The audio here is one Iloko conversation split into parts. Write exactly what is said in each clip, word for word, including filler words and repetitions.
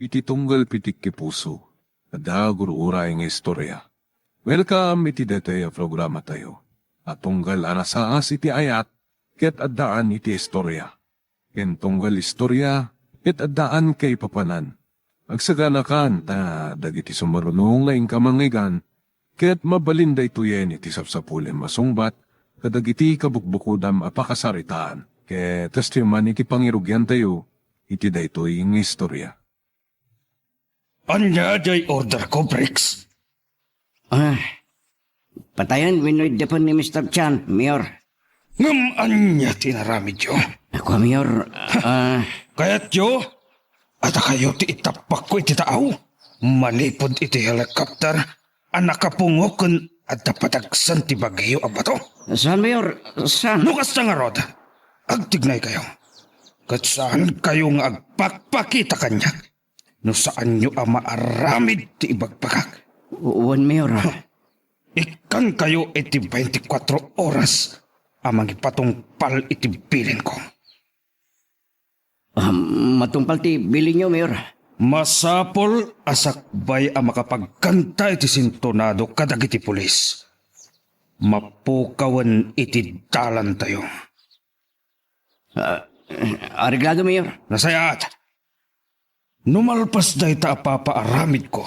iti tunggal pitik ti puso, adda gur-uray nga istorya. Welcome iti daytoy a programatayo a tunggal a nasaas iti ayat ket addaan iti istorya. Ken tunggal istorya ket addaan kaipapanan. Agsaganakan ta dagiti sumarunong nga inka mangngeggan ket mabalin daytoyen iti sapsapulem a sungbat kadagiti kabukbukodam a pakasaritaan ket kastoy man iti pangirugiantayo iti daytoy nga istorya. Ania diay order ko, Briggs? Ah, patayen wenno iddepen ni Mister Chan, Mayor. Ngem ania ti inaramidyo? Ako, Mayor, ah, Kayatyo a dakayo ti itappakko iti taaw? Manipud iti helicopter a nakapungo ken adda padagsen ti bagyo a bato? Saan, Mayor? Saan? No kasta ngarud, agtignaykayo. Ket saankayo nga agpakpakita kaniak no saanyo a maaramid ti ibagbagak. Wen, Mayor. Ikkankayo iti twenty-four oras a mangipatungpal iti bilinko. Ah, matungpal ti bilinyo, Mayor. Masapul a sakbay a makapagkanta iti sintonado kadagiti pulis. Mapukawen iti dalantayo. Ah, areglado, Mayor. Nasayaat. No malpas dayta a papaaramidko,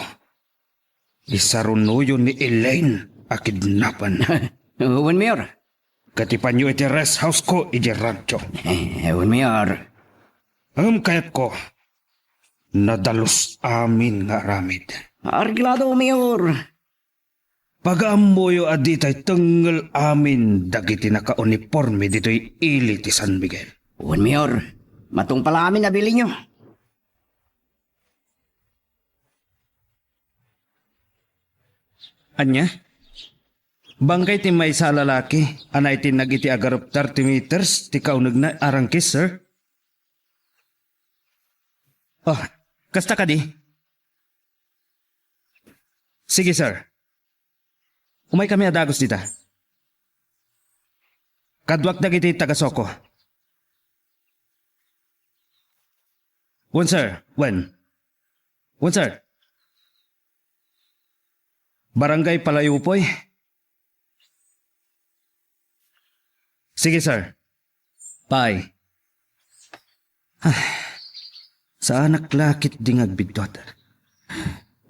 isarunoyo ni Elaine a kidnapen. Wen, Mayor. Ket ipanyo iti rest house ko iti radyo. Eh, wen, Mayor. Ngem kayatko, nadalus amin nga aramid. Areglado, Mayor. Pagaammoyo a ditay tengngel amin dagiti nakauniporme ditoy ili ti San Miguel. Wen, Mayor. Matungpal amin a bilinyo. Ania? Bangkay ti maysa a lalaki a naitinnag iti agarup thirty meters ti kaunegna a rangkis, sir? Oh, kasta kadi? Sige, sir. Umaykami a dagus dita. Kaduak dagiti taga-SOCO. Wen, sir. Wen. Wen, sir. Barangay Palayopoy. Sige, sir. Bye. Ay, saanak la ketdi nga agbiddut.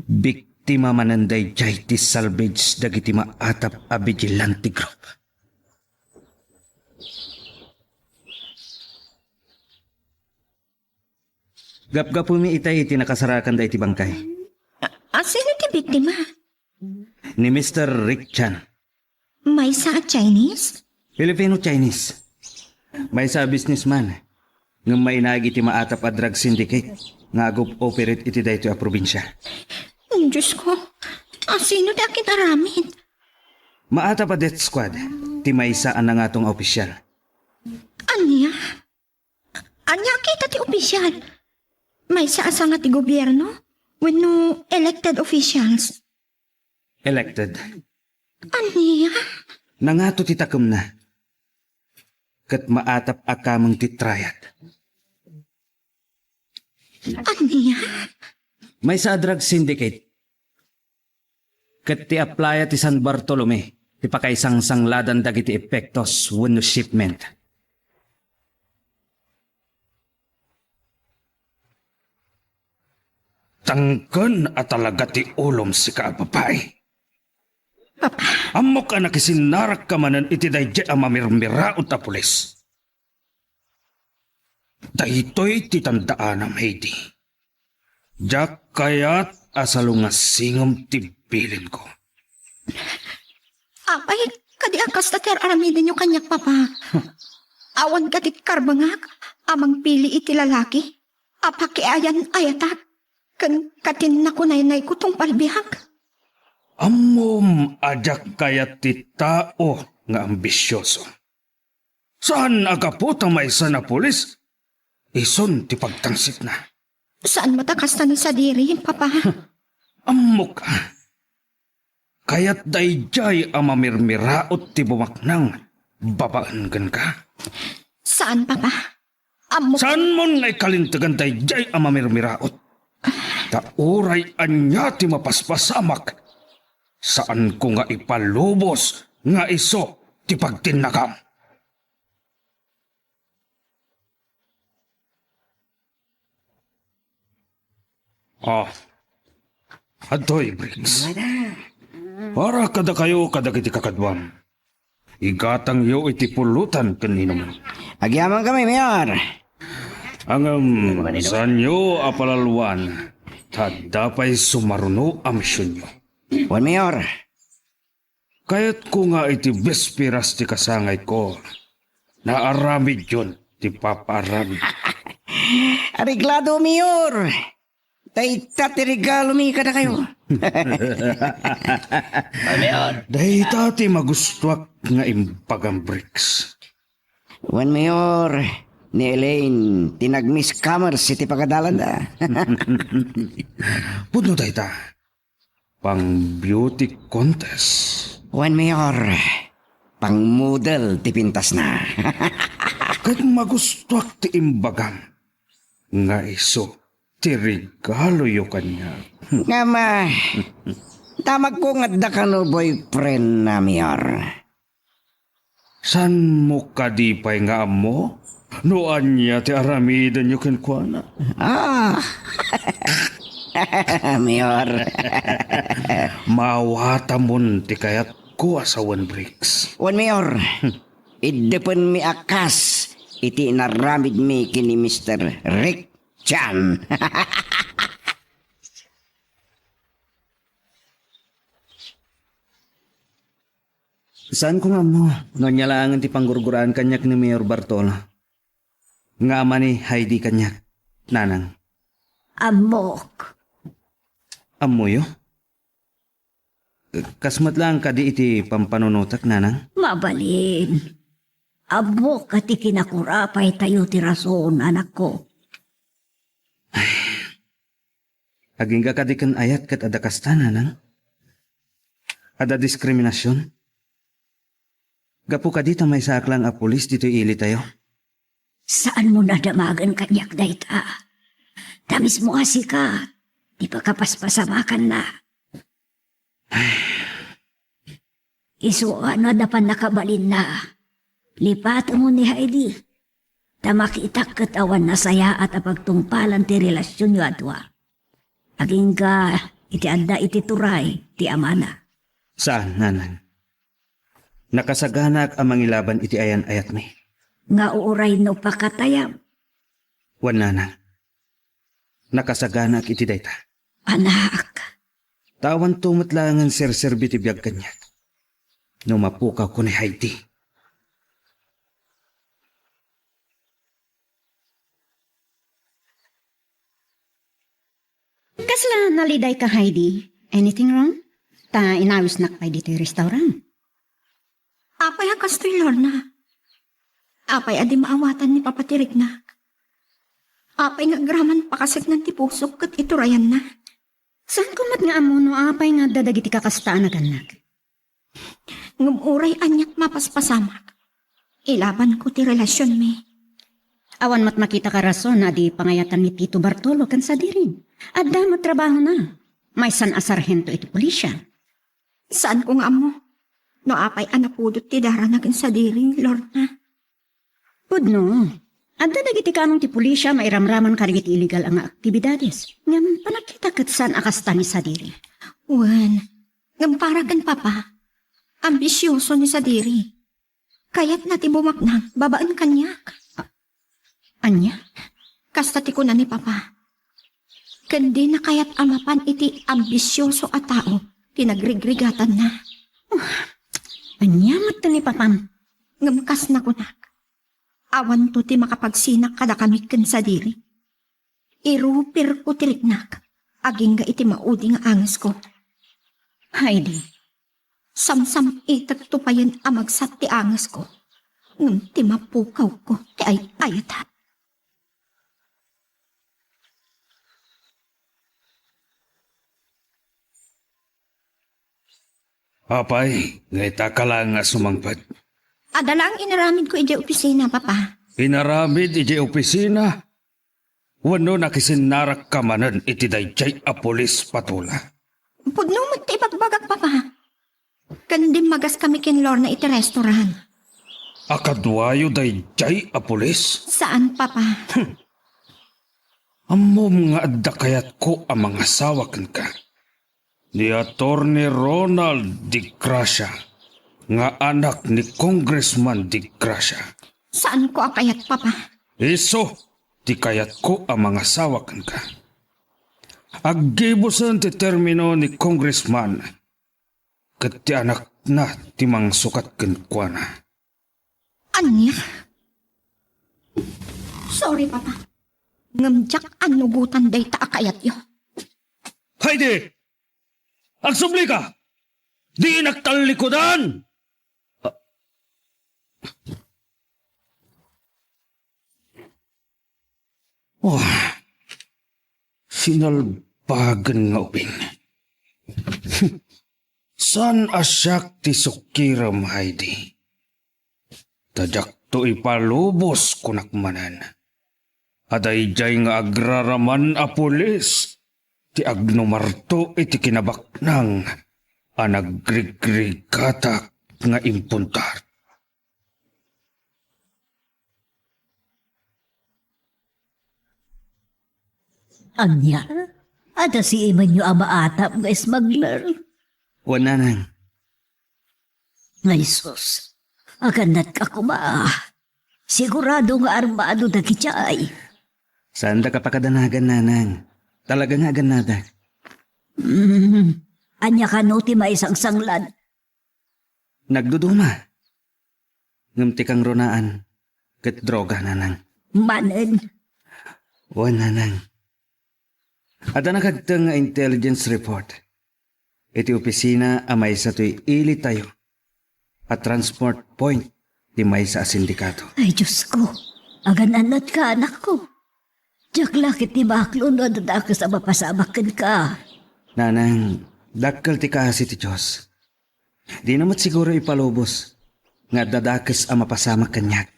Biktima manen daydiay ti salvage dagiti maatap a vigilante group. Gapgapumi itay iti nakasarakan daydi bangkay. A, a, sino ti biktima? Ni Mister Rick Chan. Maysa a Chinese? Filipino-Chinese. Maysa a businessman. Ngem mainaig iti maatap a drug syndicate nga ag-operate iti daytoy a probinsia. Diyos ko, a, sino ti akinaramid? Maatap a death squad ti maysa a nangato nga opisyal. Ania? Ania a kita ti opisyal? Maysa a sanga ti gobierno wenno elected officials? Elected. Ania? Nangato ti takemna. Ket maatap a kameng ti triad. Ania? Maysa a drug syndicate. Ket ti playa ti San Bartolome ti pakaisangsanglatan dagiti epektos wenno shipment. Tangken a talaga ti ulom, sika a babai. Papa. Ammok a nakisinnarakka manen iti daydiay a mamirmiraot a pulis. Daytoy ti tandaanam, Heidi. Diak kayat a salungasingem ti bilinko. Apay, kadi a kasta ti ar-aramidenyo kaniak, Papa? Awan kadi karbengak a mangpili iti lalaki a pakiayan-ayatak ken katin nakunaynayko tungpal biag? Ammom a diak kayat ti tao nga ambisioso. Saan a gapu ta maysa a pulis, isun ti pagtangsitna. Saan met a kasta ni Sadiri, Papa? Ammok a. Kayat daydiay a mamirmiraot ti bumaknang babaen kenka? Saan, Papa. Ammok. Saanmon nga ikalintegan daydiay a mamirmiraot? Ta uray ania ti mapaspasamak, saanko nga ipalubos nga isu ti pagtinnagam. Ah, adtoy, Briggs. Para kadakayo kadagiti kakaduam. Igatangyo iti pulutan ken inuman. Agyamankami, Mayor. Ngem, saanyo a palalwan, ta adda pay sumaruno a misionyo. Wen, Mayor. Kayatko nga iti bisperas ti kasangayko, naaramidyon ti papaaramid. Areglado, Mayor. Dayta ti regalomi kadakayo. Dayta ti magustuak nga imbagam, Briggs. Wen, Mayor, ni Elaine ti nag-Miss Commerce iti pagadalanda. Pudno dayta. Pang-beauty contest. Wen, Mayor, pang-model ti pintasna. Ket magustuak ti imbagam nga isu ti regaloyo kaniak. Ngem, ah, damagko nga adda kano boyfriend na, Mayor. Saanmo kadi pay nga ammo no ania ti aramidenyo kenkuana? Ah! Mayor. Maawatamon ti kayatko a sawen, Briggs. Wen, Mayor. Iddepenmi a kas iti inaramidmi ken ni Mister Rick Chan. Saanko nga ammo no ania laengen ti panggurguraan kaniak ni Mayor Bartolo nga ama ni Heidi kaniak, nanang. Ammok. Ammoyo? Kas met laeng kadi iti pampanunotek, nanang? Mabalin. Ammok a ti kinakurapaytayo ti rason, anakko. Agingga kadi ken ayat ket adda kasta, nanang? Adda diskriminasion? Gapu kadi ta maysaak laeng a pulis ditoy ilitayo? Saanmo nadamagen kaniak dayta? Ta mismo a sika ti pakapaspasamakanna. Isu a no adda pannakabalinna, lipatemon ni Heidi. Ta makitak ket awan nasayaat a pagtungpalan ti relasionyo a dua. Agingga iti adda iti turay ti amana. Saan, nanang. Nakasaganaak a mangilaban iti ayan-ayatmi. Nga uray no pakatayam. Wen, nanang. Nakasaganaak iti dayta. Anak. Ta awanto met laengen serserbi ti biag kaniak no mapukawko ni Heidi. Kasla nalidayka, Heidi? Anything wrong? Ta inawisnak pay ditoy restaurant. Apay a kastoy, Lorna? Apay a di maawatan ni Papa ti riknak? Apay nga agraman pakaseknan ti pusok ket iturayanna? Saanko met nga ammo no apay nga adda dagiti kakasta a nagannak. Ngem uray aniat mapaspasamak, ilabanko ti relasionmi. Awan met makitaka rason a di pangayatan ni Tito Bartolo ken Sadiring. Adda met trabahona. Maysan a sarhento iti pulisya. Saanko nga ammo no apay a napudot ti darana ken Sadiring, Lorna. Pudno. Adda dagiti kameng ti pulisya mairamraman kadagiti illegal a nga aktibidades. Ngem panagkita ket saan a kasta ni Sadiri. Wen, ngem para ken Papa, ambisioso ni Sadiri. Kayatna ti bumaknang babaen kaniak. A-, ania? Kasta ti kuna ni Papa. Ken dina kayat a mapan iti ambisioso a tao ti nagrigrigatanna. Ania met ti ni Papam? Ngem kas nakunak, awanto ti makapagsinak kadakami ken Sadiri. Irupirko ti riknak, agingga iti maudi nga angesko. Heidi. Samsam-itekto payen a magsat ti angesko, ngem ti mapukawko ti ay-ayatam. Apay, ngata ka laeng nga sumangpet? Adda laeng inaramidko idiay opisina, Papa. Inaramid idiay opisina? Wenno nakisinnarakka manen iti daydiay a pulis, Patola? Pudno met ti ibagbagak, Papa. Ken dimmagaskami ken Lorna iti restaurant. A kaduayo daydiay a pulis? Saan, Papa. Ammom nga adda kayatko a mangasawa kenka. Ni Attorney Ronald Di Gracia, nga anak ni Congressman Di Gracia. Saanko a kayat, Papa. Isu ti kayatko a mangasawa kenka. Aggibusen ti termino ni Congressman, ket ti anakna ti mangsukat kenkuana. Ania? Sorry, Papa. Ngem diak annubotan dayta a kayatyo. Heidi! Agsublika! Dinak tallikudan! Oh, sinalbagen nga ubing. Saan a siak ti sukirem, Heidi. Ta diakto ipalubos, kunak manen. A daydiay nga agraraman a pulis ti agnumarto iti kinabaknang a nagrigrigatak nga impundar. Ania? Adda simenyo a maatam nga smuggler? Wen, nanang. Nga Jesus, agannatka koma. Sigurado nga armado dagiti ay. Saandak a pakadanagan, nanang. Talaga nga agannadak. Mm, ania kano ti maisangsanglad? Nagduduma. Ngem ti kangrunaan, ket droga, nanang. Manen? Wen, nanang. Adda nakagteng nga intelligence report iti opisina a maysa toy ilitayo a transport point ti maysa a sindikato. Ay, Diosko, agan-annatka, anakko. Diak la ket ti maklo no adda dakes a mapasamak kenka. Nanang, dakkel ti kaasi ti Dios. Dina met siguro ipalubos nga adda dakes a mapasamak kaniak.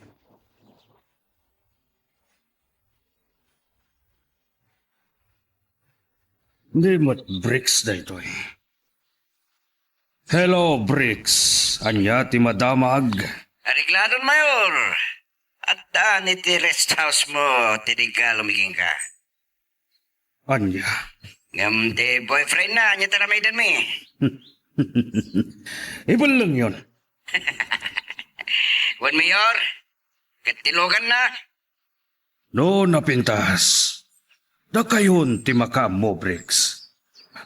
Di met Bricks daytoy. Hello, Bricks. Ania ti madamag? Arigladon, Mayor. Adda ni ti rest house mo ti regalo mi kenka. Ania? Ngem ti boyfriend na, ania ti aramidenmi? Ibellengyon. Wen, Mayor, ket ti luganna? No napintas, dakayon ti makaammo, Bricks.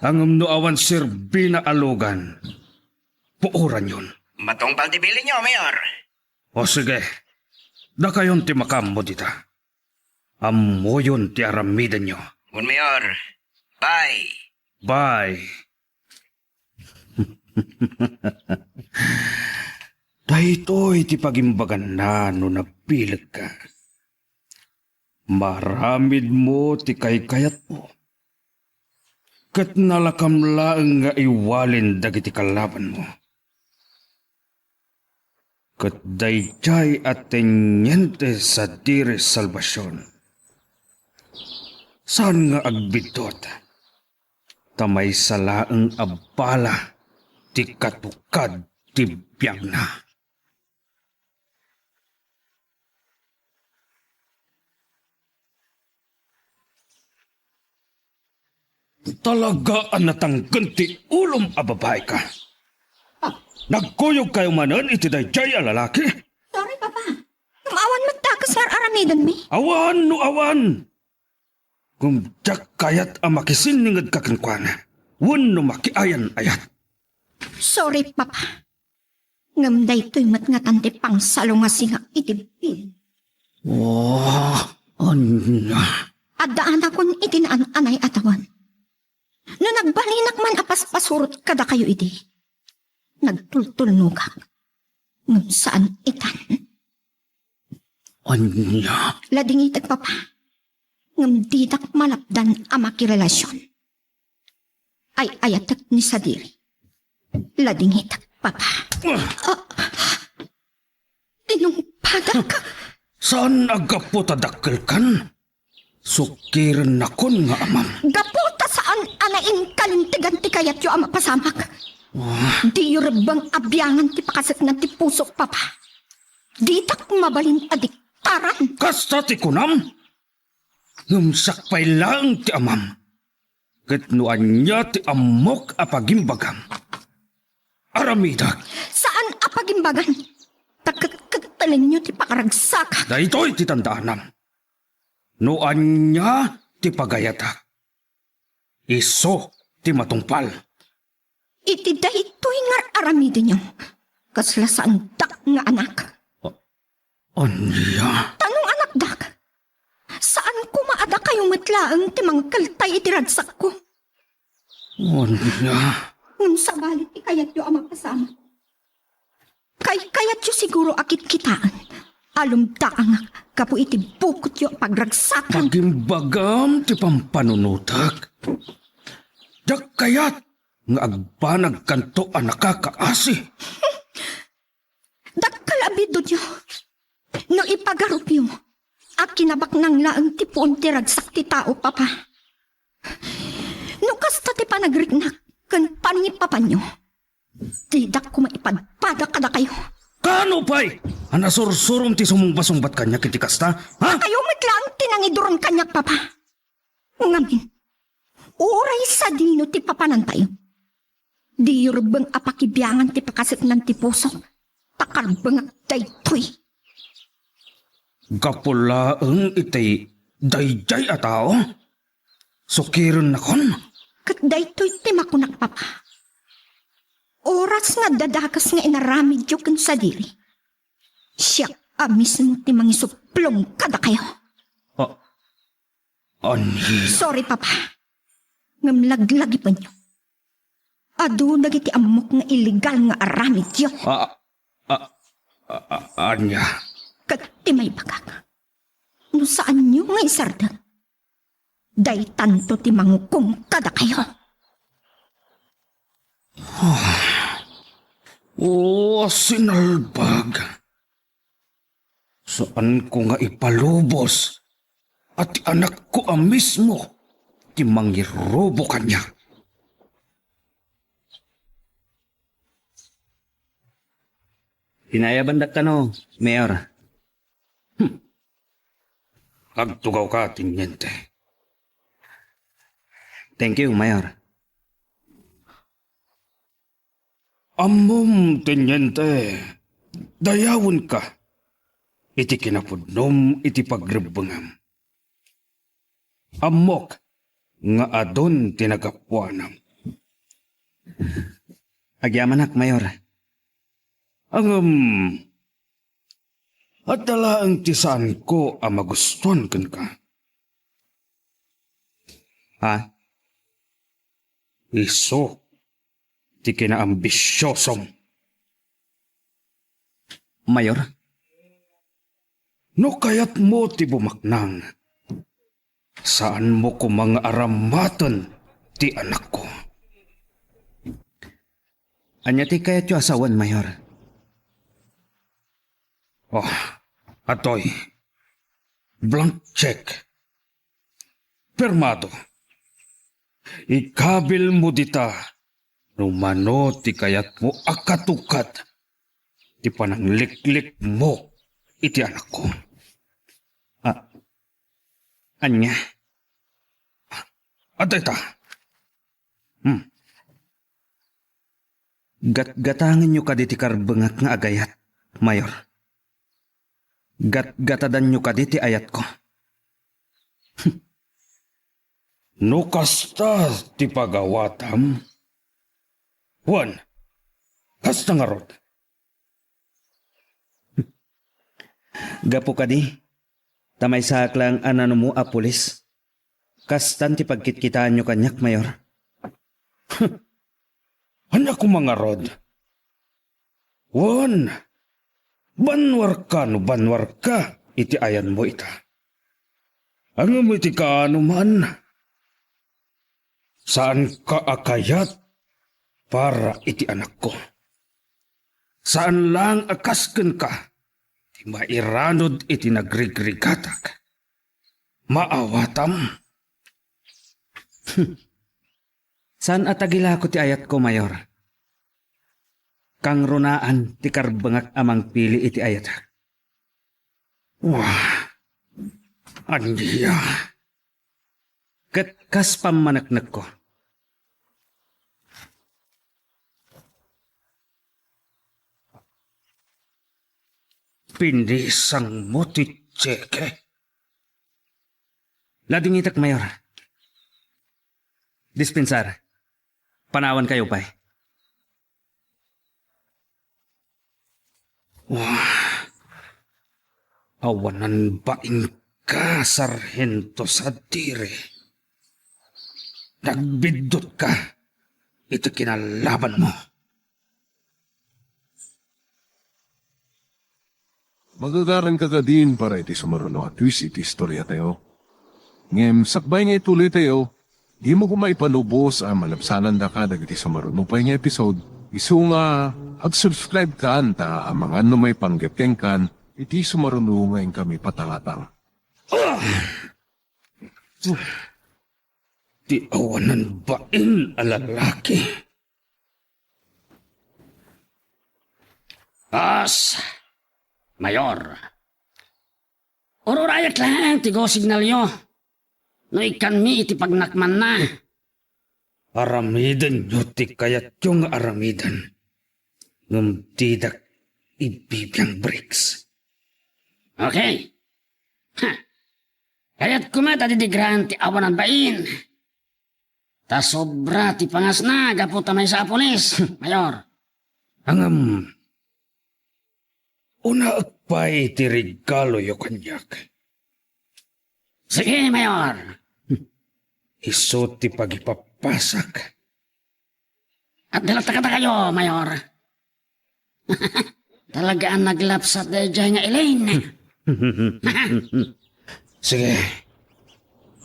Ngem no awan serbina a lugan, puoranyon. Matungpal ti bilinyo, Mayor. O sige, dakayon ti makaammo dita. Ammoyon ti aramidenyo. Wen, Mayor. Bye. Bye. Daytoy ti pagimbaganna no nabilegka. Maaramidmo ti kaykayatmo, ket nalakam laeng nga iwalin dagiti kalabanmo. Ket daydiay a teniente sa Diri Salvacion, saan nga agbiddut, ta maysa laeng a bala ti katukad ti biagna. Talaga a natangken ti ulom a babaika. Nagkuyogkayo manen iti daydiay a lalaki? Sorry, Papa. Ngem awan met dakes nga ar-aramidenmi. Awan no awan. Ngem diak kayat a makisinningedka kenkuana wenno makiayan-ayat. Sorry, Papa. Ngem daytoy met ngatan ti pangsalungasingak iti bilin. Oh, ania? Adda anakon iti naan-anay a tawen. No nagbalinak man a paspasurot kadakayo idi, nagtultulnogak. Ngem saan itan. Ania? Ladingitek, Papa. Ngem didak malapdan a makirelasion. Ay-ayatek ni Sadiri. Ladingitek, Papa. Ah! Ah! Tinungpadak. Saan a gapu ta dakkelkan? Sukirennakon nga amam. Gapu ta saan a nainkalintegan ti kayatyo a mapasamak. Ah. Diyo rebbeng a biangan ti pakaseknan ti pusok, Papa. Ditak mabalin a diktaran. Kasta ti kunam? Ngem siak pay laeng ti amam. Ket no ania ti ammok a pagimbagam, aramidek. Saan a pagimbagan. Ta ket-, ketketelenyo ti pakaragsakak. Daytoy ti tandaanam. No ania ti pagayatak, isu ti matungpal. Iti daytoy nga ar-aramidenyo, kasla saandak nga anak. A-, ania? Ta no anakdak, saan koma a dakayo met laeng ti mangkaltay iti ragsakko. Ania? Ngem sabali ti kayatyo a mapasamak. Kaykayatyo siguro a kitkitaen a lumdaangak gapu iti bukotyo a pagragsakan. Pagimbagam ti pampanunotek. Diak kayat nga agbanagkanto a nakakaasi. Dakkel a biddutyo. No ipagarupyo, a kinabaknang laeng ti puon ti ragsak ti tao, Papa. No kasta ti panagriknak ken panangipapanyo, didak koma ipadpada kadakayo. Kaano pay a nasursurom ti sumumbasungbat kaniak iti kasta, ha? Dakayo met laeng ti nangiduron kaniak, Papa. Ngamin, uray sadino ti papanantayo, diyo rebbeng a pakibiangan ti pakaseknan ti pusok, ta karbengak daytoy. Gapu laeng iti daydiay a tao, sukirennakon. Ket daytoy ti makunak, Papa. Oras nga adda dakes nga inaramidyo ken sadiri, siak a mismo ti mangisuplong kadakayo. A-, Ania? Sorry, Papa. Ngem laglagipenyo. Adu dagiti ammok nga illegal nga aramidyo. A, a, a, a, ania? Ket ti maibagak, no saanyo nga isardeng, daytanto ti mangukom kadakayo. O, sinalbag. Saanko nga ipalubos a ti anakko a mismo ti mangirubo kaniak. Pinayabandak kano, Mayor. Hmm. Agtugawka, Teniente. Thank you, Mayor. Ammom, Teniente, dayawenka iti kinapudnom iti pagrebbengam. Ammok nga adun ti nagapuanam. Agyamanak, Mayor. Ngem, adda laeng ti saanko a magustuan kenka. Ha? Isu ti kinaambisiosom. Mayor? No kayatmo ti bumaknang, saanmo koma nga aramaten ti anakko. Ania ti kayatyo a sawen, Mayor? Oh, atoy. Blank check. Pirmado. Ikabilmo dita no mano ti kayatmo a katukad ti panangliklikmo iti anakko. A-, ania? Adda ita. Hmm. Gatgatangenyo kadi ti karbengak nga agayat, Mayor. Gatgatadanyo kadi ti ayatko. No kasta ti pagawatam, wen, kasta ngarud. Gapu kadi, ta maysaak laeng a nanumo a pulis. Kastan ti pagkitkitaanyo kaniak, Mayor. Ania koma ngarud? Wen, banwarka no banwarka iti ayanmo ita. Ngem iti kaano man, saanka a kayat para iti anakko. Saan laeng a kas kenka ti mairanud iti nagrigrigatak. Maawatam? Saan a tagilako ti ayatko, Mayor. Kangrunaan ti karbengak a mangpili iti ayatek. Wah, ania? Ket kas pammaneknekko. Pinisangmo ti tseke? Ladingitek, Mayor. Dispensar. Panawankayo pay. Wah. Awanan bainka, Sarhento Sadiri. Nagbiddutka iti kinalabanmo. Magagaranka kadin para iti sumaruno a twist iti istoriatayo. Ngem sakbay nga ituloytayo, dimo koma ipalubos a malabsanandaka dagiti sumaruno pay nga episode. Isu nga ag-subscribe kan ta amangan no maipanggep kenkan iti sumaruno nga inkami patangatang. Ah! Ti awanan bain a lalaki. As, Mayor. Ururayek laeng ti go signalyo no ikkanmi iti pagnakmanna. Aramidenyo ti kayatyo nga aramiden, ngem didak ibibiang bricks. Okay. Ha. Kayatko met a didigraen ti awanan bain. Ta sobra ti pangasna gapu ta maysa a pulis, Mayor. Ngem, unaek pay ti regaloyo kaniak. Sige, Mayor. Isu ti pagipappasak. Adda latta kadakayo, Mayor. Talaga a naglapsat daydiay nga Elaine. Sige.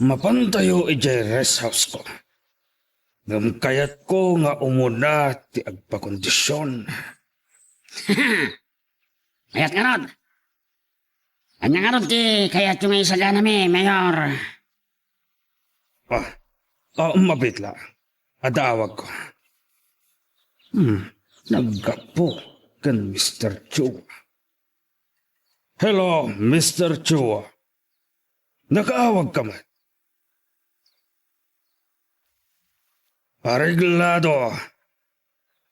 Mapantayo idiay rest house ko. Ngem kayatko nga umuna ti agpakondision. Kayat ngarud. Ania ngarud ti kayatyo nga isaganami, Mayor? Ah, ah, mabitla. Adda awagko. Hmm, naggapu ken Mister Chua. Hello, Mister Chua. Nakaawagka met? Areglado.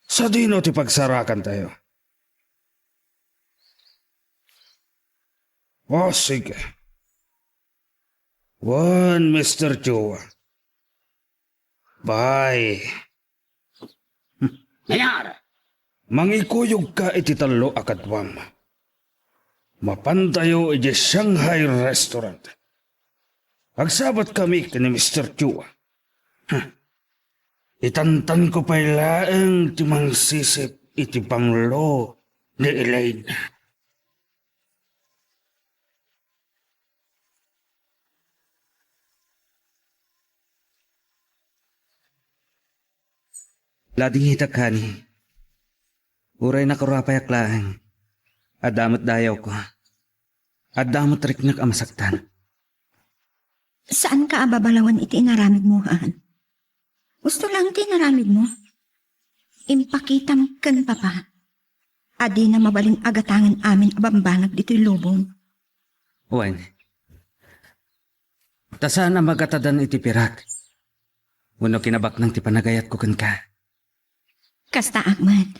Sadino ti pagsarakantayo? O, sige. Wen, Mister Chua. Bye. Mayor! Mangikuyogka iti tallo a kaduam. Mapantayo iti Shanghai Restaurant. Agsabatkami ken ni Mister Chua. Itantanko pay laeng ti mangsisip iti banglo ni Elaine. Ladingitak, honey. Uray nakaruapayak laeng, adda met dayawko. Adda met riknak a masaktan. Saanka a babalawen iti inaramidmo, han? Gusto lang ti inaramidmo. Impakitam ken Papa a dina mabalin a gatangen amin a bambanag ditoy lubong. Wen, ta saan a magatadan iti pirak wenno kinabaknang ti panagayatko kenka. Kastaak met.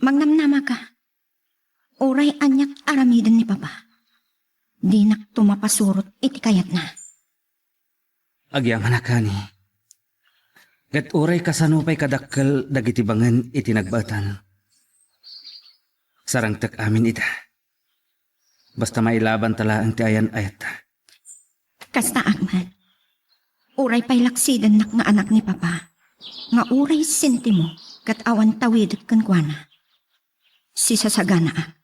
Mangnamnamaka. Uray aniak aramiden ni Papa, dinakto mapasurot iti kayatna. Agyamanak, honey. Ket uray kasano pay kadakkel dagiti bangen iti nagbaetan, sarangtek amin ida. Basta mailabanta laeng ti ayan-ayatta. Kastaak met. Uray pay laksidennak nga anak ni Papa, nga uray sentimo ket awan tawidek kenkuana, sisasaganaak.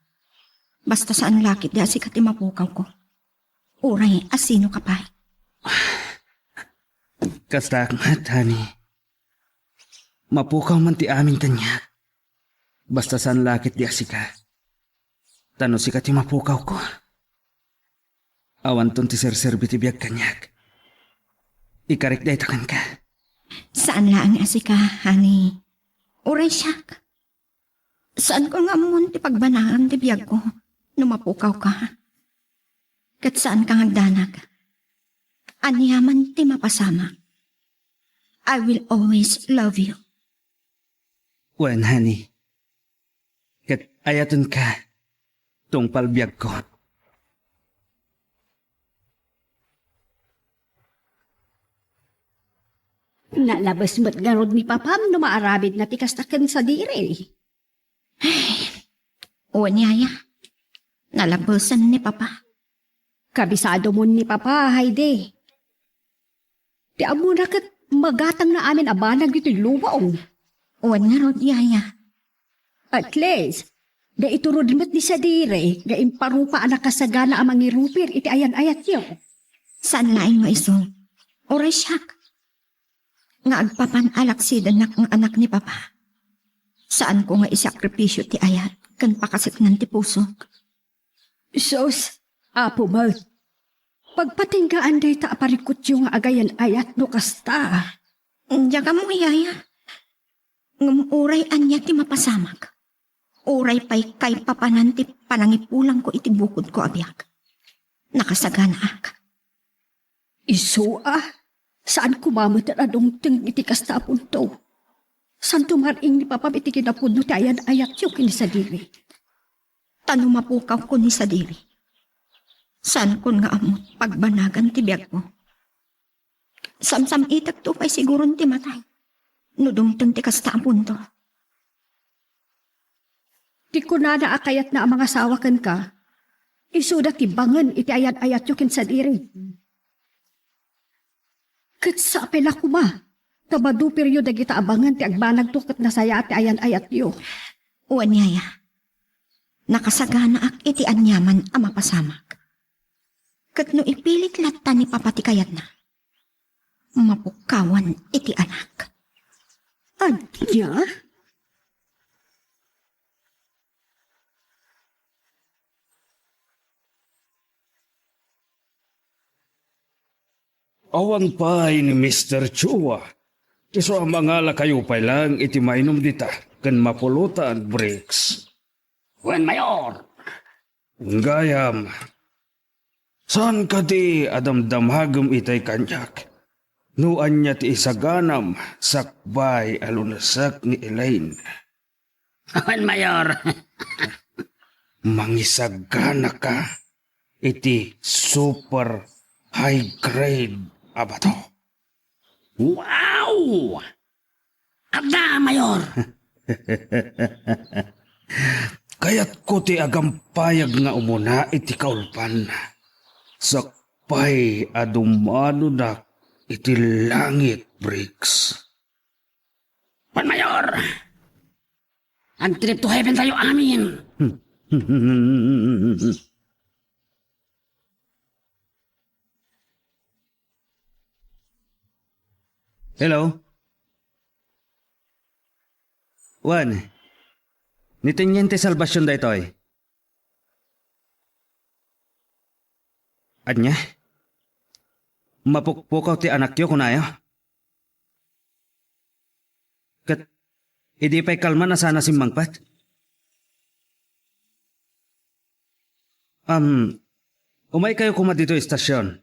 Basta saan la ketdi a sika ti mapukawko. Uray a sinoka pay. Kastaak met, honey. Mapukaw man ti amin kaniak. Basta saan la ketdi a sika. Ta no sika ti mapukawko, Awanton ti serserbi ti biag kaniak. Ikarik dayta kenka. Saan laeng a sika, honey. Uray siak. Saanko nga ammon ti pagbanagan ti biagko no mapukawka. Ket saanka nga agdanag. Aniaman ti mapasamak. I will always love you. Wen, honey. Ket ayatenka. Tungpal biagko. Nalabes met ngarud ni Papam no maaramidna ti kasta ken sadiri. Ay, wen, yaya. Nalabesen ni Papa. Kabisadomon ni Papa, Heidi. Ti ammona ket magatangna amin a banag iti lubong. Wen ngarud, yaya. At least, naiturod met ni sadiri nga imparupa a nakasagana a mangirupir iti ayan-ayatyo. Saan laeng nga isu. Uray siak. Nga agpapan a laksidennak nga anak ni Papa. Saanko nga isakripisio ti ayat ken pakaseknan ti pusok. Sus, Apo met. Pagpatinggaan dayta a parikutyo nga agayan-ayat no kasta. Diak ammo, yaya. Ngem uray ania ti mapasamak. Uray pay kaipapanan ti panangipulangko iti bukodko a biag. Nakasaganaak. Isu a, saan koma met a dumteng iti kasta a punto. Saanto mar-ing ni Papam iti kinapudno ti ayan-ayatyo ken ni sadiri. Ta no mapukawko ni sadiri, saankon nga ammo pagbanagan ti biagko. Samsam-itekto pay siguron ti matay no dumteng ti kasta a punto. Ti kunana a kayatna a mangasawa kenka, isuda ti bangen iti ayan-ayatyo ken sadiri. Ket sapay la koma ta madupiryo dagita a bangen ti agbanagto ket nasayaat ti ayan-ayatyo. Wen, yaya. Nakasaganaak iti aniaman a mapasamak. Ket no ipilit latta ni Papa ti kayatna, mapukawan iti anak. Ania? Awan pay ni Mister Chua. Isu a mangalakayo pay laeng iti mainum dita ken mapulotan, Briggs. Wen, Mayor. Gayam, saan kadi a damdamagem itay kaniak? No ania ti isaganam sakbay a lunesek ni Elaine? Awan, Mayor. Mangisaganaka iti super high grade a bato. Wow! Adda, Mayor! Kayatko ti agampayag nga umuna iti kaulpan. Sakbay a dumanonak iti langit, Briggs. Pan Mayor! Ang trip to heaven tayo amin! Hello? Wen, ni Teniente Salvacion daytoy. Ania? Mapukpukaw ti anakyo, kunayo? Ket idi pay kalman a sana simmangpet? Am, umaykayo koma ditoy estasion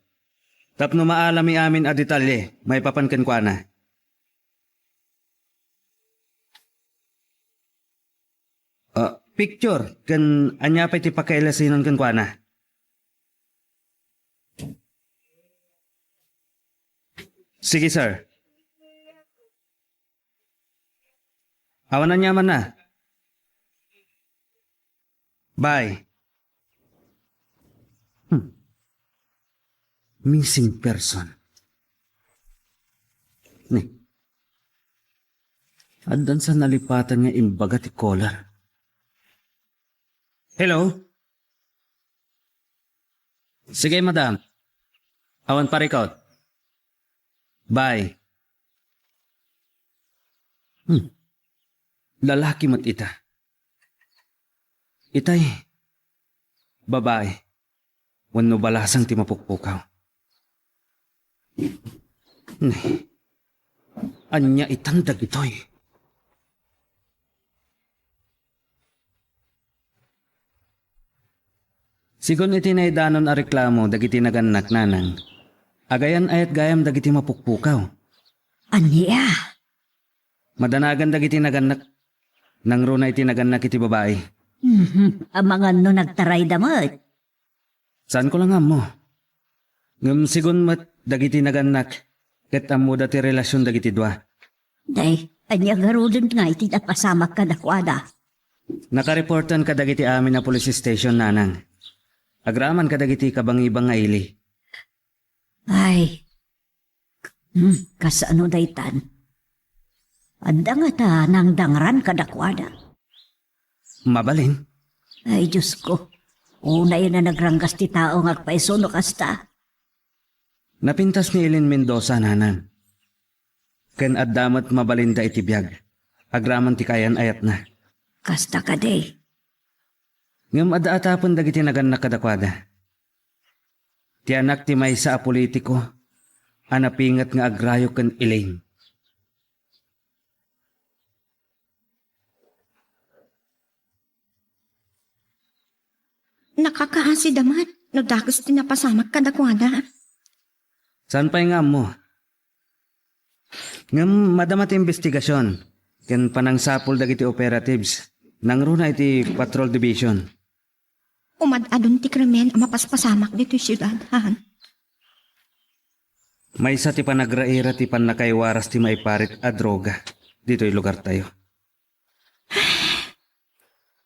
tapno maalami amin a detalye maipapan kenkuana. Ah, picture ken ania pay ti pakailasinnan kenkuana. Sige, sir. Awan aniamanna. Bye. Hmm. Missing person. Ni. Addan sa nalipatan nga imbaga ti caller. Hello? Sige, madam. Awan parikot. Bye. Hmm. Lalaki met ita. Itay, babae. wenno balasang ti mapukpukaw. Ne, ania itan dagitoy? Sigun iti naidanon a reklamo dagiti nagannak, nanang, agayan-ayat gayam dagiti mapukpukaw. Ania? Madanagan dagiti nagannak. Nangruna iti nagannak iti babai. Mhm. Amangan no nagtarayda met. Saanko la nga ammo. Ngem sigun met dagiti nagannak, ket ammoda ti relasion dagiti dua. Day, ania garuden nga iti napasamak kadakuada? Nakareportan kadagiti amin a police station, nanang. Agraman kadagiti kabangibang nga ili. Ay. Hmm, kasano daytan? Adda ngata nangdangran kadakuada? Mabalin. Ay, Diosko. Unay a nagranggas ti tao nga agpayso no kasta. Napintas ni Eileen Mendoza, nanang. Ken adda met mabalinda iti biag. Agraman ti kaayan-ayatna. Kasta kadi. Ngem adda atapen dagiti nagannak kadakuada. Ti anak ti maysa a politiko a napinget nga agrayo ken Elaine. Nakakaasida met no dakes ti napasamak kadakuada. Saan pay nga ammo? Ngem madama ti imbestigasion ken panangsapul dagiti operatives nangruna iti Patrol Division. Umad-adun ti krimen a mapaspasamak ditoy siudad, han? Maysa ti panagraira ti pannakaiwaras ti maiparit a droga ditoy lugartayo.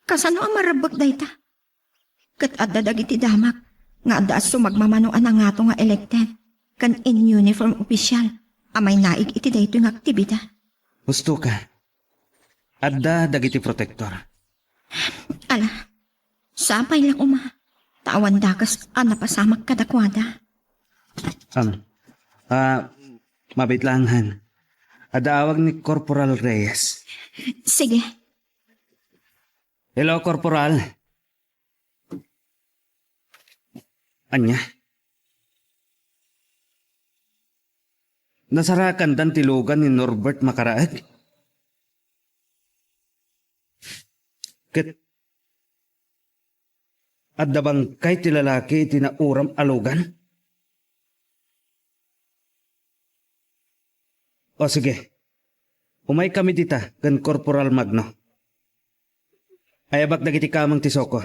Kasano a marebbek dayta? Ket adda dagiti damak nga adda a sumagmamano a nangato nga elected ken in uniform official a mainaig iti daytoy nga aktibidad. Husto ka. Adda dagiti protektor. Ala, sapay la koma, ta awan dakes a napasamak kadakuada. Am, ah, mabit lang, han. Adda awag ni Corporal Reyes. Sige. Hello, Corporal. Ania? Nasarakandan ti lugan ni Norbert Makaraag? Ket adda bangkay ti lalaki iti nauram a lugan? O sige, umaykami dita ken Corporal Magno. Ayabak dagiti kameng ti SOCO.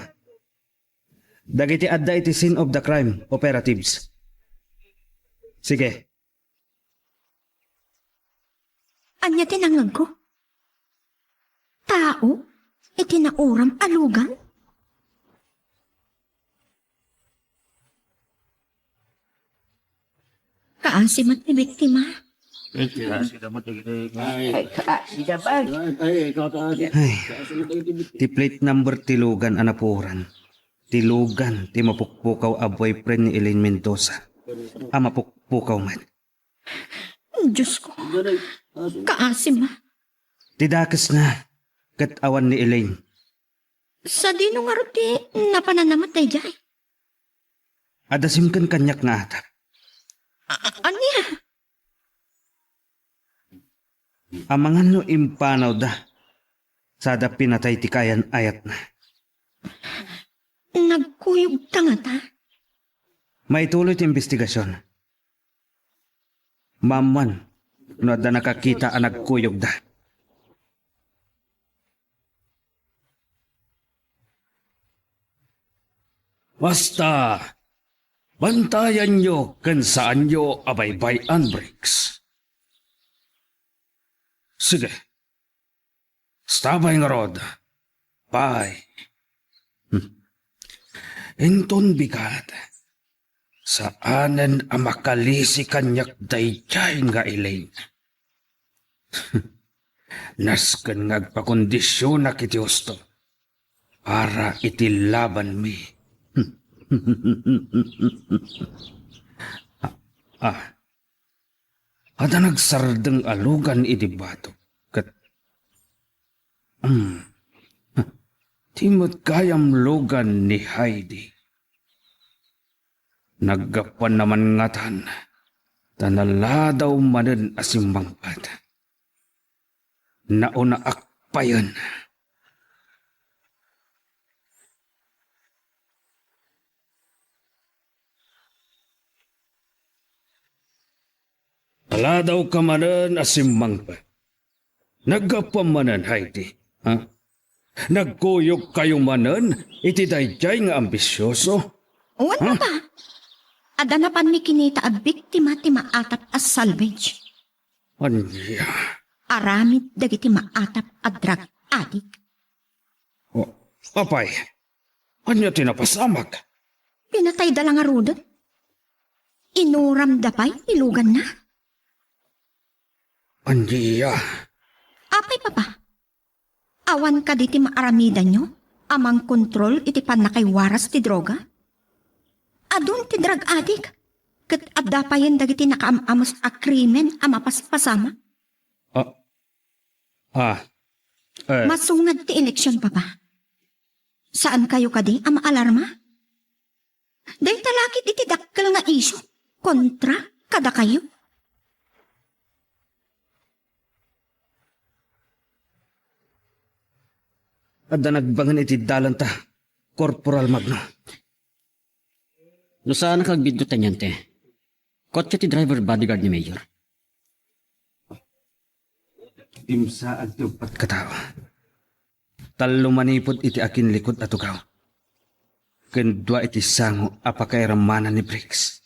Dagiti adda iti scene of the crime operatives. Sige. Ania ti nangngegko? Tao? Iti nauram a lugan? Kaasi met ti biktima. Ay, kaasi da met ti biktima. Ay, kaasi da ba? Ay, ikaw, kaasi. Ay, ti plate number ti lugan a napuoran. Ti lugan ti mapukpukaw a boyfriend ni Elaine Mendoza. A mapukpukaw met. Diosko, kaasi met. Ti dakesna ket awan ni Elaine. Sadino ngarud ti napananna met daydiay? Adda simken kaniak nga atap. A-, a-, ania? Amangan no impanawda, sada pinatay ti kaayan-ayatna. Nagkuyogta ngata? Maituloy ti imbestigasion. Maammoan no adda nakakita a nagkuyogda. Basta, bantayanyo ken saanyo a baybay-an, Briggs. Sige. Stabay ngarud. Bye. Hmm. Inton bigat, saanen a makalisi kaniak daydiay nga Elaine. Nasken nga agpakondisionak iti husto para iti labanmi. Ah, ah. Adda nagsardeng a lugan idi batok ket, hmm, ti met gayam lugan ni Heidi. Naggapuanna man ngatan, ta naladaw manen a simmangpet. Naunaak payen. Aladaw ka manen a simmangpet. Naggapuam manen, Heidi. Ha? Nagkuyogkayo manen iti daydiay nga ambisioso? Wen, Ha? Papa. Adda napanmi kinita a biktima ti maatap a salvage. Ania? Aramid dagiti maatap a drug addict. O, apay, ania ti napasamak? Pinatayda la ngaruden. Inuramda pay ti luganna. Ania? Apay, Papa? Awan kadi ti maaramidanyo a mangkontrol iti pannakaiwaras ti droga? Adun ti drug addict, ket adda payen dagiti nakaam-amos a krimen a mapaspasamak. Ah, ah, eh. Masungad ti eleksion, Papa. Saankayo kadi a maalarma? Dayta la ket iti dakkel nga isyu kontra kadakayo. Adda nagbangen iti dalanta, Corporal Magno. No saan a kagbiddo, Teniente. Kotse ti driver bodyguard ni Mayor. Dimsaag ti uppat ka tao. Tallo manipud iti akinlikod a tugaw, ken dua iti sango a pakairammanan ni Briggs.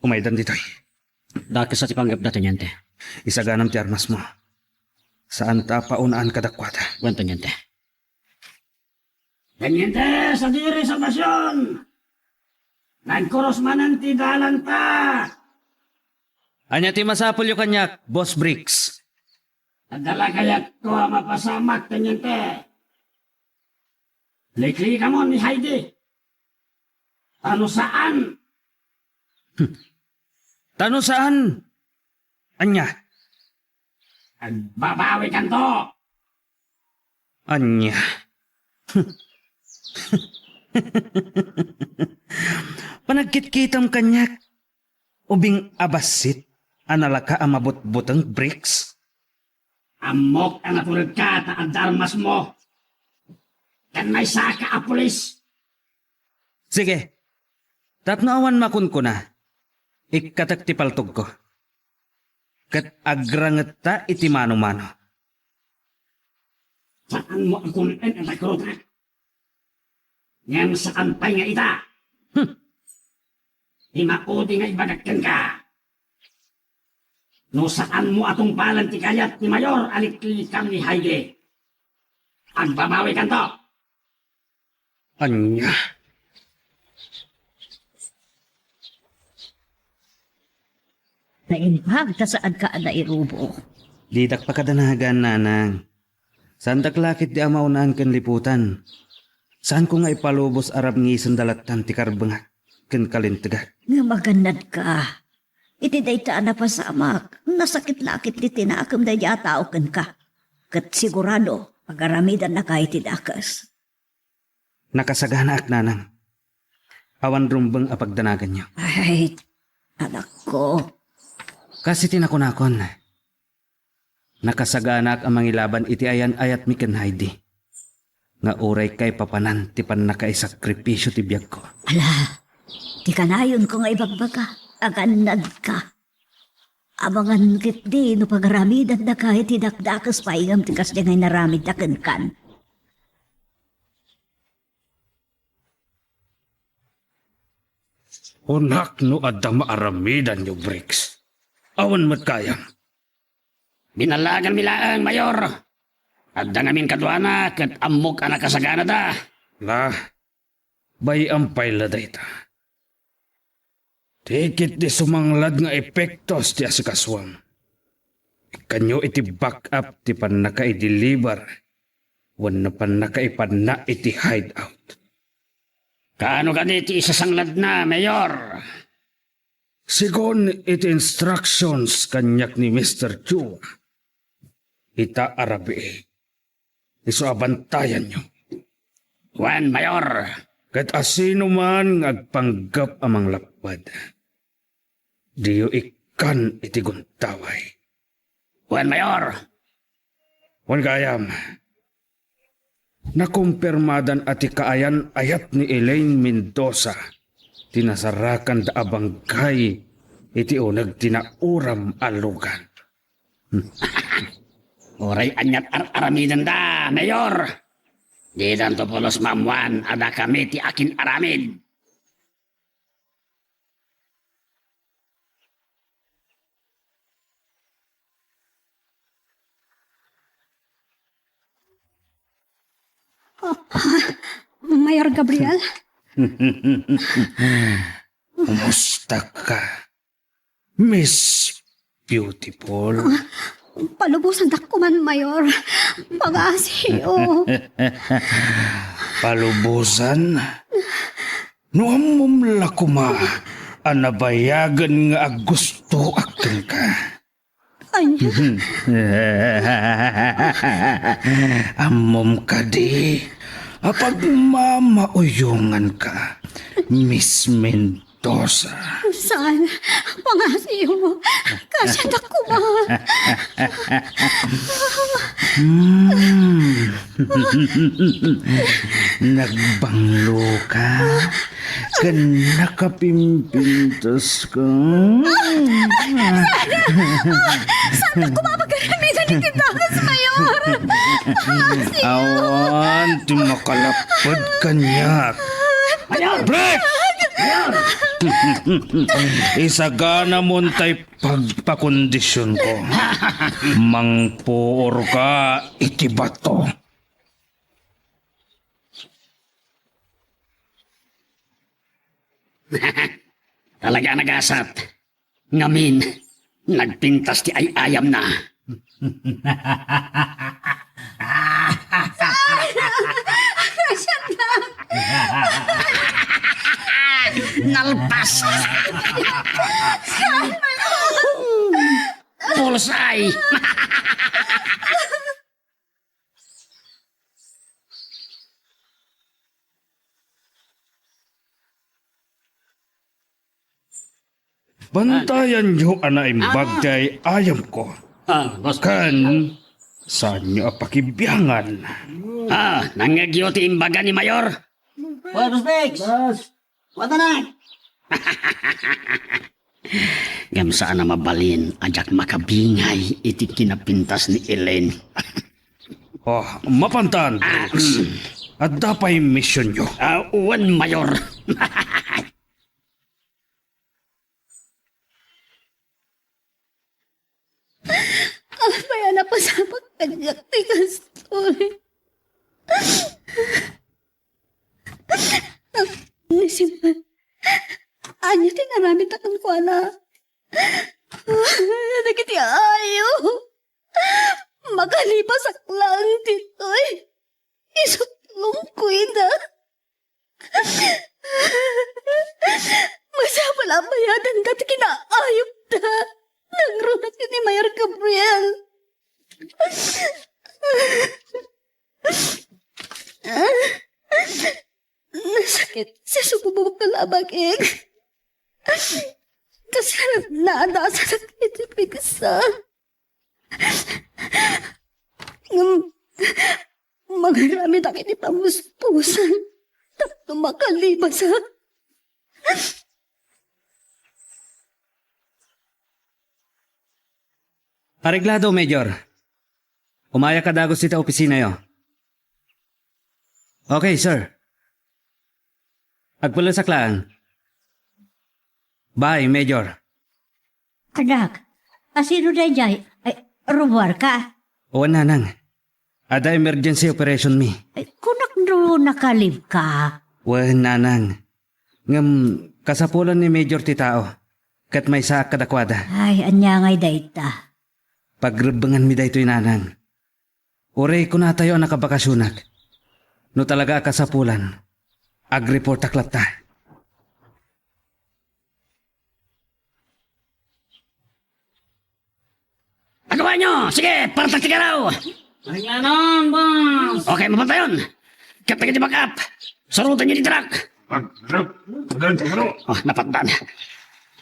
Umaydan ditoy. Dakes a ti panggepda, Teniente. Isaganam ti armasmo. Saanta a paunaan kadakuada. Wen, Teniente. Teniente, sadiri Salvacion! Nagkurus manen ti dalanta! Ania ti masapulyo kaniak, Boss Briggs? Adda la kayatko a mapasamak, Teniente. Liklikamon ni Heidi. Ta no saan. Ta no saan? Ania? Agbabawikanto. Ania? Panagkitkitam kaniak, ubing a bassit a nalaka a mabutbuteng, Briggs? Ammok a naturedka ta adda armasmo. Ken maysaka a pulis. Sige. Tapno awan makunkuna, ikkatek ti paltogko. Ket agrangetta iti mano-mano. Saanmo a kun-en a takrotak. Ngem saan pay nga ita. Hmm. Ti maudi nga ibagak kenka. No saanmo a tungpalen ti kayat ti Mayor a liklikam ni Heidi, agbabawikanto. Ania? Naimbag ta saanka a nairubo. Didak pakadanagan, nanang. Saandak la ketdi a maunaan ken liputan. Saanko nga ipalubos a rabngisen da lattan ti karbengak ken kalintegak. Ngem agannadka. Iti dayta a napasamak, nasakit la ketdi ti nakem daydi a tao kenka. Ket sigurado, agaramidannaka iti dakes. Nakasaganaak, nanang. Awan rumbeng a pagdanaganyo. Ay, anakko. Kas iti nakunakon, nakasaganaak a mangilaban iti ayan-ayatmi ken Heidi. Nga uray kaipapanan ti pannakaisakripisio ti biagko. Ala, ti kanayonko nga ibagbaga, agannadka. Amangan ketdi no pagaramidannaka iti dakdakes pay ngem ti kasdi nga inaramidda kenkan. Kunak no adda maaramidanyo, Briggs. Awan met kayam. Binallaganmi laeng, Mayor. Adda ngamin kaduana ket ammok a nakasaganada. La, bay-am pay la dayta. Ti ketdi sumanglad nga epektos ti asikasuam. Ikkanyo iti back-up ti pannakaideliver wenno pannakaipanna iti hideout. Kaano kadi ti isasangladna, Mayor? Segun iti instructions kaniak ni Mister Chu, ita a rabii, isu a bantayanyo. Wen, Mayor, Ket asinoman nga agpanggep a manglapped, diyo ikkan iti guntaway. Wen, Mayor. Wen gayam, nakumpirmadan a ti kaayan-ayat ni Elaine Mendoza ti nasarakanda a banggay iti uneg ti nauram a lugan. Uray ania't ar-aramidenda, Mayor. Didanto pulos maammuan a dakami ti akin-aramid. Ah, Mayor Gabriel? Kumusta ka, Miss Beautiful? Ah, palubosandak koman, Mayor. Pangasiyo. Palubosan? No ammom la koma a nabayagen nga agustoak kenka. Ania? Ammom kadi a pagmamauyonganka, Miss Mendoza? Saan? Pangasiyo. Kasyadak koma. Hmm. Nagbanglo ka? Ken nakapimpintas ka? Saan koma pagkaramidan iti dagus, Mayor? Awan ti makalapped kaniak. Break! Isagana mo tay pagpakondisionko. Mangpuor ka iti bato. Talaga a nagasat. Ngamin, nagpintas ti ay-ayamna. Nalpas! Bullseye! Bantayanyo a naimbag ti ay-ayamko. Ah, boss. Ken saanyo a pakibiangan. Ah, nangngegyo ti imbaga ni Mayor? Boss, boss, boss. Watanak! Ngem saan a mabalin a diak makabingay iti kinapintas ni Elaine. Oh, mapantan, Briggs. Adda pay misionyo. Ah, wen, Mayor. Apay a napasamak kaniak ti kastoy? Ni Simon, ania ti inaramidda kenkuana? Dagiti ayo, makalipasak laeng ditoy. Isuplongko ida. Masapul a bayadanda ti kinaayupda. Nangruna ken ni Mayor Gabriel. Nasakit sa subong nga labakek. Kasla nadasakit ti pigsa. Ngem, mangaramid iti pamuspusan tapno makalipasak. Areglado, Major. Umayak a dagus iti opisinayo. Okay, sir. Agpullesak laeng. Bye, Major. Anak, asino daydiay? Ay, ruar ka? Wen, nanang. Adda emergency operation mi. Ay, kunak no nakalib ka. Wen, nanang. Ngem kasapulan ni Major ti tao, ket maysaak kadakuada. Ay, ania ngay dayta? Pagrebbenganmi daytoy, nanang. Uray kunatayo a nakabakasionak. No talaga a kasapulan, agreportak latta. Agawanyo! Sige, partak ti garaw! Ay, nanon, boss! Okay, mapantayon! Ket dagiti backup, Surotenyo ti truck! Ah, napatdan.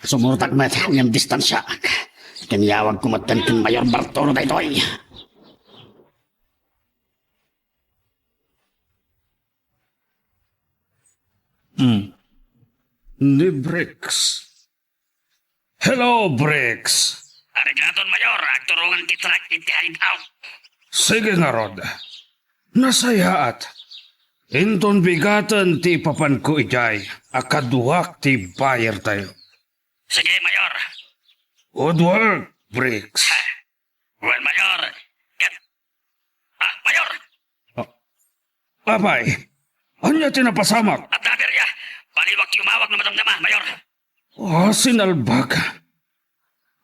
Sumurot met ngem distansiaak. Ken iyawagko met ken Mayor Bartolo daytoy. Hmm. Ni Bricks. Hello, Bricks. Arigaton, Mayor. Agturungan ti truck iti hideout. Sige ngarud. Nasayaat. Inton bigaten ti ipapanko idiay a kaduak ti buyer tayo. Sige, Mayor. Good work, Bricks. Well, Mayor. Ket, ah, Mayor! Ah, apay, ania ti napasamak? Adda aberya. Baliwak ti umawag no madamdama, Mayor. Ah, sinalbag.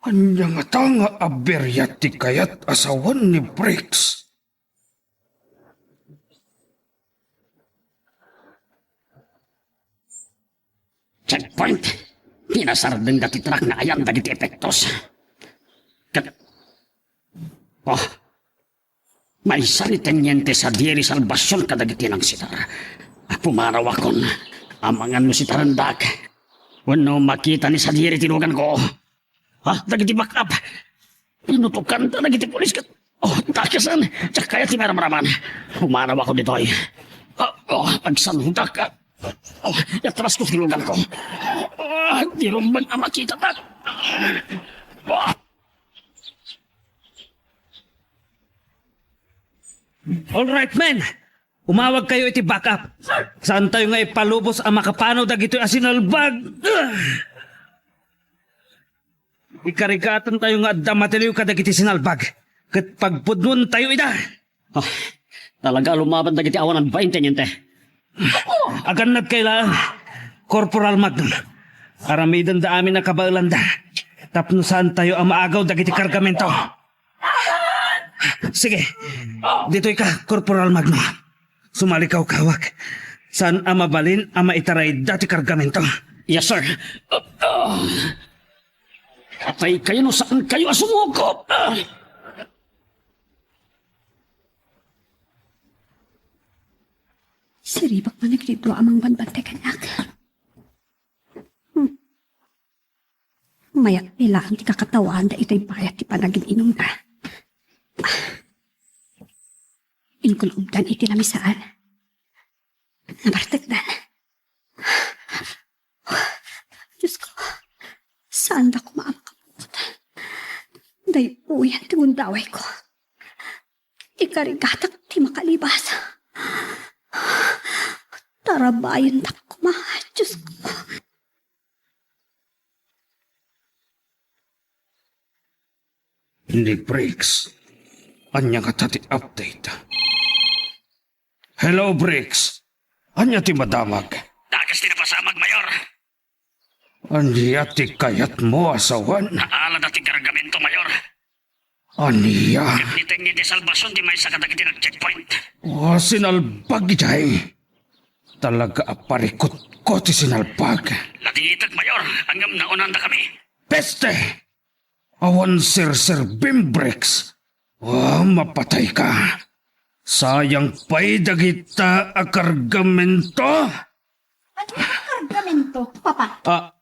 Ania ngata nga aberya ti kayat a sawen ni Bricks? Checkpoint! Pinasardengda ti truck nga ayan dagiti epektos. Ket, oh, maysa ni Teniente Sadieri Salvacion kadagiti nangsitar. Pumanawakon. Amangan no sitarendak wenno makita ni Sadieri ti luganko. Ha? Dagiti backup. Pinutokanda dagiti pulis ket, oh, takasen. Diak kayat ti maramraman. Pumanawakon ditoy. Ah, oh, agsanhudak. Oh, iatras ko ti luganko. Ah, di rumbeng a makitatak. Ah. All right, men. Umawag kayo iti backup. Saan tayo nga ipalubos a makapano dagitoy a sinalbag? Ikarigatan tayo nga adda matiliw kadagiti sinalbag, ket pagpudnon tayo ida. Ah, talaga a lumaban dagiti awan agbain, Teniente. Agannad kay laeng, Corporal Magno. Aramidenda amin a kabaelanda tapno saan tayo a maagaw dagiti kargamento. Sige, ditoy ka, Corporal Magno. Sumali ka, kawak. Saan a mabalin a maitaray dati kargamento? Yes, sir. Patay kayo no saan kayo a sumukop! Siribak man dagiti dua a mangbanbantay kaniak. Hmm. Mayat ni laeng ti kakatawaan daytoy bayat ti panagin-inumda. Inkulobdan iti lamisaan. Nabartekdan. Diyos ko, saanda koma a makaput. Daytoyen ti gundawayko. Ikarigatak ti makalibas. Tarabayendak koma, Diyos ko. Ni Briggs, ania ngata ti update? Hello, Briggs. Ania ti madamag? Dakes ti napasamak, Mayor. Ania ti kayatmo a sawen? Naalada ti kargamento, Mayor. Ania? Ket ni Teniente Salvacion ti maysa kadagiti nag-checkpoint. Oh, sinalbag idiay. Talaga a parikutko ti sinalbag. Laditek, Mayor, ngem naunanda kami. Peste! Awan serserbim, Briggs. Ah, mapatay ka. Sayang pay dagita a kargamento. Ania a kargamento, Papa? Ah,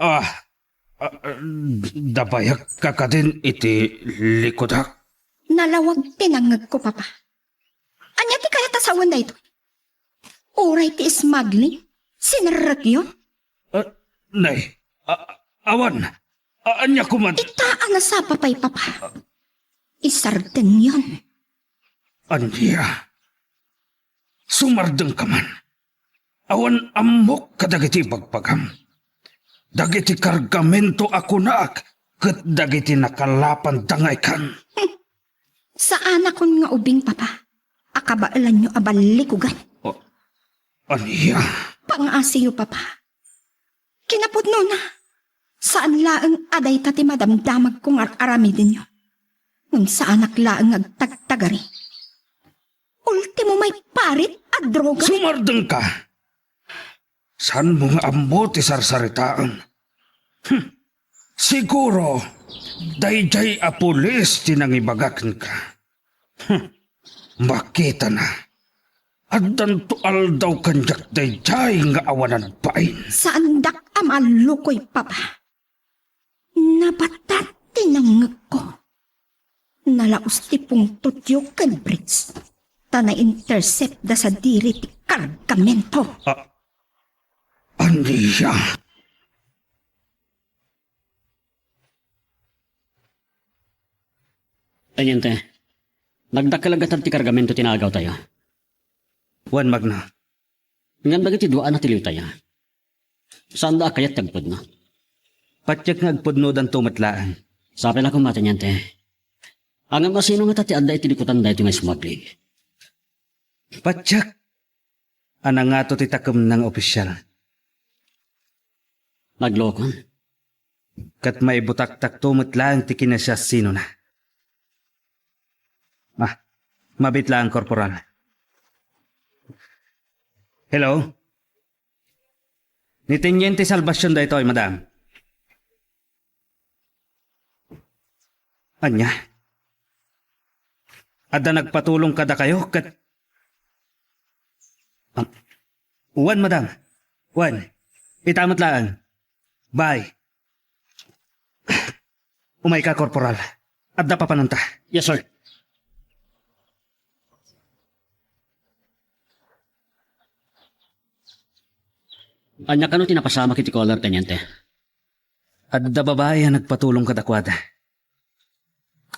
ah, ah, dabayak ka kadin iti likudak. Nalawag ti nangngegko, Papa. Ania ti kayat a sawen daytoy? Uray ti smuggling? Sinerrekyo? Ah, nay, a-, awan. A-, ania koma? Ita a nasapa pay, Papa. Isardenyon. Ania? Sumardengka man. Awan ammok kadagiti ibagbagam. Dagiti kargamento a kunaak ket dagiti nakalapanda nga ikan. Saanakon nga ubing, Papa, a kabaelanyo a ballikugan. Oh, ania? Pangaasiyo, Papa. Kinapudnona, saan laeng a dayta ti madamdamagko nga ar-aramidenyo. Ngem saanak laeng nga agtagtagari. Ultimo, maiparit a droga. Sumardengka! Saanmo nga ammo ti sarsaritaem? Hmm. Siguro, daydiay a pulis ti nangibagak kenka. Hmm. Makitana. Addanto aldaw kaniak daydiay nga awanan bain. Saandak a malukoy, Papa. Nabatat ti nangngegko. Nalaos ti pungtotyo ken Briggs, ta na-intercept da sadiri ti kargamento. Ah, ania? Teniente, nagdakkel a gatad ti kargamento ti naagawtayo. Wen, Magno. Ngem dagiti dua a natiliwtayo, saanda a kayat ti agpudno? Patiek nga agpudnodanto met laeng. Sapay la koma, Teniente. Ngem asino ngata ti adda iti likutan daytoy nga smuggling? Patiek a nangato ti takemna nga opisial. Naglokon. Ket maibutaktakto met laeng ti kinasiasinona. Ah, mabiit laeng, Korporal. Hello? Ni Teniente Salvacion daytoy, madam. Ania? Adda nagpatulong kadakayo ket, ah, wen, madam. Wen, ita met laeng. Bye. Umayka, Korporal. Adda papananta. Yes, sir. Ania kano ti napasamak iti caller, Teniente? Adda babai a nagpatulong kadakuada.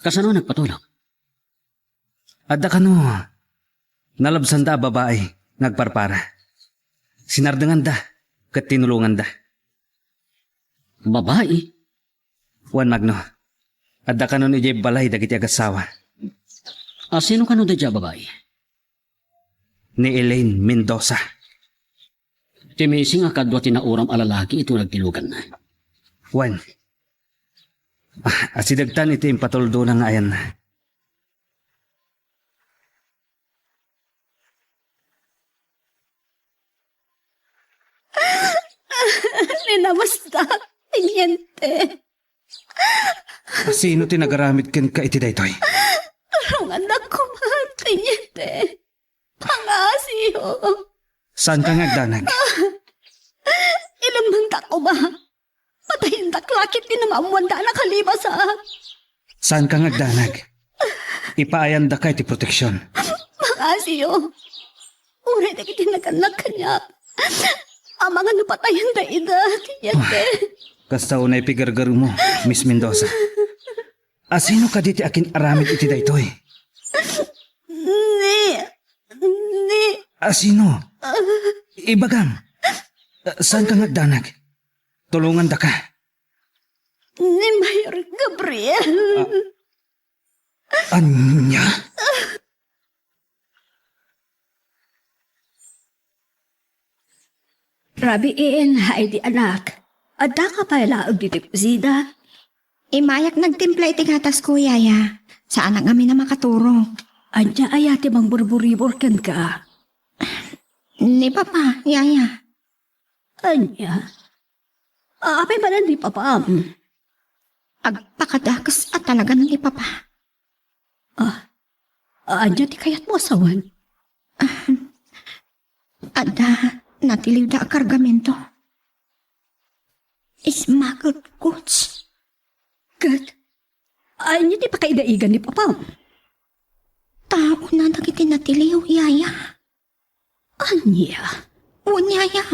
Kasano nagpatulong? Adda kano nalabsanda a babai nga agparpara. Sinardenganda ket tinulonganda. Babai? Wen, Magno. Adda kano idiay balay dagiti agassawa. Ah, sino kano daydiay a babai? Ni Elaine Mendoza. Ti missing a kadua ti nauram a lalaki iti nagtiluganna. Wen. Ah, asidegtan iti impatuldona nga ayanna. Linamastak, Teniente. Sino ti nagaramid kenka iti daytoy? Tulongannak koma, Teniente. Pangngasiyo. Saanka nga agdanag? Ilemmengtak koma. Patayendak la ket ti namaammoanda a nakalibas, a. Saanka nga agdanag? Ipaayandaka iti proteksion. Pangngasiyo. Uray dagiti nagannak kaniak, amangan no patayenda ida, Teniente. Kasta unay pigargarmo, Miss Mendoza. Asino kadi ti akin-aramid iti daytoy? Ni, ni Asino? Ibagam. Saanka nga agdanag? Tulongandaka. Ni Mayor Gabriel. Ah, ania? Rabiin, Heidi anak. Addaka pay laeng ditoy kusina? Immayak nagtimpla iti gatasko, yaya. Saanak ngamin a makaturog. Ania aya ti mangburburibor kenka? Ni papa, yaya. Ania? Apay manen ni papam? Agpakadakes a talagan ni papa. Ah, ania ti kayatmo a sawen? Ahem. Adda natiliwda a kargamento. Smuggled goods. Ket ania ti pakaigaigan ni papam? Taona dagiti natiliw, yaya. Ania? Wen, yaya.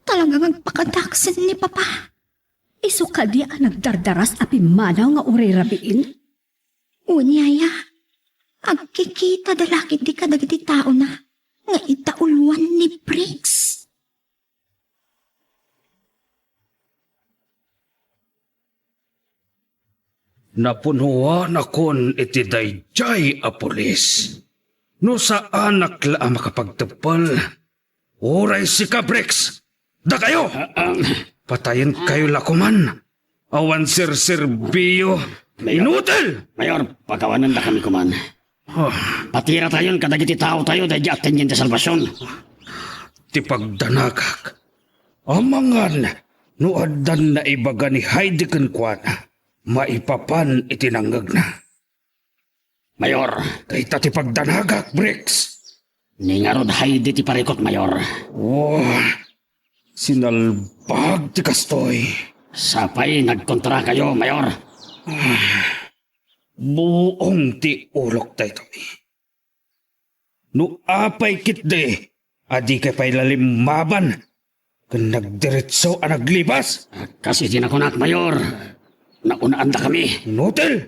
Talaga nga agpakadakesen ni papa. Isu kadi a nagdardaras a pimmanaw nga uray rabiin? Wen, yaya. Agkikita da la ketdi kadagiti taona nga itaulwan ni Briggs. Napunuanakon iti daydiay a pulis. No saanak la a makapagteppel, uray sika, Briggs, dakayo! Ah, ah. Patayenkayo la koman. Awan serserbiyo. Mayor. Inutil! Mayor, pakawanendakami koman. Ah. Patiratayon kadagiti taotayo daydiay a Teniente Salvacion. Ti pagdanagak, amangan no addan naibaga ni Heidi kenkuana maipapan iti nangngegna. Mayor. Dayta ti pagdanagak, Briggs. Ni ngarud, haanna ti parikut, Mayor. Oh, sinalbag ti kastoy. Sapay nagkontrakayo, Mayor. Buong ti ulok daytoy. No apay ketdi a dikay pay la limmaban ken nagdiretso a naglibas. Kas iti nakunak, Mayor, naunaandakami. Inutil!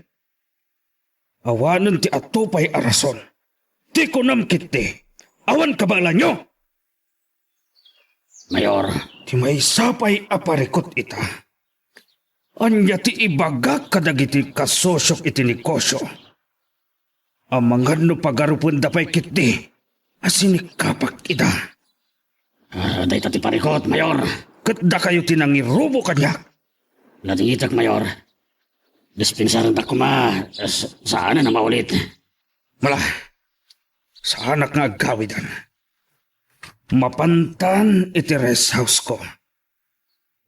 Awanen ti adu pay a rason. Ti kunam ketdi, awan kabaelanyo! Mayor. Ti maysa pay a parikut ita. Ania ti ibagak kadagiti kasosiok iti negosio? Amangan no pagarupenda pay ketdi a sinikkapak ida. Ah, dayta ti parikut, Mayor. Ket dakayo ti nangirubo kaniak. Nadingitek, Mayor. Dispensarendak koma, s-, saanen a maulit. Mala, saanak nga aggawidan. Mapantan iti rest house ko.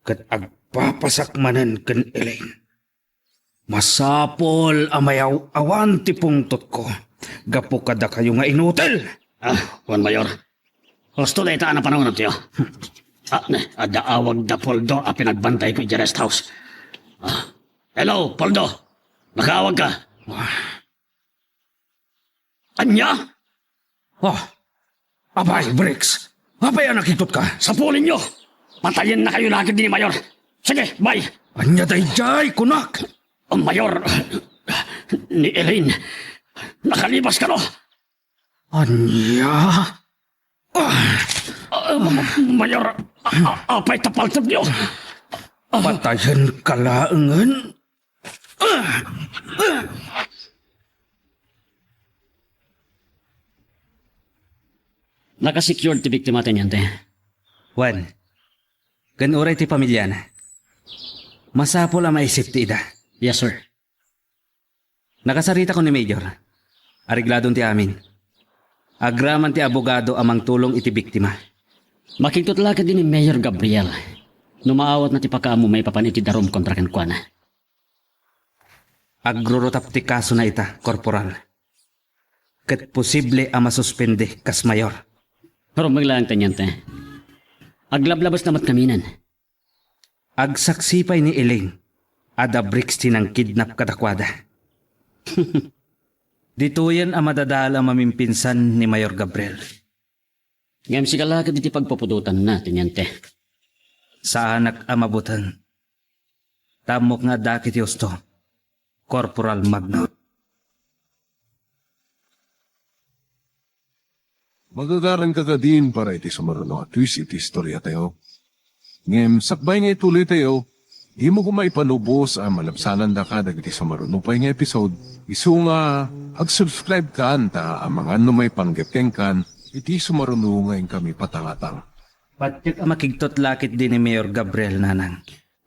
Ket agpapasak manen ken Elaine. Masapul a mayaw-awan ti pungtotko gapu kadakayo nga inutil. Ah, Juan Mayor. Husto dayta a napanunottayo. Ah, ne, adda awag da Poldo a pinagbantayko idiay rest house. Ah, hello, Poldo. Nakaawagka? Ania? Oh, apay, Bricks. Apay a nakigtotka? Sapulenyo! Patayennakayo la ketdi ni Mayor. Sige, bye! Ania daydiay, kunak? Oh, Mayor, ni Elaine, nakalibas kano? Ania? Ah, Mayor, a-, a-, apay ta paltedyo? Patayenka laengen? Naka-secured ti biktima, Teniente. Wen, ken uray ti pamiliana. Masapul a maisip ti ida. Yes, sir. Nakasaritakon ni Mayor. Aregladon ti amin. Agraman ti abogado a mangtulong iti biktima. Makigtot la ketdi ni Mayor Gabriel no maawatna ti pakaammo maipapan iti darum kontra kenkuana. Agrurutap ti kasona ita, Korporal. Ket posible a masuspende kas mayor. Rumbeng laeng, Teniente. Aglablabesna met ngaminen. Agsaksi pay ni Elaine a da Bricks ti nangkidnap kadakuada. Ditoyen a madadael a mamimpinsan ni Mayor Gabriel. Ngem sika la ket iti pagpupudotanna, Teniente. Saanak a mabuteng. Ta ammok nga adda ket ti husto, Corporal Magno. Magagaranka kadin para iti sumaruno a twist iti istoriatayo. Ngem sakbay nga ituloytayo, dimo koma ipalubos a malabsanandaka dagiti sumaruno pay nga episode. Isu nga, ag-subscribe kan ta amangan no maipanggep kenkan iti sumaruno nga inkami patangatang. Patiek a makigtot la ketdi ni Mayor Gabriel, nanang.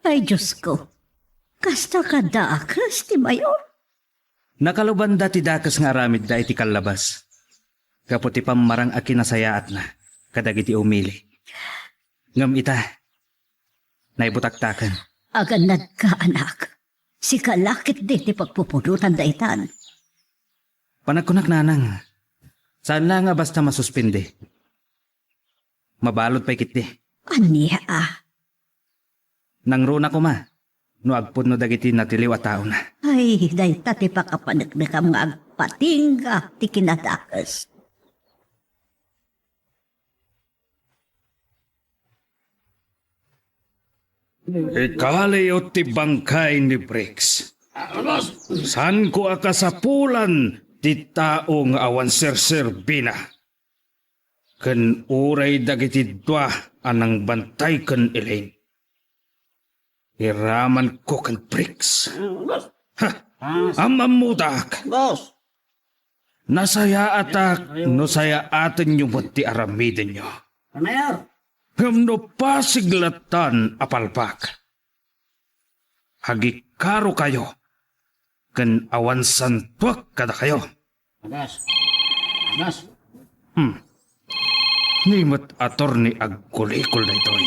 Ay, Diosko, kasta kadakes ti mayor? Nakalubanda ti dakes nga aramidda iti kallabas, gapu ti pammarang a kinasayaatna kadagiti umili. Ngem ita, naibutaktaken. Agannadka, anak. Sika la ketdi ti pagpupudotan daytan. Panagkunak, nanang, saan la nga basta masuspindi. Mabalud pay ketdi. Ania a? Nangruna koma no agpudno dagiti natiliw a taona. Ay, dayta ti pakapaneknekam nga agpatingga ti kinadakes. Ikaliyo ti bangkay ni Briggs. Saanko a kasapulan ti tao nga awan serserbina. Ken uray dagiti dua a nangbantay ken Elaine. Iramanko ken Briggs. Ha! Am-ammodak! Boss! Nasayaatak no sayaatenyo met ti aramidenyo. Mayor! Ngem no pasig lattan a palpak, agikkarokayo ken awan santuek kadakayo. Agas. Agas. Hmm. Ni met attorney agkulikol daytoy.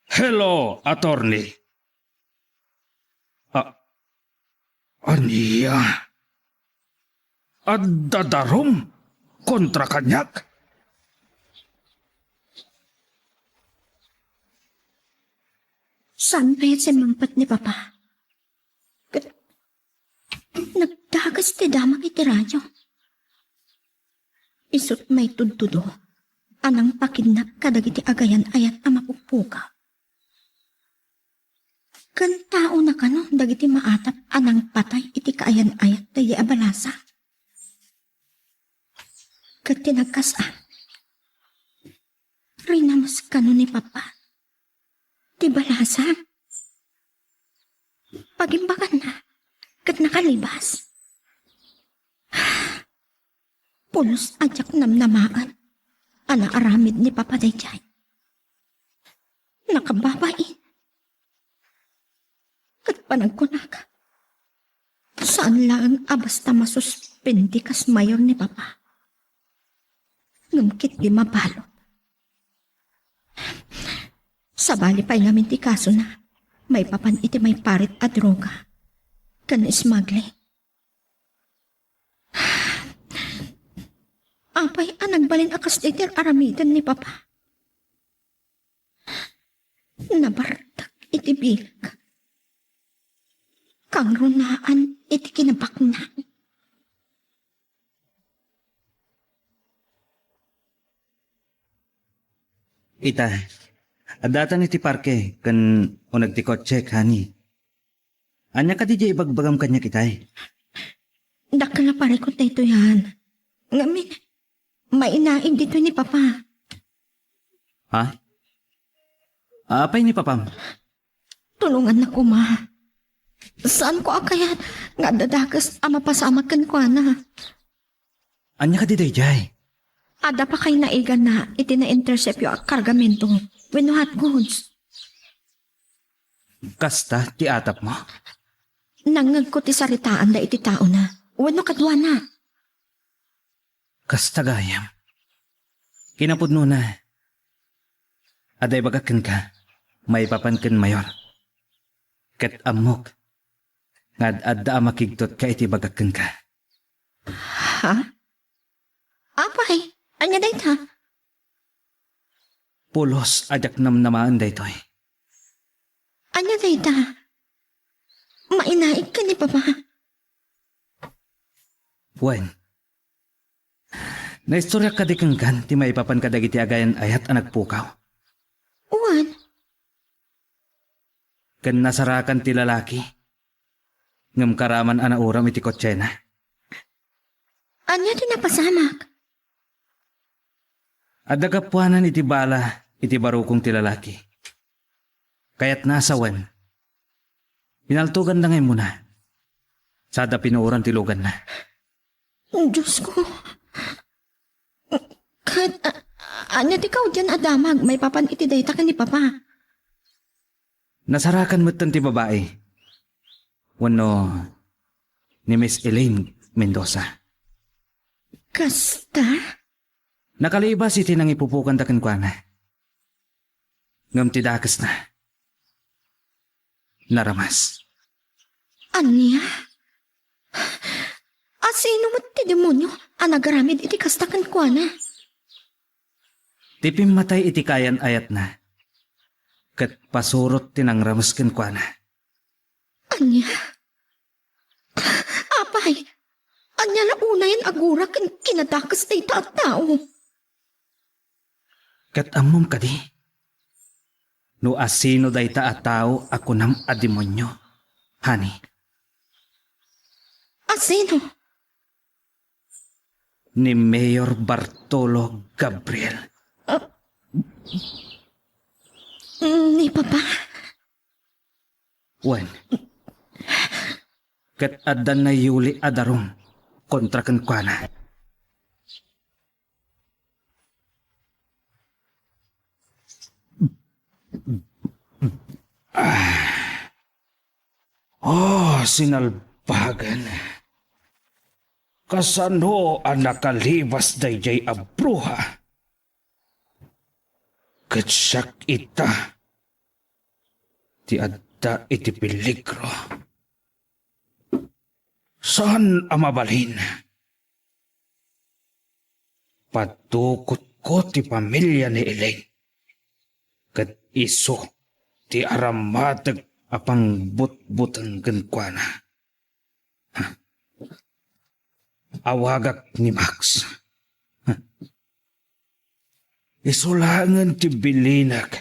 Hello, attorney. A-, ania? Adda darum? kontra kaniak? Saan pay a simmangpet ni Papa? Ket nagdakes ti damag iti radio. Isut' maitudtudo a nangpakidnap kadagiti agayan-ayat a mapukpukaw. Ken taona kano dagiti maatap a nangpatay iti kaayan-ayat daydi a balasa? Ket ti nagkasaan, rinames kano ni Papa ti balasa. Pagimbaganna ket nakalibas. Pulos a diak namnamaen a naaramid ni Papa daydiay. Nakababain. Ket panagkunak, saan laeng a basta masuspendi kas mayor ni Papa. Ngem ketdi mabalud. Sabali pay ngamin ti kasona maipapan iti maiparit a droga ken smuggling. Apay a nagbalin a kasdi ti aramiden ni Papa? Nabartek iti bileg. Kangrunaan iti kinabaknang. Ita, addatan iti parke ken uneg ti kotsek, honey. Ania kadi diay ibagbagam kaniak itay? Dakkel a parikut daytoy, han. Ngamin, mainaig ditoy ni Papa. Ha? Apay ni Papam? Tulongannak koma. Saanko a kayat nga adda dakes a mapasamak kenkuana. Ania kadi daydiay? Adda pakainaiganna iti na-interceptyo a kargamento wenno hot goods. Kasta ti atapmo? Nangngegko ti saritaanda iti taona wenno kaduana. Kasta gayam. Kinapudnona, adda ibagak kenka maipapan ken Mayor. Ket ammok nga ad-adda a makigtotka iti ibagak kenka. Ha? Apay, ania dayta? Pulos a diak namnamaen daytoy. Ania dayta? Mainaig ken ni Papa? Wen, naistoriak kadi kenka ti maipapan kadagiti agayan-ayat a nagpukaw? Wen. Ken nasarakan ti lalaki, ngem karaman a nauram iti kotsena. Ania ti napasamak? Adda gapuanan iti bala iti barukong ti lalaki. Kayatna a sawen. Pinaltoganda nga immuna. Sada pinuoran ti luganna. Diosko. Ket, a-, ania ti kaudian a damag maipapan iti dayta ken ni Papa? Nasarakan metten ti babai. Wenno ni Miss Elaine Mendoza. Kasta? Nakalibas iti nangipupokanda kenkuana. Ngem ti dakesna, naramas. Ania? Asino met ti demonio a nagaramid iti kasta kenkuana? Ti pimmatay iti kaayan-ayatna ket pasurot ti nangrames kenkuana. Ania? Apay, ania la unayen a gura ken kinadakes dayta a tao? Ket ammom kadi no asino dayta a tao a kunam a demonio, honey? Asino? Ni Mayor Bartolo Gabriel. Ah, ni Papa? Wen, ket adda nayuli a darum kontra kenkuana. Ah. Oh, sinalbagen. Kasano a nakalibas daydiay a bruha? Ket siak ita ti adda iti peligro. Saan a mabalin. padukotko ti pamilia ni Elaine. Ket isu ti arammateg a pangbutbuteng kenkuana. Awagak ni Max. Isu laengen ti bilinek,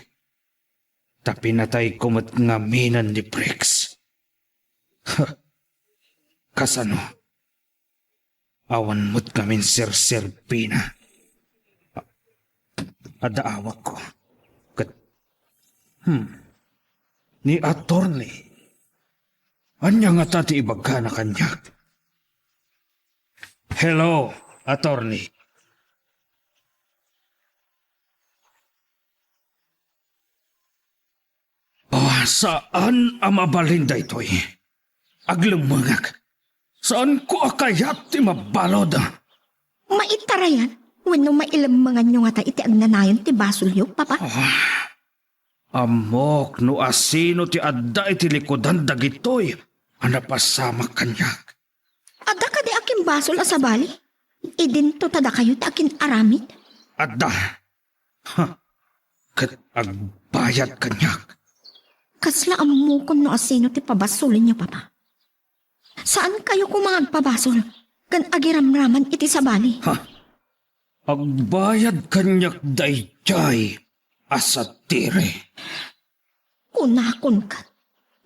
ta pinatayko met ngaminen ni Briggs. Kasano? Awan met ngamin serserbina. Adda awakko. Ket, hmm, ni Attorney. Ania ngata ti ibagana kaniak? Hello, Attorney. Oh, saan a mabalin daytoy. Aglemmengak. Saanko a kayat ti mabalud. Maitarayan wenno mailemmenganyo ngata iti agnanayon ti basolyo, Papa? Ah, ammok no asino ti adda iti likudan dagitoy a napasamak kaniak. Adda kadi a kimbasol a sabali? Idinto ta dakayo ti akin-aramid? Adda. Ha, ket agbayad kaniak. Kasla ammokon no asino ti pabasolenyo, Papa. Saan kayo koma nga agpabasol ken agiramraman iti sabali? Ha? Agbayad kaniak daydiay a satire. Kunakon ket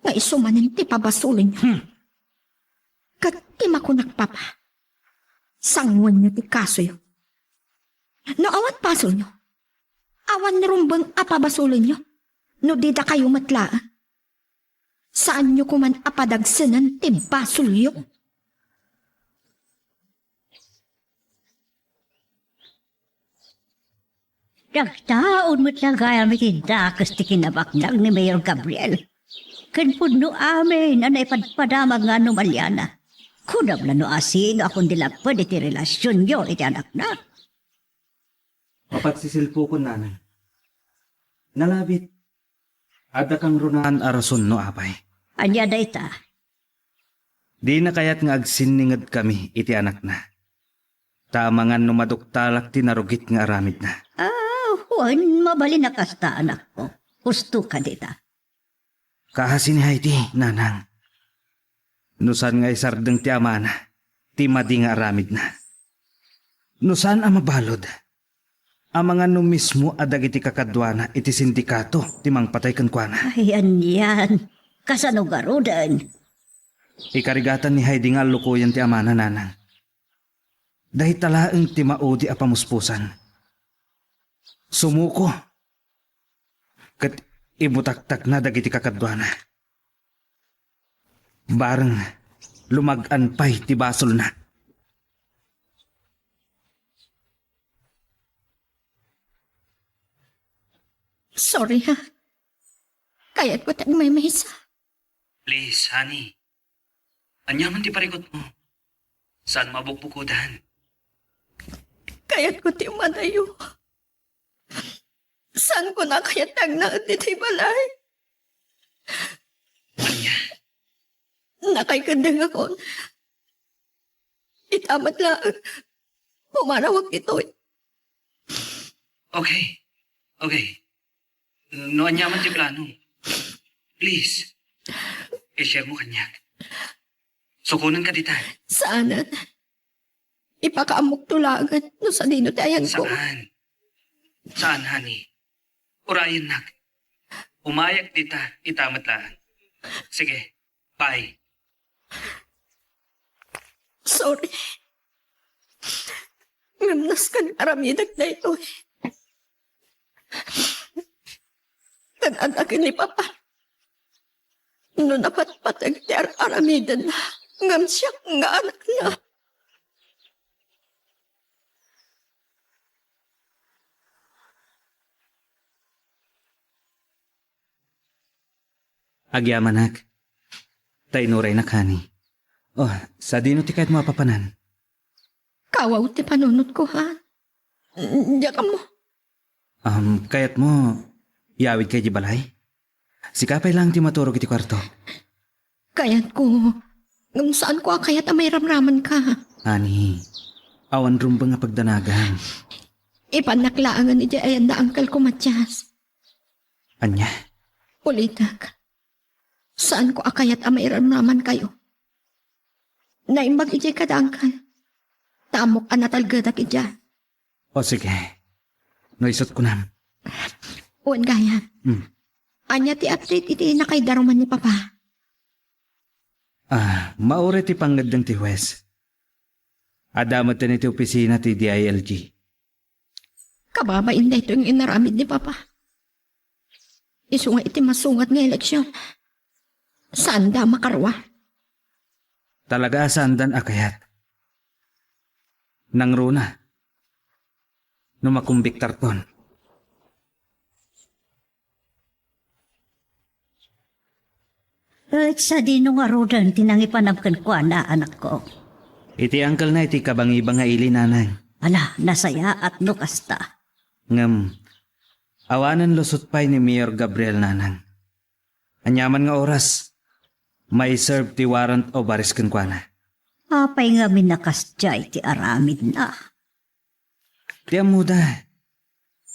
nga isu manen ti pabasolenyo. Hmm. Ket ti makunak, Papa, sangoenyo ti kasoyo. No awan basolyo, awan rumbeng a pabasolenyo no di dakayo met laeng. Saanyo koman a padagsenen ti basolyo. Nagtaud met la gayam iti dakes ti kinabaknang ni Mayor Gabriel. Ken pudno amin a naipadpadamag nga anomaliana. Kunam la no asino a kundi lapped iti relasionyo iti anakna. Mapagsisilpokon, nanang. Nalabit, adda kangrunaan a rason no apay. Ania dayta? Dina kayat nga agsinningedkami iti anakna. Ta amangan no maduktalak ti narugit nga aramidna. Ah, wen, mabalin a kasta, anakko. Husto ka dita. Kaasi ni Heidi, nanang. No saan nga isardeng ti amana ti madi nga aramidna. No saan a mabalud, amangan no mismo a dagiti kakaduana iti sindikato ti mangpatay kenkuana. Ay, anian. Kasano garuden? Ikarigatan ni Heidi nga allukoyen ti amana, nanang. Dayta laeng ti maudi a pamuspusan. Sumuko ket ibutaktakna dagiti kakaduana. Bareng lumag-an pay ti basolna. Sorry, ha. Kayatko ti agmaymaysa. Please, honey. Ania man ti parikutmo? Saan mabukbukodan? Kayatko ti umadayo. Saanko a kayat ti agnaed ditoy balay. Ania? Nakaikeddengakon. Ita met laeng, pumanawak ditoy. Okay. Okay. No ania man ti plano, please, i-share mo kaniak. Sukonenka dita. Saanen. Ipakaammokto laengen no sadino ti ayanko. Saan? Saan, honey? Urayennak. Umayak dita, ita met laeng. Sige, bye. Sorry. Ngem nasken aramidek daytoy. Ket adda ken ni Papa. No napatpateg ti ar-aramidenna, ngem siak nga anakna. Agyamanak. Ta inuraynak, honey. Oh, sadino ti kayatmo a papanan? Kawaw ti panunotko, ha? Diak ammo. Um, kayatmo, iyawidka idiay balay? Sika pay laeng ti maturog iti kuarto. Kayatko, ngem saanko a kayat a mairamramanka. Honey, awan rumbeng a pagdanagam. Ipannak laengen idiay ayanna, Uncle ko, Matias. Ania? Ulitek. Saanko a kayat a mairamramankayo. Naimbag idiay kada, Uncle. Ta ammok a natalgedak idiay. O sige. No isut' kunam. Wen gayam. Hmm. Ania ti update iti nakaidaruman ni Papa? Ah, mauray ti pangngeddeng ti huwes. Adda met iti opisina ti D I L G. Kababain daytoy nga inaramid ni Papa. Isu nga iti masungat nga eleksion, saanda a makarua. Talaga a saandan a kayat. Nangruna no makumbiktarton. Ket sadino ngaruden ti nangipanam kenkuana, anakko? Iti uncle-na iti kabangibang nga ili, nanang. Ala, nasayaat no kasta. Ngem, awanen lusot pay ni Mayor Gabriel, nanang. Aniaman nga oras, mai-serve ti warrant of arrest kenkuana. Apay ngamin a kasdiay ti aramidna? Ti ammoda,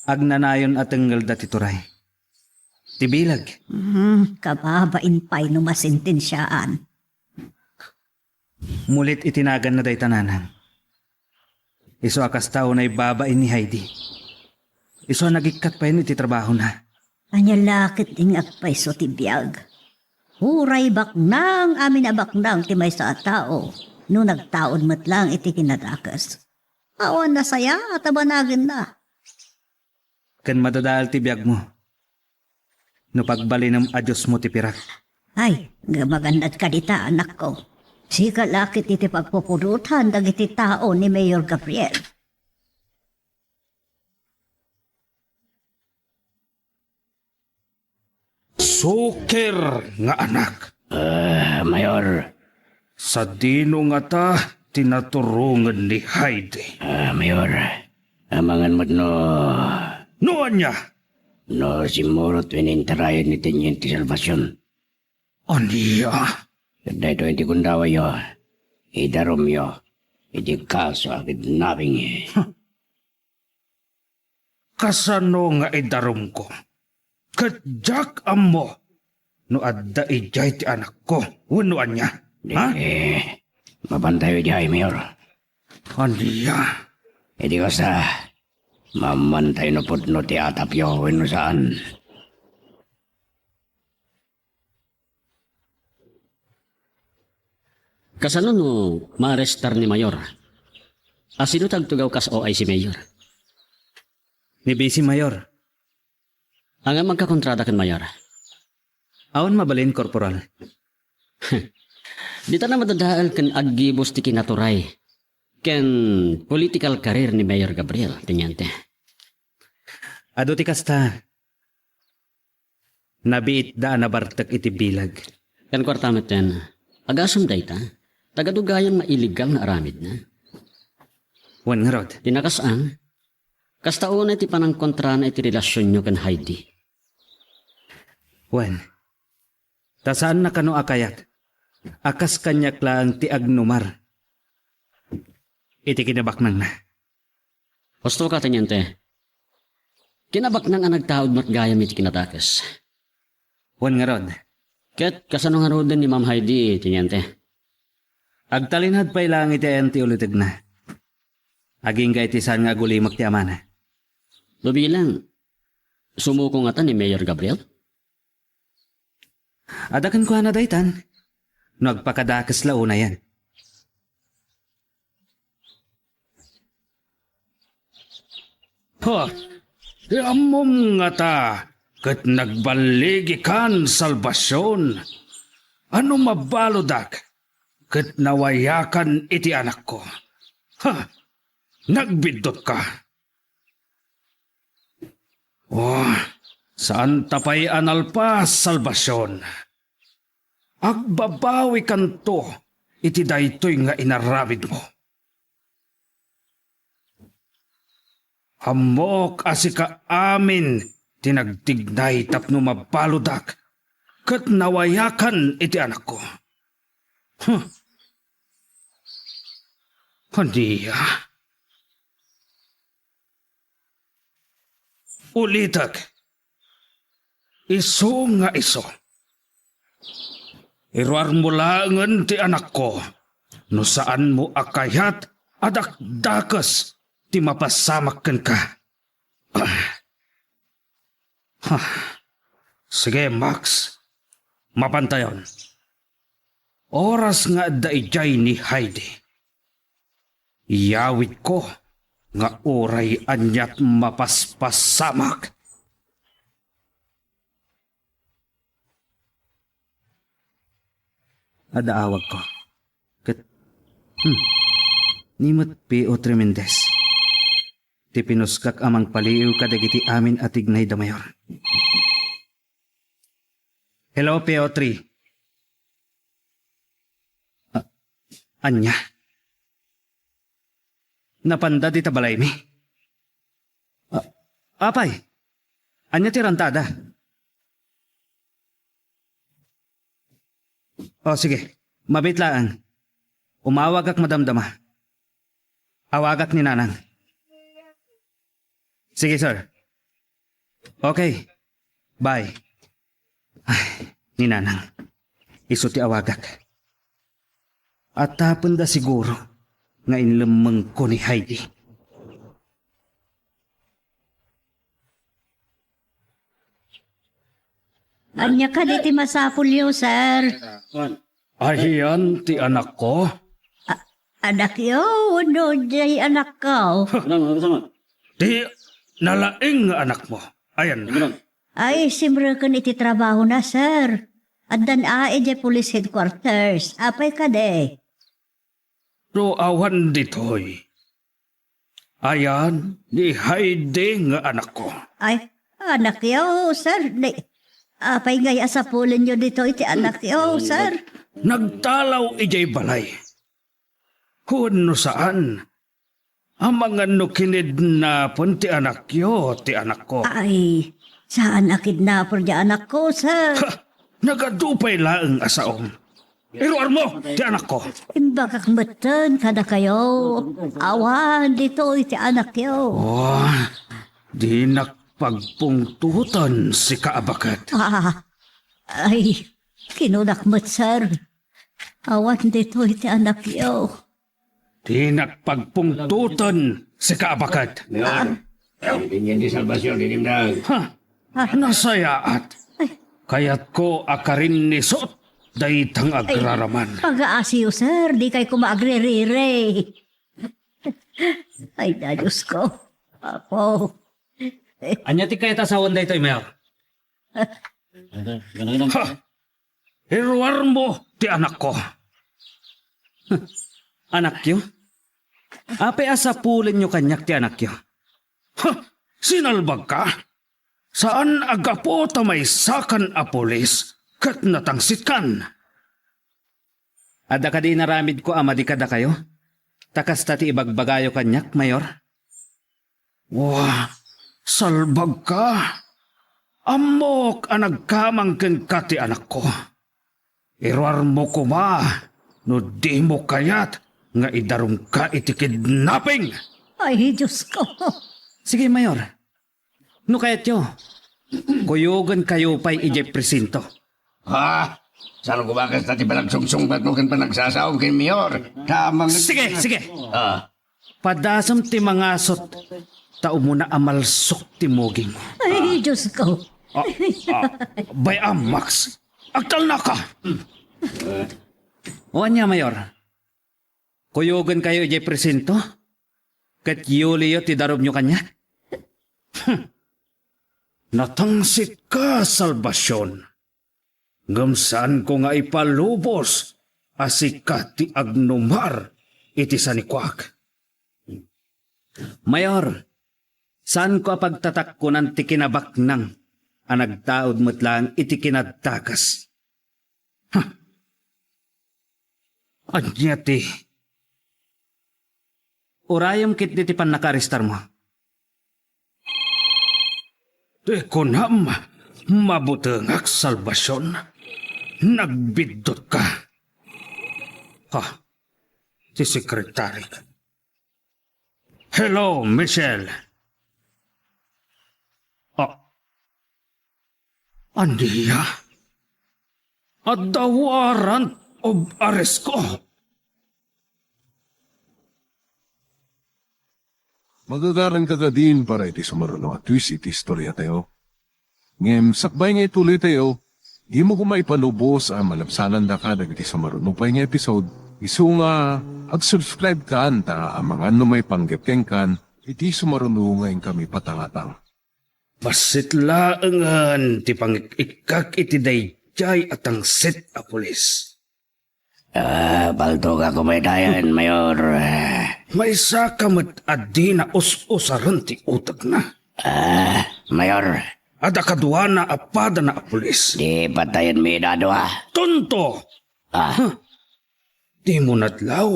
agnanayon a tengngelda ti turay. Ti bileg. Hmm, kababain pay no masentensiaan. Mulit iti naganna dayta, nanang. Isu a kasta unay babain ni Heidi. Isu a nagikkat pay iti trabahona. Ania la ket nga agpayso ti biag? Uray baknang, amin a baknang ti maysa a tao no nagtaud met laeng iti kinadakes. Awan nasayaat a banagenna. Ken madadael ti biagmo no pagbalinem a Diosmo ti pirak. Ay, nga magannad ka dita, anakko. Sika la ket iti pagpupudotan dagiti tao ni Mayor Gabriel. Sukir nga anak. Ah, Mayor. Sadino ngata ti naturongen ni Heidi? Ah, Mayor, amangan met no... No ania? No simmurot wenno intarayan ni Teniente Salvacion. Ania? Ket daytoy ti gundawayyo, idarumyo iti kaso a kidnapping. Kasano nga idarumko? Ket diak ammo no adda idiay ti anakko wenno ania. Ha? Eh, mapantayo idiay, Mayor. Ania? Idi kasta, mamantayo no pudno ti atapyo wenno saan. Kasano no maarestar ni Mayor? A sino ti agtugaw kas O I si Mayor? Ni Vice Mayor. Ania, agkakontrada ken Mayor? Awan mabalin, Corporal. Dita na madadael ken aggibus ti kinaturay ken political career ni Mayor Gabriel, Teniente. Adu ti kasta. Nabiitda a nabartek iti bileg. Ken kuarta metten, agasem dayta, ta adu gayam nga illegal nga aramidna. Wen ngarud. Ti nakas-an, kasta unay ti panangkontrana iti relasionyo ken Heidi. Wen, ta saanna kano a kayat a kas kaniak laeng ti agnumar iti kinabaknangna. Husto ka, Teniente. Kinabaknang a nagtaud met gayam iti kinadakes. Wen ngarud. Ket kasano ngaruden ni Ma'am Heidi, Teniente? Agtalinaed pay laeng iti ayan ti ulitegna. Agingga iti saan nga agulimek ti amana. No bilang, sumuko ngata ni Mayor Gabriel? Adda kenkuana daytan, no agpakadakes la unayen. Ha, ti ammom ngata ket nagballigikan, Salvacion. A no mabaludak ket nawayakan iti anakko. Ha, nagbiddutka. Oh, saanta pay a nalpas, Salvacion. Agbabawikanto iti daytoy nga inaramidmo. Ammok a sika amin ti nagtignay tapno mabaludak ket nawayakan iti anakko. Huh. Ania? ulitek. Isu nga isu. Iruarmo laengen ti anakko no saanmo a kayat a dakdakes ti mapasamak kenka. Ha. Sige, Max. Mapantayon. Oras nga adda idiay ni Heidi. Iyawidko nga uray aniat mapaspasamak. Adda awagko. Ket, hmm, ni met P O Tremendez. Ti pinuskak a mangpaliiw kadagiti amin a tignay da Mayor. Hello, P O three. Ah, ania? Napanda dita balaymi? Ah, apay, ania ti rantada? O, sige. Mabit laeng. Umawagak madamdama. Awagak ni Nanang. Sige, sir. Okay. Bye. Ay, ni Nanang. Isu ti awagak. Attapenda siguro nga inlemmengko ni Heidi. Ania kadi ti masapulyo, sir? Ayan ti anakko. A-, anakyo? Wenno diay anakko? Ti nalaing nga anakmo. Ayan. Ay, simreken iti trabahona, sir. Addan a idiay police headquarters. Apay kadi? No awan ditoy, ayan ni Heidi nga anakko. Ay, anakyo, sir. Di, apay ngay a sapulenyo ditoy ti anakyo, sir? Nagtalaw idiay balay. Wenno saan, amangan no kinidnapen ti anakyo, ti anakko. Ay, saan a kidnaper ti anakko, sir. Ha! Nagadu pay laeng a saom. Iruarmo ti anakko. Imbagak metten kadakayo. Awan ditoy ti anakyo. Oh, dinak pagpungtoten sika a baket. Ah, ay, kinunak met, sir. Awan ditoy ti anakyo. Dinak pagpungtoten sika a baket. Mayor, ania ti salbasion ti dimdang? Ha? Nasayaat. Kayatko a karinnisot dayta nga agraraman. Pagaasiyo, sir. Dikay koma agririri. Ay, da, Diyos ko. Apo. Ania ti kayat a sawen daytoy, Mayor? Ha! Iruarmo ti anakko. Anakyo? Apay a sapulenyo kaniak ti anakyo? Ha! Sinalbagka? Saan a gapu ta maysakan a pulis ket natangsitkan? Adda kadi inaramidko a madi kadakayo? Ta kasta ti ibagbagayo kaniak, Mayor? Wa, salbagka. Ammok a nagkamang kenka ti anakko. Iruarmo koma no dimo kayat nga idarumka iti kidnapping. Ay, Diyos ko. Sige, Mayor. No kayatyo, kuyogenkayo pay idiay presinto. Ha? Saan koma kasta ti panagsungsungbatmo ken panagsasaom ken Mayor? Tamang. Sige, sige. Ah. Padasem ti mangasut, ta umuna a malsok ti muging. Ay, Diyos ko. Ah, ah, bay-am, Max. Agtalnaka. O ania, Mayor? Kuyogenkayo idiay presinto? Ket yuliyo ti darumyo kaniak? Natangsitka, Salvacion. Ngem saanko nga ipalubos a sika ti agnumar iti sanikuak. Mayor, saanko a pagtatakkunan ti kinabaknang a nagtaud met laeng iti kinadakes. Ha! Ania ti urayem ketdi ti pannakaarestarmo? Ti kunam, mabutengak, Salvacion. Nagbiddutka. Ha, ti sekretarik. Hello, Michelle. Ah. Ania? Adda warrant of arrest ko? Magagaranka kadin para iti sumaruno a twist iti istoriatayo. Ngem sakbay nga ituloytayo, dimo koma ipalubos a malabsanandaka dagiti sumaruno pay nga episode, isu nga ag-subscribe kan ta amangan no maipanggep kenkan iti sumaruno nga inkami patangatang. Bassit laengen ti pangik-ikkak iti daydiay a tangsit a pulis. Ah, paltogak umaydayan, Mayor. Maysaka met a dina us-usaren ti utekna. Ah, Mayor. Adda kaduana a padana a pulis. Di patayenmi dadua. Tonto! Ah. Huh. Dimo nadlaw.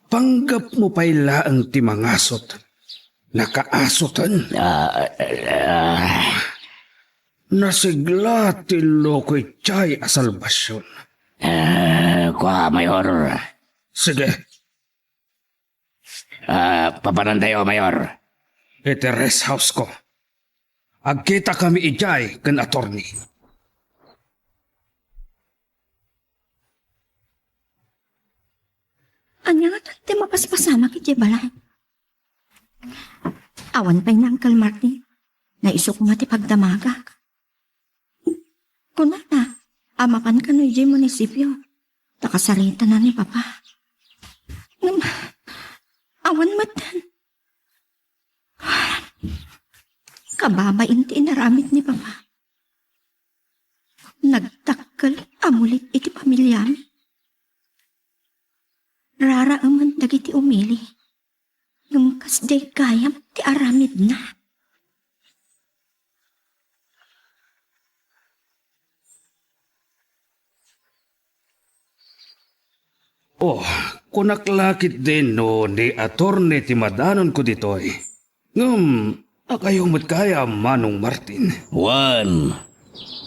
Panggepmo pay laeng ti mangasot. Nakaasoten. Ah, ah, Nasigla ti loko itiay a salbasion. Eh, kua, Mayor. Sige. Ah, papanantayo, Mayor? Iti rest house ko. Agkita kami idiay ken attorney. Ania nga ti mapaspasamak iti balay? Awan pay ni Uncle Martin. Naisu koma ti pagdamagak. Kunana a mapan kano idiay munisipio ta kasaritana ni Papa. Ngem awan metten. Kababain ti inaramid ni Papa. Nagdakkel a mulit iti pamiliami. Raraemen dagiti umili. Ngem kasdiay gayam ti aramidna. Oh, kunak la ketdin no ni atorne ti madanonko ditoy. Ngem, akayo met gayam, Manong Martin. Wen,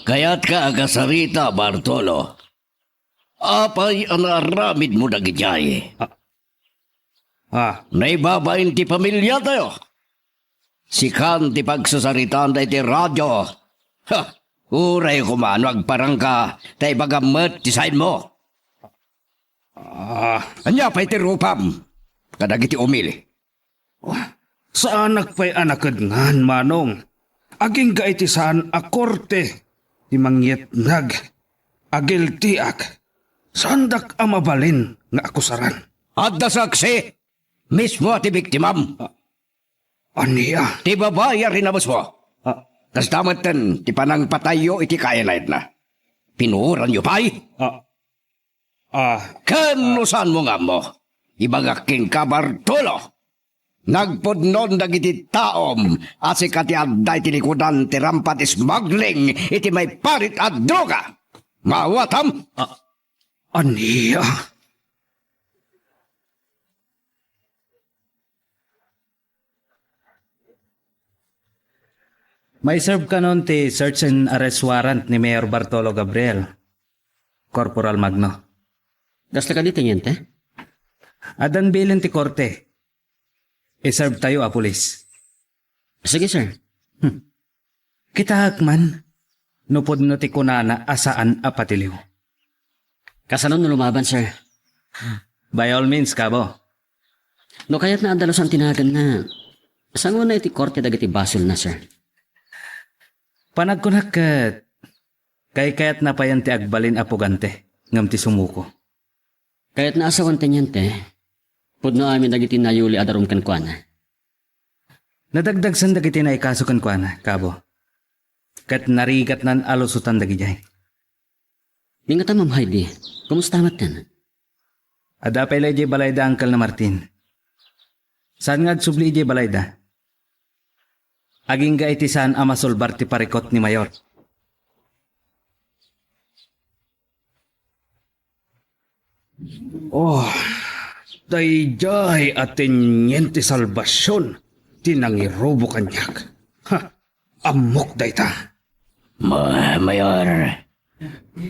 kayatka a kasarita, Bartolo? Apay a naaramidmo dagidiay? Ah. Ah. Naibabain ti pamiliatayo. Sikan ti pagsasaritaan daytoy radio. Ha! Uray koma no agparangka ta ibagam met ti saenmo. Ah. Ania pay ti rupam kadagiti umili? Saanak pay a nakedngan, Manong. Agingga iti saan a korte ti mangyetnag a guilty-ak. Saandak a mabalin nga akusaran. Adda saksi mismo a ti biktimam. Ah, ania? Ti babai a rinabusmo. Ah. Kasta metten ti panangpatayyo iti kainayatna. Pinuoranyo pay? Ah. Ah. Ken no saanmo nga ammo, ibagak kenka, Bartolo. Nagpudnon dagiti taom a sika ti adda iti likudan ti rampant smuggling iti maiparit a droga. Maawatam? Ah, ania? Maiserve kanon ti search and arrest warrant ni Mayor Bartolo Gabriel, Corporal Magno. Kasta kadi, Teniente? Addan bilin ti korte. Iserve tayo a pulis. Sige, sir. Hmm. Kitaak man, no pudno ti kunana a saan a patiliw. Kasano no lumaban, sir? By all means, Kabo. No kayatna a dalusan ti naganna, sangoenna iti korte dagiti basolna, sir. Panagkunak ket, kaykayatna payen ti agbalin a pugante ngem ti sumuko. Kayatna a sawen, Teniente, pudno amin dagiti nayuli a darum kenkuana. Nadagdagsen dagiti naikaso kenkuana, Kabo. Ket narigatnan a lusotan dagidiay. Ni ngata, Ma'am Heidi, kumusta metten? Adda pay la idiay balayda, Uncle na Martin. Saan nga agsubli idiay balayda? Agingga iti saan a masulbar ti parikut ni Mayor. Oh, daydiay a Teniente Salvacion ti nangirubo kaniak. Ha, ammok dayta. Ma-, Mayor.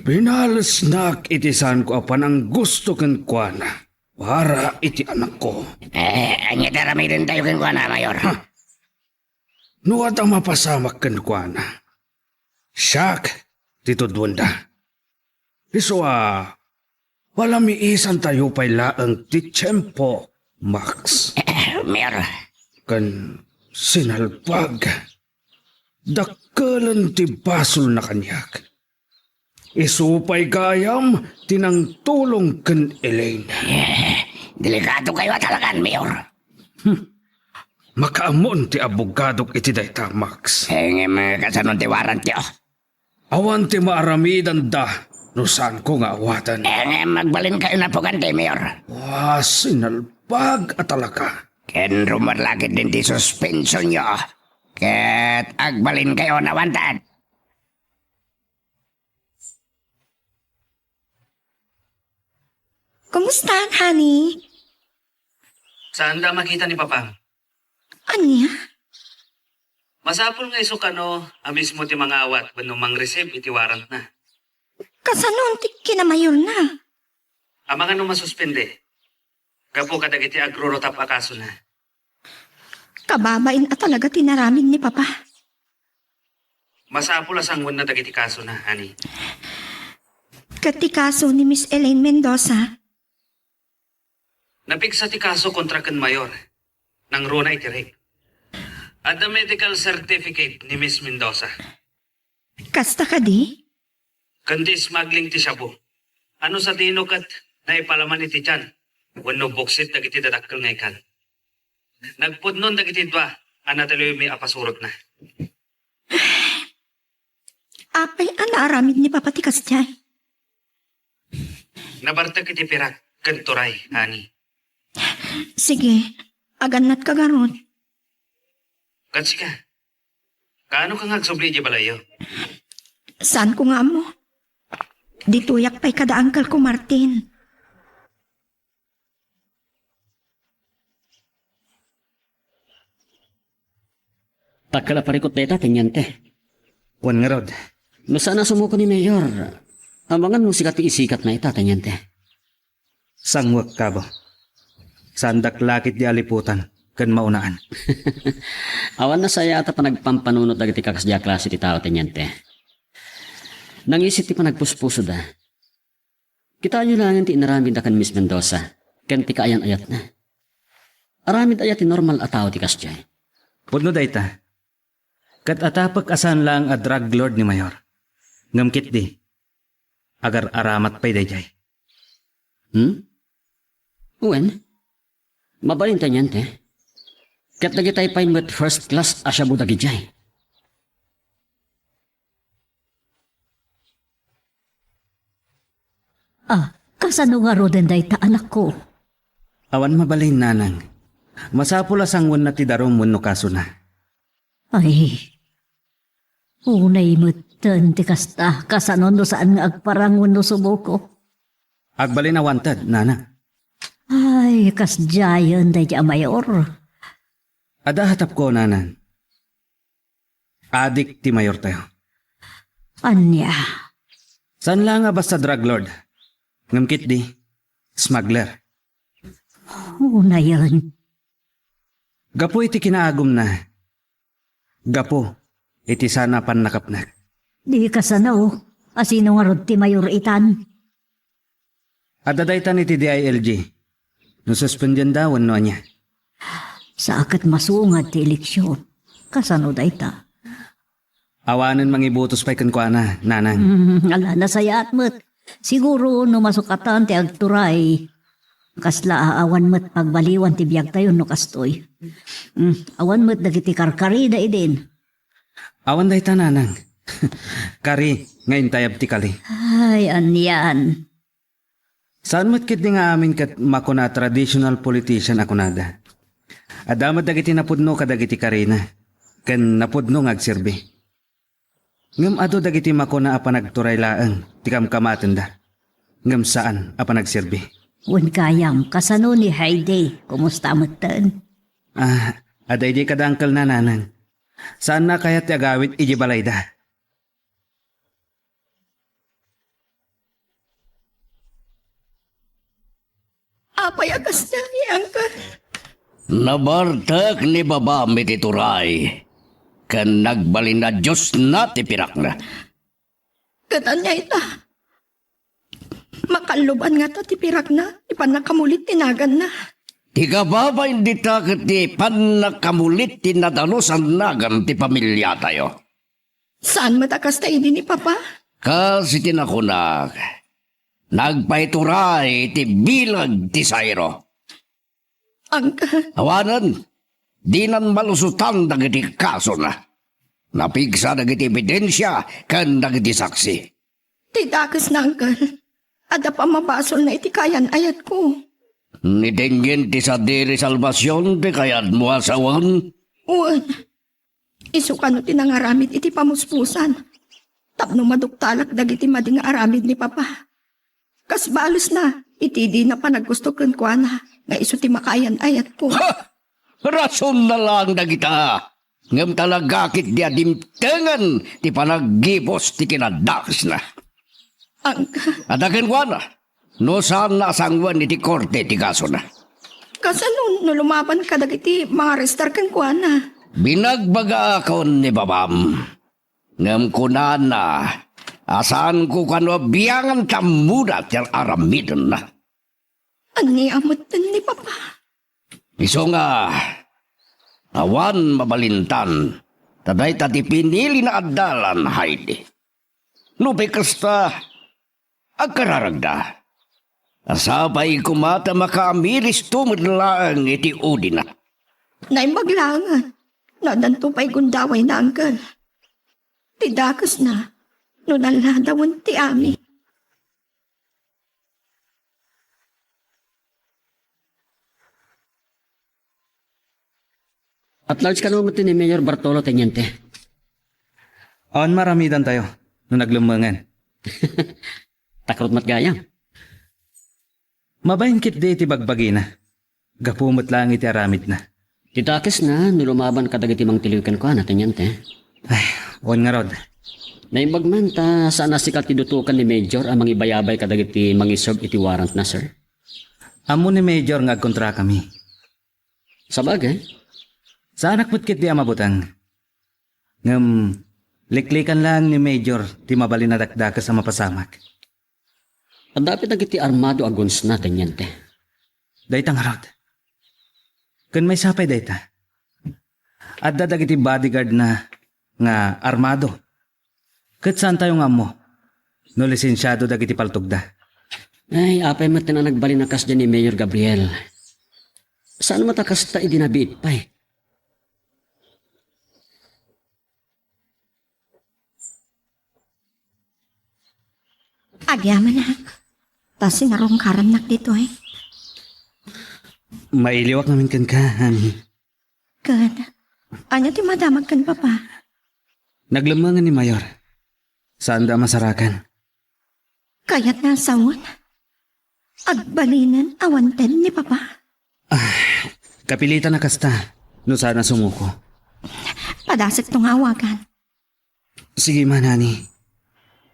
Pinalesnak iti saanko a pananggusto kenkuana para iti anakko. Eh, ania ti aramidentayo kenkuana, Mayor? Ha? no adda mapasamak kenkuana, siak ti tudonda. Isu a, palamiisantayo pay laeng ti tiempo, Max. Mayor. Ken sinalbag, dakkelen ti basolna kaniak. Isu pay gayam ti nangtulong ken Elaine. Eh, delikado kayo talaga, Mayor. Hmm. Makaammon ti abogadok iti dayta, Max. Eh, ngem, eh, kasano ti warrantyo? Awan ti maaramidanda no saanko nga awaten. Eh, ngem, agbalin kayo napugan ti Mayor. Wa, sinalbag a talaga. Ken rumor la ketdin ti suspensyon nyo. Ket agbalin kayo na wanted. Kumusta, honey? Saanda makita ni Papa. Ania? Masapul nga isu kano a mismo ti mangawat wenno mangreceive iti warrant na. Kasano ti kinamayorna? Amangan no masuspende. Gapu kadagiti agrurutap a kasona. Kababain a talaga ti naramid ni Papa. Masapul a sanguenna dagiti kasona, honey. Ket ti kaso ni Miss Elaine Mendoza? Napigsa ti kaso kontra ken Mayor. Nangruna iti rape. Adda medical certificate ni Miss Mendoza. Kasta kadi? Ken ti smuggling ti shabu. Ano sadino ket naipalaman iti tiyan wenno buksit dagiti dadakkel nga ikkan. Nagpudnon dagiti dua a natiliwmi a pasurotna. Apay a naaramid ni Papa ti kasdiay? Nabartek iti pirak ken turay, honey. Sige, agannatka garud. Ket sika, kaano ka nga agsubli idiay balayyo? Saanko nga ammo. Ditoyak pay kada uncle ko, Martin. Dakkel a parikut dayta, Teniente. Wen ngarud. No saan a sumuko ni Mayor, amangan no sika ti isikatna ita, Teniente. Sanguek, Kabo. Saandak la ketdi a liputan ken maunaan. Awan nasayaat a panagpampanunot dagiti kakasdiay a klase ti tao, Teniente. Nangisit ti panagpuspusoda. Kitaenyo laengen ti inaramidda ken Miss Mendoza ken ti kaayan-ayatna. Aramid aya ti normal a tao ti kasdiay? Pudno dayta. Ket atapek a saan laeng a drug lord ni Mayor. Ngem ketdi, agar-aramat pay daydiay. Hmm? Wen, mabalin, Teniente. Ket dagitay pay met first class a shabu dagidiay. Ah, kasano ngaruden dayta, anakko? Awan mabalin, nanang. Masapul a sanguenna ti darum wenno kasona. Ay, unay metten ti kasta, kasano no saan nga agparang wenno sumuko? Agbalin a wanted, nana. Ay, kasdiayen daydi a Mayor. Adda hatapko, nanang. Adik ti Mayortayo. Ania? Saan la nga basta drug lord. Ngem ketdi, smuggler. Unayen. Gapu iti kinaagumna. Gapu iti saan a pannakapnek. Di kasano, asino ngarud ti Mayor itan? Adda daytan iti D I L G. No suspendienda wenno ania. Sa ket masungad ti eleksion. Kasano dayta? Awanen mangibutos pay kenkuana, nanang. Mm, ala, nasayaat met. Siguro no masukatan ti agturay, kasla a-, awan met pagbaliwan ti biagtayo no kastoy. Mm, awan met dagiti karkarida idin. Awan dayta, nanang. Kari nga intayab ti kali. Ay, anian. Saan met ketdi nga amin ket makuna a traditional politician a kunada. Adda met dagiti napudno kadagiti karina, ken napudno nga agserbi. Ngem adu dagiti makuna a panagturay laeng ti kamkamatenda, ngem saan a panagserbi. Wen gayam, kasano ni Heidi? Kumusta metten? Ah, adda idi kada angkelna, nanang. Saanna a kayat ti agawid idiay balayda. Apay a kasdiay, Uncle? Nabartek ni babam iti turay. ken nagbalin a diosna ti pirakna. Ket ania ita? Makalluban ngata ti pirakna, ti pannakamulit ti naganna. Ti kababain dita ket ti pannakamulit ti nadalus a nagan ti pamiliatayo. Saan met a kasta idi ni Papa? Kas iti nakunak, nagpaituray ti bileg ti Zairo. Angka. Awanen, dinan malusotan dagiti kasona. Napigsa dagiti ebidensia ken dagiti saksi. Ti dakesna, Angkel. Adda pammabasolna iti kayan-ayatko. Ni Denggen ti Sadiri Salvacion ti kayatmo a sawen? Wen. Isu kano ti nangaramid iti pamuspusan tapno maduktalak dagiti madi nga aramid ni Papa. Kas balesna iti dina panaggusto kenkuana nga isu ti makayan-ayatko. Ha! Rasonna laeng dagita. Ngem talaga ketdi a dimtengen ti panaggibus ti kinadakesna. Ang Adda kenkuana, no saanna a sangoen iti korte ti kasona. Kasano no lumaban kadagiti mangarestar kenkuana? Binagbagaakon ni babam. Ngem kunana a saanko kano a biangan ta ammona ti ar-aramidenna. Ania met ni Papa? Isu nga, awan mabalintan, ta dayta ti pinilina a dalan, Heidi. No pay kasta, agkararagda. Sapay koma ta makaamiristo met laeng iti udina. Naimbag laengen, no addanto pay gundawayna, Angkel. Ti dakesna, no nalladawen ti amin. At large kano met ni Mayor Bartolo, Teniente. Awan maaramidantayo no naglemmengen. Takrot met gayam. Mabain ketdi ti bagbagina. Gapu met laeng iti aramidna. Ti dakesna no lumaban kadagiti mangtiliw kenkuana, Teniente. Ay, wen ngarud. Naimbag man ta saan a sika ti dutokan ni Major a mangibayabay kadagiti mangiserve iti warrant na, sir. Ammo ni Major nga agkontrakami. Sabagay. Saanak met ketdi a mabuteng. Ngem, liklikan laeng ni Major ti mabalin a dakdakes a mapasamak. Adda pay dagiti armado a gunsna, Teniente? Dayta ngarud. Ken maysa pay dayta. Adda dagiti bodyguardna nga armado. Ket saantayo nga ammo no lisensiado dagiti paltogda. Ay, apay met a nagbalin a kasdiay ni Mayor Gabriel? Saan met a kasta idi nabiit pay? Agyamanak, ta sinarungkarannak ditoy. Mailiwak ngamin kenka, honey. Ken, ania ti madamag ken Papa? Naglemmengen ni Mayor. Saanda a masarakan. Kayatna a sawen? Agbalinen a wanted ni Papa? Ah, kapilitan a kasta, no saan a sumuko. Padasekto nga awagan. Sige man, honey.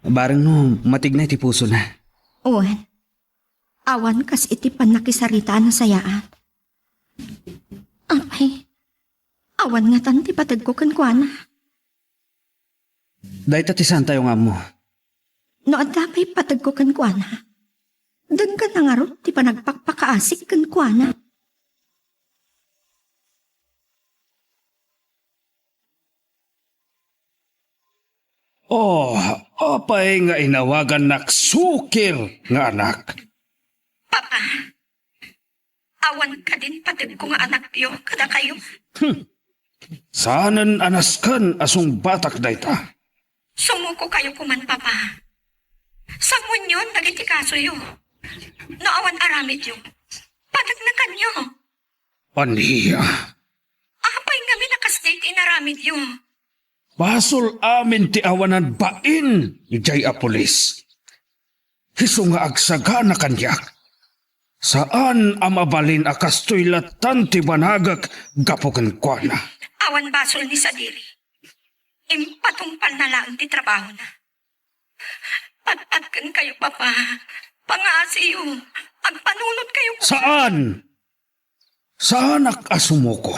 Bareng no matigna iti pusona. Wen, awan kas iti pannakisarita a nasayaat. Apay, awan ngatan ti pategko kenkuana. Dayta ti saantayo nga ammo. No adda pay pategko kenkuana, denggenna ngarud ti panagpakpakaasik kenkuana. Oh, apay nga inawagannak sukir nga anak? Papa, awan kadin pategko nga anakyo kadakayo. Hmm. Saanen a nasken a sungbatak dayta. Sumuko kayo koman, Papa. Sanguenyon dagiti kasoyo. No awan aramidyo, pategnakanyo. Ania? Apay ngamin a kasdi ti inaramidyo? Basol amin ti awanan bain idiay a pulis. Isu nga agsagana kaniak. Saan a mabalin a kastoy lattan ti banagek gapu kenkuana. Awan basol ni Sadiri. Impatungpalna laeng ti trabahona. Patpatken kayo, Papa. Pangaasiyo. Agpanunot kayo. Saan? Saanak a sumuko.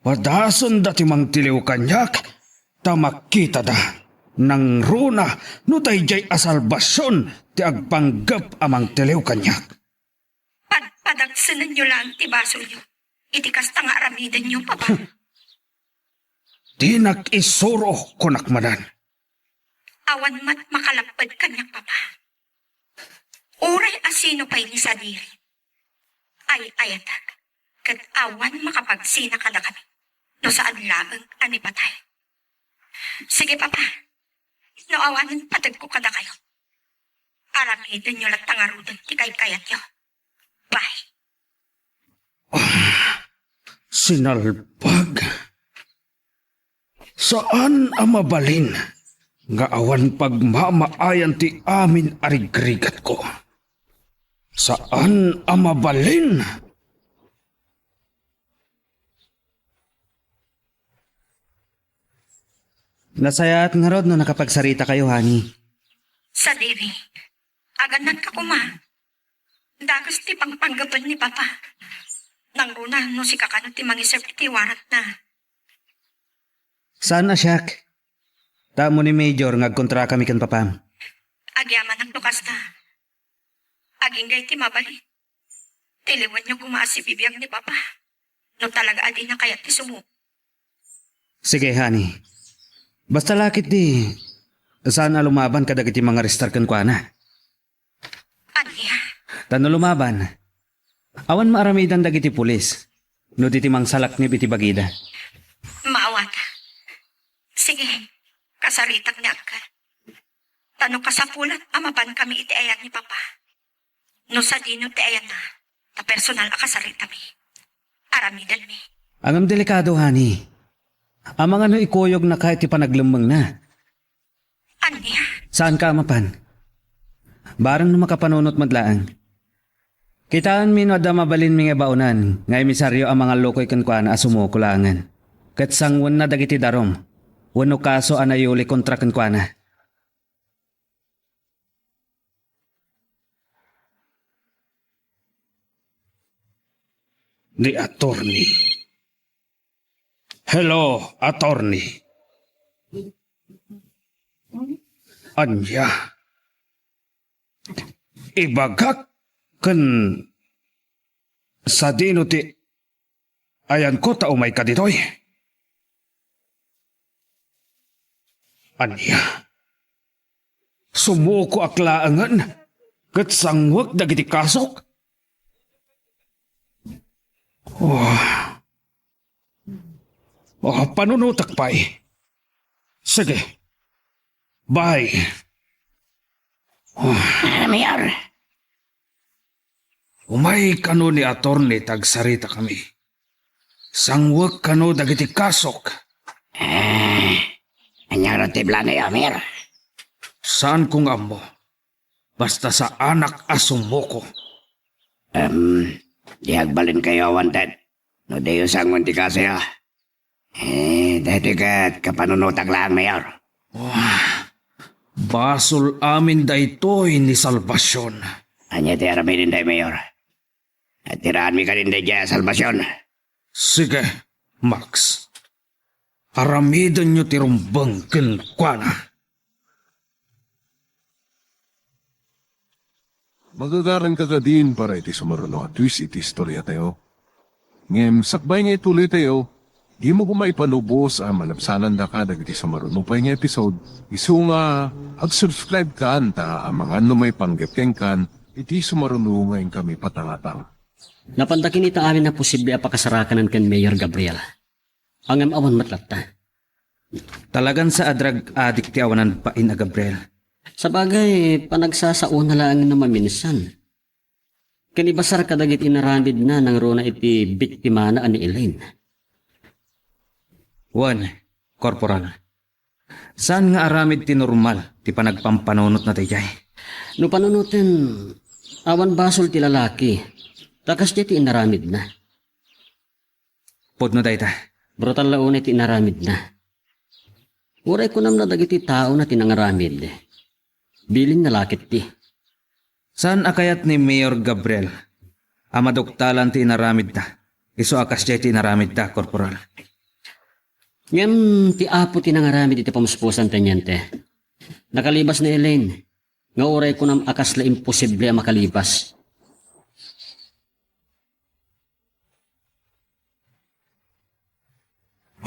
Padasenda ti mangtiliw kaniak, ta makitada. Nangruna no daydiay a salbasion ti agpanggep a mangtiliw kaniak. Padpadagsenenyo laeng ti basolyo iti kasta nga aramidenyo, Papa. Dinak isuro, kunak manen. Awan met makalapped kaniak, Papa. Uray a sino pay ni sadiri, ay-ayatek, ket awan makapagsina kadakami no saan laeng a ni patay. Sige, Papa, no awanen pategko kadakayo, aramidenyo latta ngaruden ti kaykayatyo. Bye. Sinalbag. Saan a mabalin nga awan pagmamaayan ti amin a rigrigatko. Saan a mabalin. Nasayaat ngarud no nakapagsaritakayo, honey. Sadiri, agannanka koma. Dakes ti pangpanggepen ni Papa. Nangruna no sika kano ti mangiserbi ti warrantna. Saan a siak. Ta ammo ni Major nga agkontrakami ken Papam. Agyamanak no kasta. Agingga iti mabalin, tiliwenyo koma a sibibiag ni Papa no talaga a dina kayat ti sumuko. Sige, honey. Basta la ketdi, saan a lumaban kadagiti mangarestar kenkuana. Ania? Ta no lumaban, awan maaramidan dagiti pulis no di ti mangsalaknib iti bagida. Maawat. Sige, kasaritak ni Uncle. Ta no kasapulan a mapankami iti ayan ni Papa, no sadino ti ayanna, ta personal a kasaritami. Aramidenmi. Ngem delikado, honey. Amangan no ikuyognaka iti panaglemmengna. Ania? Saanka a mapan. Bareng no makapanunot met laeng. Kitaenmi no adda mabalinmi nga baonan nga emisario a mangallukoy kenkuana a sumuko laengen ket sangwenna dagiti darum wenno kaso a nayuli kontra kenkuana. Ni attorney. Hello, attorney. Ania? Ibagak ken sadino ti ayanko ta umayka ditoy? Ania? Sumukoak laengen ket sangwek dagiti kasok? Oh. Oh, panunotek pay. Sige. Bye. Oh. Ah, Mayor. Umay kano ni attorney ta agsaritakami. Sangwek kano dagiti kasok. Eh, ania ngarud ti planoyo, Mayor? Saanko nga ammo. Basta saanak a sumuko. Em, di agbalinkayo a wanted no diyo sangwen ti kasoyo. Eh, daytoy ket kapanunotak laeng, Mayor. Wah, basol amin daytoy ni Salvacion. Ania ti aramiden daytoy, Mayor? Atiraanmi kadin daydiay a Salvacion. Sige, Max. Aramidenyo ti rumbeng kenkuana. Magagaranka kadin para iti sumaruno a twist iti istoriatayo. Ngem sakbay nga ituloytayo, dimo koma ipalubos a malabsanandaka dagiti sumaruno pay nga episode, isu nga ag-subscribe kan ta amangan no maipanggep kenkan iti sumaruno nga inkami patangatang. Napanda kinita amin a posible a pakasarakanan ken Mayor Gabriel. Ngem awan met latta. Talagan sa a drug addict ti awanan bain a Gabriel. Sabagay, panagsasaona laeng no maminsan. Ken ibasar kadagiti inaramidna nangruna iti biktimana a ni Elaine. Wen, Korporal. Saan nga aramid ti normal ti panagpampanunotna daydiay? No panunoten, awan basol ti lalaki, ta kasdiay ti inaramidna. Pudno dayta. Brutal la unay ti inaramidna. Uray kunam na dagiti taona ti nangaramid. Bilinna la ketdi. Saan a kayat ni Mayor Gabriel a maduktalan ti inaramidta? Isu a kasdiay ti inaramidta, Korporal. Ngem ti Apo ti nangaramid iti pamuspusan, Teniente. Nakalibas ni Elaine, nga uray kunam a kasla imposible a makalibas.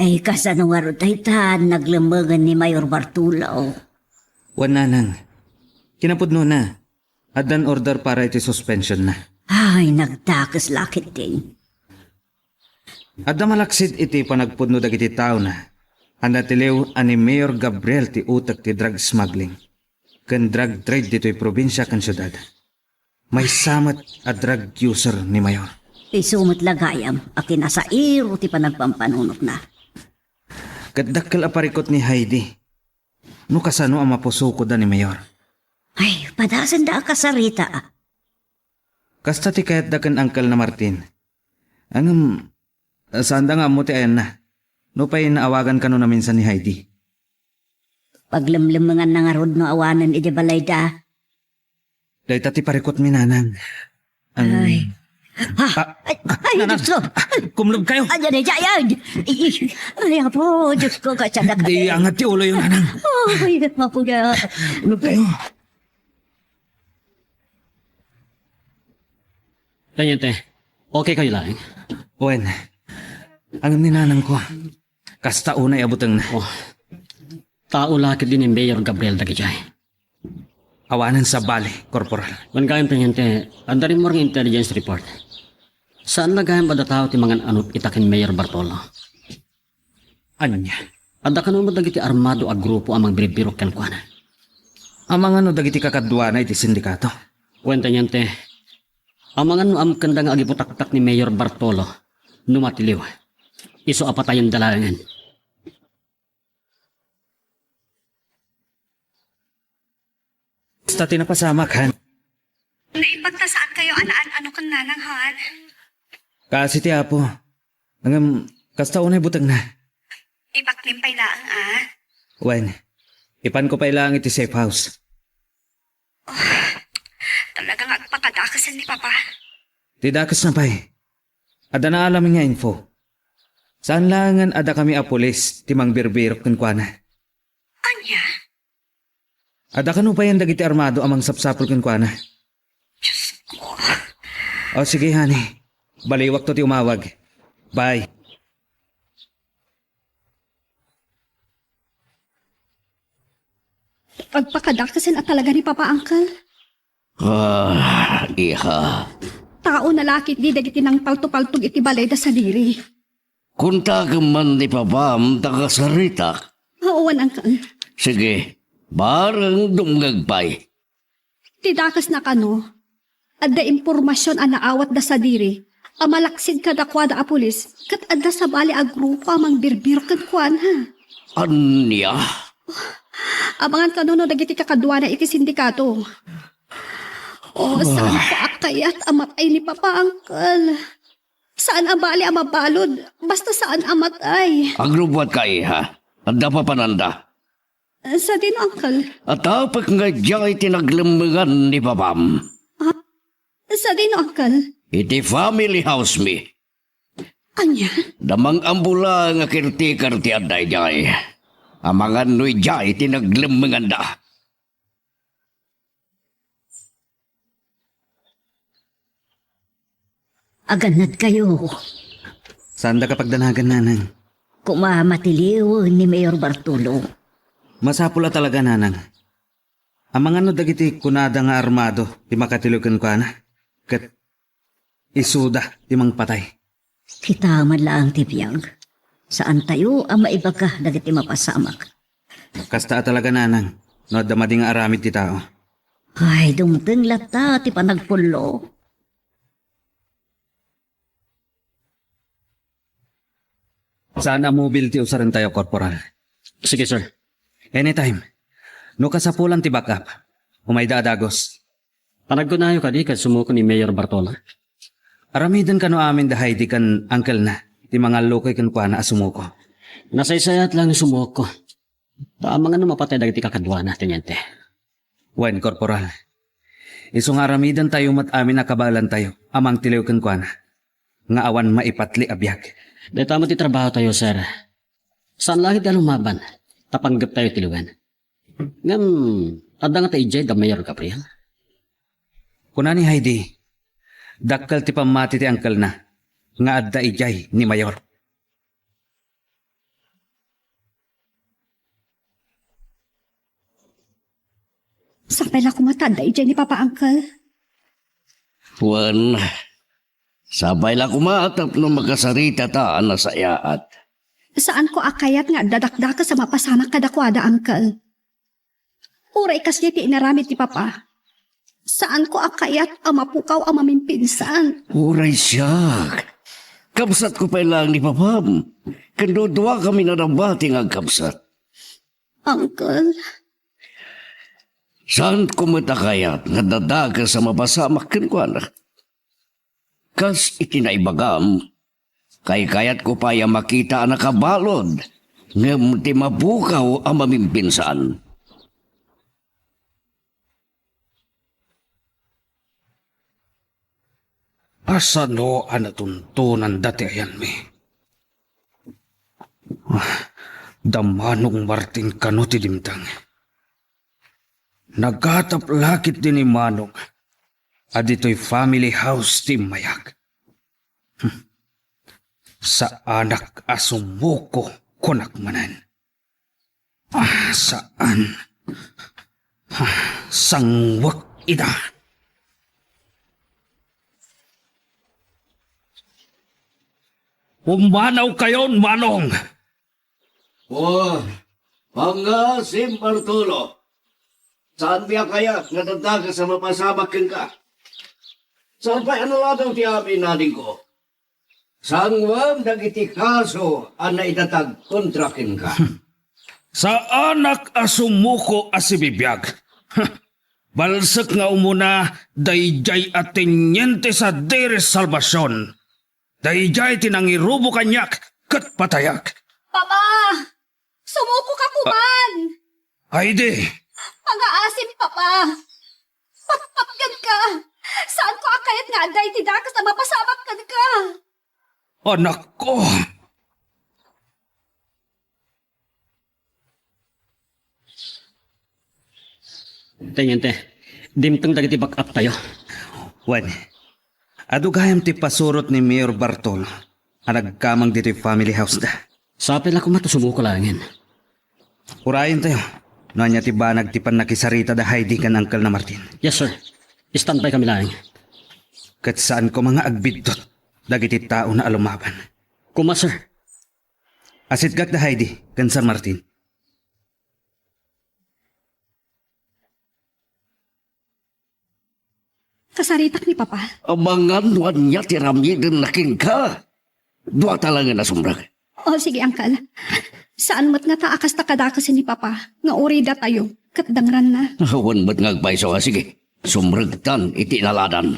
Ay, kasano ngarud dayta naglemmengen ni Mayor Bartolo? Wen, nanang. Kinapudnona, addan order para iti suspensionna. Ay, nagdakes la ketdin. Adda malaksid iti panagpudno dagiti taona a natiliw a ni Mayor Gabriel ti utek ti drug smuggling ken drug trade ditoy probinsia ken siudad. Maysa met a drug user ni Mayor. Isu met la gayam a kinasairo ti panagpampanunotna. Ket dakkel a parikut ni Heidi no kasano a mapusokoda ni Mayor. Ay, padasenda a kasarita. Kasta ti kayatda ken Uncle na Martin. Ngem, saanda nga ammo ti ayanna. Nupay naawagan kano naminsan ni Heidi. Paglemlemmenganna ngarud no awanen idiay balayda. Dayta ti parikutmi, nanang. Ang Ay. Ah, Ah, ay, ay, nanang. Diyos ko. Kumlubkayo. Ay, ay, ay, ay. Ay, ay, apo, Diyos ko, kasyanak. Di angat ti uloyo, nanang. Ay, apo na. Kumlubkayo. Teniente, okay kayo laeng? Wen, ang ni nanangko. Kasta unay a butengna. Oh. Tao la ketdi ni Mayor Gabriel dagidiay. Awanen sabali, Corporal. Wen gayam, Teniente, adda rimmuar nga intelligence report. Saan la gayam adda tao ti mangan-anop ita ken Mayor Bartolo? Ania? Adda kano met dagiti armado a grupo a mangbirbirok kenkuana? Amangan no dagiti kakaduana iti sindikato? Wen, Teniente, amangan no amkenda nga agibutaktak ni Mayor Bartolo no matiliw. Isu a patayenda laengen. Basta ti napasamak, han. Naimbag ta saan kayo a naan-ano ken nanang, han? Kaasi ti Apo. Ngem, kasta unay butengna. Ipaklim pay laeng, a? Wen, ipanko pay laeng iti safe house. Oh, talaga nga agpakadakesen ni Papa. Ti dakesna pay. Adda naalam nga info. Saan laengen a dakami a pulis ti mangbirbirok kenkuana. Ania? Adda kano payen dagiti armado a mangsapsapul kenkuana? Diyos ko. O, sige, honey. Baliwakto ti umawag. Bye. Agpakadakesen a talaga ni Papa, Uncle. Ah, iha. Tao na la ketdi dagiti nangpaltopaltog iti balay da sadiri. Kontakem man ni Papam ta kasaritak. Wen, Uncle. Sige, bareng dumngeg pay. Ti dakesna kano, adda impormasion a naawat da sadiri a malaksid kadakuada a pulis ket adda sabali a grupo a mangbirbirok kenkuana. Ania? Amangan kano no dagiti kakaduana iti sindikato. Oh, saan ko a kayat a matay ni Papa, Uncle. Saan a bali a mabalud, basta saan a matay. Agrubbuatka, iha. Adda papananda. Sadino, Uncle? Atapek nga idiay ti naglemmengan ni Papam. Ah? Sadino, Uncle? Iti family house mi. Ania? Damang ambula nga caretaker ti adda idiay. Amangan no idiay ti naglemmenganda. Agannadkayo. Saanda ka pagdanagan, nanang. Koma matiliw ni Mayor Bartolo. Masapul a talaga, nanang. Amangan no dagiti kunada nga armado ti makatiliw kenkuana, ket isuda ti mangpatay. Kita man laeng ti biag. Saantayo a maibaga dagiti mapasamak. Kasta a talaga, nanang, no adda madi nga aramid ti tao. Ay, dumteng latta ti panagpullo. Saan a mobil ti usarentayo, Corporal? Sige, sir. Anytime. No kasapulan ti backup, umayda a dagus. Panagkunayo kadi ket sumuko ni Mayor Bartolo? Aramiden kano amin da Heidi ken uncle-na ti mangallukoy kenkuana a sumuko. Nasaysayat lang sumuko. Ta amangan no mapatay dagiti kakaduana, Teniente. Wen, Corporal. Isu nga aramidentayo met amin a kabaelantayo a mangtiliw kenkuana nga awan maipatli a biag. Dayta met ti trabahotayo, sir. Saan la ket ti alumaban, ta panggeptayo ti lugana. Ngem, adda ngata idiay da Mayor Gabriel? Kuna ni Heidi, dakkel ti pammati ti angkelna nga adda idiay ni Mayor. Sapay la koma ta adda idiay ni Papa, Uncle. Wen, sapay la koma tapno makasaritata a nasayaat. Saanko a kayat nga adda dakdakes a mapasamak kadakuada, Uncle. Uray kasdiay ti inaramid ti Papa, saanko a kayat a mapukaw a mamimpinsan. Uray siak, kabsatko pay laeng ni Papam, ken duduakami a nabati nga agkabsat. Uncle. Saanko met a kayat nga adda dakes a mapasamak kenkuana. Kas iti naibagam, kaykayatko pay a makita a nakabalud ngem ti mapukaw a mamimpinsan. Asano a natuntonanda ti ayanmi? Ah, da Manong Martin kano ti dimteng. Nagatap la ketdi ni Manong a ditoy family house ti immayag. Hmm. Saanak a sumuko, kunak manen. Ah, saan? Ah, sangwek ida. Pumanawkayon, Manong! O, pangngaasim, Bartolo. Saanmi a kayat nga adda dakes a mapasamak kenka. Saan pay a naladaw ti amin, adingko. Sanguem dagiti kaso a naidatag kontra kenka. Saanak a sumuko a sibibiag. Balsek nga umuna daydiay a teniente sa Dere Salvacion. Daydiay ti nangirubo kaniak ket patayak. Papa! Sumuko ka koman! Ay di! Pangaasim, Papa! Patpatgen ka! Saanko a kayat nga adda iti dakes a mapasamak kenka! Anakko! Teniente, dimteng dagiti back-up tayo. Wen, adu gayam ti pasurot ni Mayor Bartolo a nagkamang ditoy family house da. Sapay la koma ta sumuko laengen. Urayen tayo no ania ti banag ti pannakisarita da Heidi ken Uncle na Martin. Yes, sir. Standby kami laeng. Ket saan koma nga agbiddut dagiti tao na alumaban. Kuma, sir. Asitgak da Heidi ken Sir Martin. Kasaritak ni Papa. Amangan no ania ti aramiden na kenka. Dua ta laengen a sumrek. O, sige, Uncle. Saan met ngata a kasta kadakes ni Papa nga uray datayo ket dangranna. Awan met nga agpayso a sige. Sumrektan iti inaladan.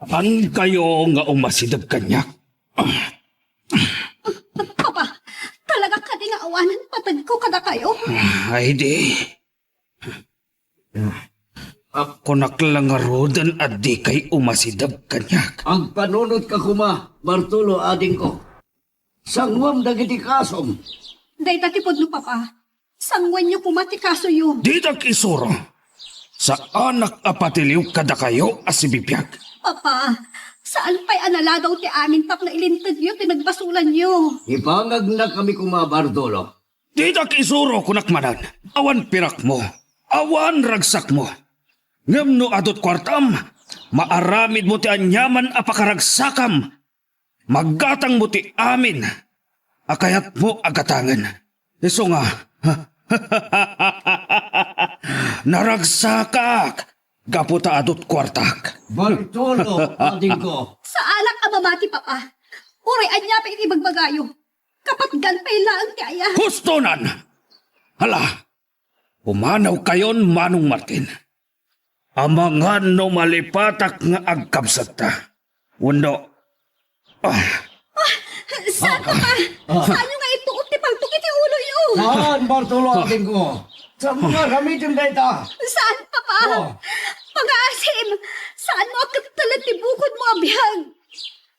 Saankayo nga umasideg kaniak? Papa, talaga kadi nga awanen pategko kadakayo? Ay di. Kunak la ngaruden a dikay umasideg kaniak. Agpanunotka koma, Bartolo, adingko. Sanguem dagiti kasom. Dayta ti pudno, Papa. Sanguenyo koma ti kasoyo. Ditak isuro. Saanak a patiliw kadakayo a sibibiag. Papa, saan pay a naladaw ti amin tapno ilintegyo ti nagbasolanyo. Ipangagnakami koma, Bartolo. Ditak isuro, kunak manen. Awan pirakmo. Awan ragsakmo. Ngem no adut kuartam, maaramidmo ti aniaman a pakaragsakam. Maggatangmo ti amin a kayatmo a gatangen. Isu nga, naragsakak gapu ta adut kuartak. Bartolo, adingko. Saanak a mamati, Papa. Uray ania pay iti ibagbagayo. Kapatgan pay laeng ti aya. Hustonan! Hala, pumanawkayon, Manong Martin. Amangan no malipatak nga agkabsatta. Wenno, ah. Ah, saan, Papa? Ah. Saanyo nga ituot ti paltok iti uloyo? Saan, Bartolo, adingko? Saan mo nga aramiden dayta? Saan, Papa? Oh. Pangaasim, saanmo a kettelen ti bukodmo a biag?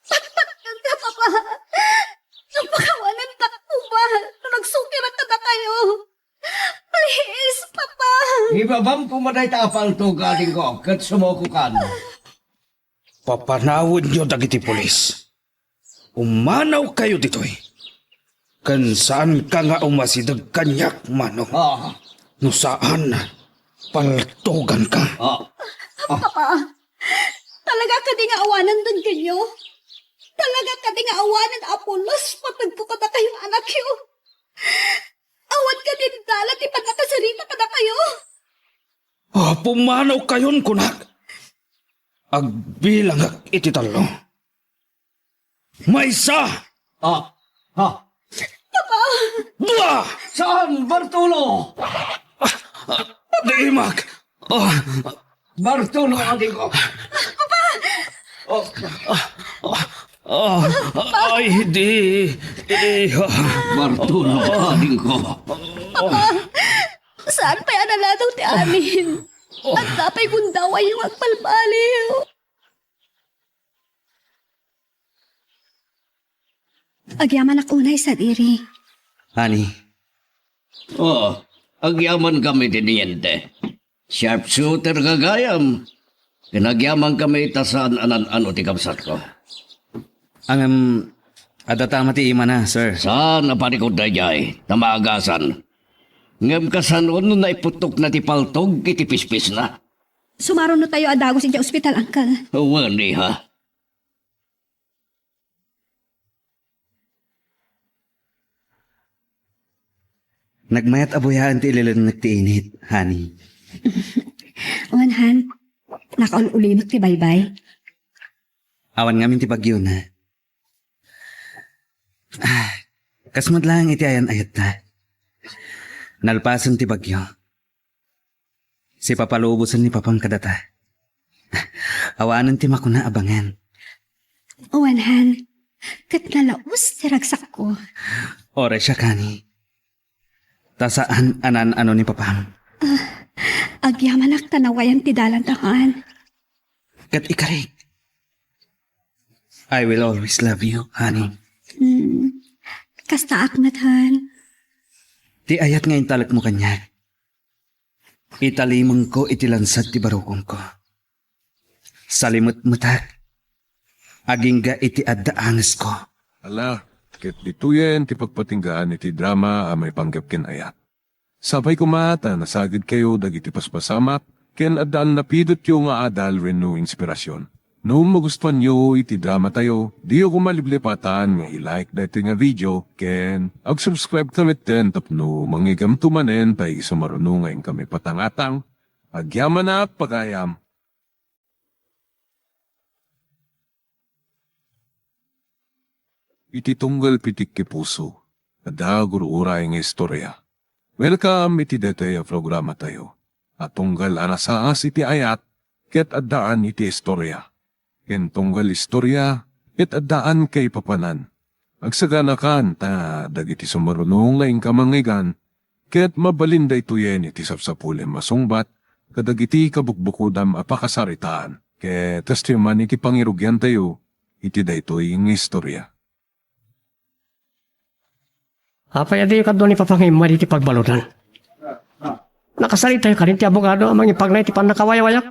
Patpatkak, Papa. Napakawanentak koma no nagsukirak kadakayo. Please, Papa. Ibabam koma dayta a paltog, adingko, ket sumukokan. Papanawenyo dagiti pulis. Umanawkayo ditoy. Ken saanka nga umasideg kaniak, Mano. Ah. No saan, paltoganka. Ah. Ah. Papa, talaga kadi nga awanen denggenyo? Talaga kadi nga awanen a pulos patagko kadakayo nga anakyo? Awan kadi dalan ti pannakasarita kadakayo? Ah, pumanawkayon, kunak. Agbilangak iti tallo. Maysa! Ah, ha? Papa! Dua! Saan, Bartolo? Ah, ah, dimak! Ah, Bartolo, adingko! Papa! Oh. Ah, ah, ah, ay, di, di, ah. Bartolo, adingko! Papa! Saan pay a naladaw ti amin? Adda pay gundawayyo nga agbalbaliw. Agyamanak unay, sadiri. Honey. Oo, agyamankami ti niente. Sharpshooter gagayam. Ken agyamankami ta saan a nan-ano ti kabsatko. Ngem, adda ta met ti imana, sir. Saan a parikut daydiay, ta maagasan. Ngem kasano no naiputtokna ti paltog iti pispisna? Sumarunotayo a dagus idiay ospital, Uncle. Wen, iha. Nagmayat a buyaen ti ililennek ti init, honey. Wen, Han. Nakaul-ulimek ti baybay. Awan ngamin ti bagyona. Ah, kas met laeng iti ayan-ayatta. Nalpasen ti bagyo. Sipapalubosen ni Papam kadata. Awanen ti makuna a bangen. Wen, Han, ket nalaus ti ragsakko. Oray siak, honey. Ta saan a nan-ano ni Papam. Ah, agyamanak ta nawayan ti dalanta, Han. Ket ikarik. I will always love you, honey. Hmm. Kastaak met, Han. Ti ayat nga intalekmo kaniak, italimengko iti lansad ti barukongko. Salimetmetak, agingga iti adda angesko. Ala, ket ditoyen ti pagpatinggaan iti drama a maipanggep ken ayat. Sapay koma ta nasagidkayo dagiti paspasamak ken addaan napidotyo nga adal wenno inspirasyon. No magustuanyo iti dramatayo, diyo koma liplipatan nga i-like daytoy nga video ken ag-subscribe ta metten tapno mangigamto manen ta isumaruno nga inkami patangatang. Agyamanak pagayam. Iti tunggal pitikki puso, adda gur-uray nga istorya. Welcome iti daytoy a programatayo a tunggal a nasaas iti ayat ket addaan iti istorya. Ken tunggal istorya ket addaan kaipapanan. Agsaganakan ta dagiti sumaruno nga inka mangngeggan ket mabalin daytoyen iti sapsapulem a sungbat kadagiti kabukbukodam a pakasaritaan ket testimoni iti pangirugiantayo iti daytoy nga istorya. Apay a diyo kadua ni Papa nga immadi iti pagbaludan? Nakasaritayo kadin ti abogado a mangipagnay iti pannakawayawayak?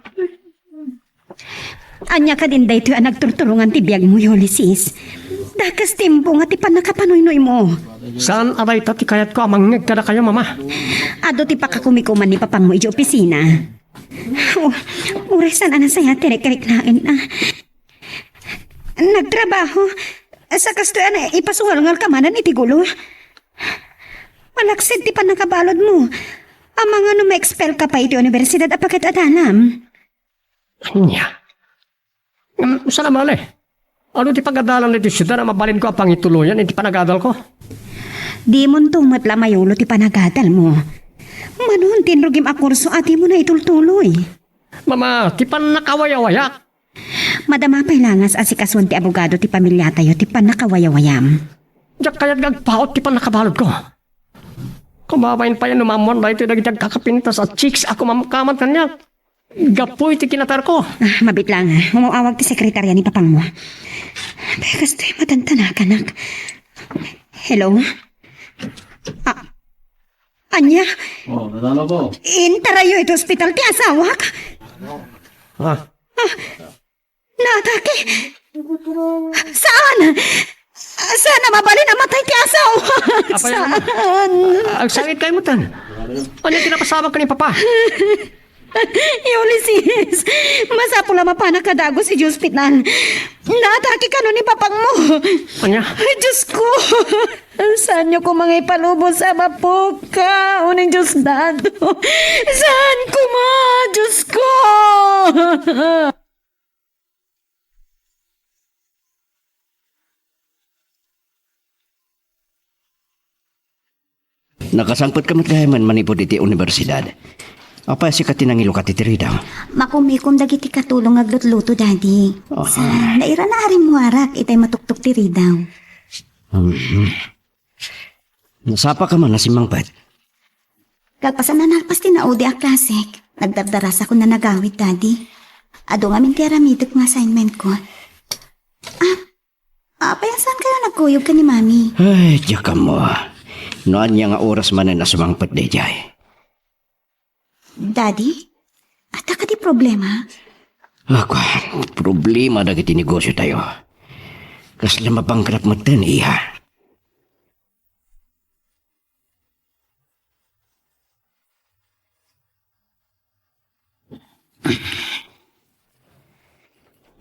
Ania kadin daytoy a nagturturongan ti biagmo, Ulysses? Dakes ti imbunga ti pannakapanuynoymo. Saan a dayta ti kayatko a mangngeg kadakayo, Mama. Adu ti pakakumikuman ni Papangmo idiay opisina. Oh, uray saan a nasayaat ti rikriknaenna. Nagtrabaho. Sa kastoy a naipasuhalngalka manen iti gulo. Malaksid ti pannakabaludmo. Amangan no ma-expel ka pay iti universidad a paket-adalam. Ania? Ngem, saan a mali? Adu ti pagadalan ditoy siudad a mabalinko a pangituloyan iti panagadalko? Dimonto met la mayulo ti panagadalmo. Mano ti inrugim a kurso a dimo naitultuloy? Mama, ti pannakawayawayak. Madama pay langas a sikasuan ti abogado ti pamiliatayo ti pannakawayawayam. Diak kayat nga agpaut ti pannakabaludko. Kumabain pay no maammoan daytoy dagiti agkakapintas a chicks a kumamkaman kaniak. Gapu iti kinatarko. Ah, mabiit la nga. Umaw-awag ti sekretaria ni Papangmo. Apay, kastoy matantanakanak. Hello? Ah, ania? Oh, nadala ko. Intarayo iti ospital ti asawak. Ah. Ah, naatake. Saan? Saan a mabalin a matay ti asawak? Apay, saan? Agsangit kayo mo tan. Ano yung kinapasamak ka ni Papa? Ulysses, masapul a mapanak a dagus iti ospital. Naatake kano ni papangmo. Ania? Ay, Diyos ko! Saanyo koma nga ipalubos a mapukaw ni Diosdado? Saan koma, Diyos ko? Nakasangpetka met gayam manipud iti universidad. Apay, sika ti nangilukat iti ridaw? Makumikom dagiti katulong nga aglutluto, Daddy. Aha. Sa, nairana a rimmuarak itay matuktok ti ridaw. Mhm. Nasapaka man a simmangpet? Kalpasan a nalpas ti naudi a klasek, nagdardarasakon a nagawid, Daddy. Adu ngamin ti aramidek nga assignment ko. Ah, apay, saan kayo nagkuyog ken ni Mami? Ay, diak ammo. No ania nga oras manen a sumangpet daydiay. Daddy, adda kadi problema? Ako, problema dagiti negosyo tayo. Kasla mabankrupt metten, iya.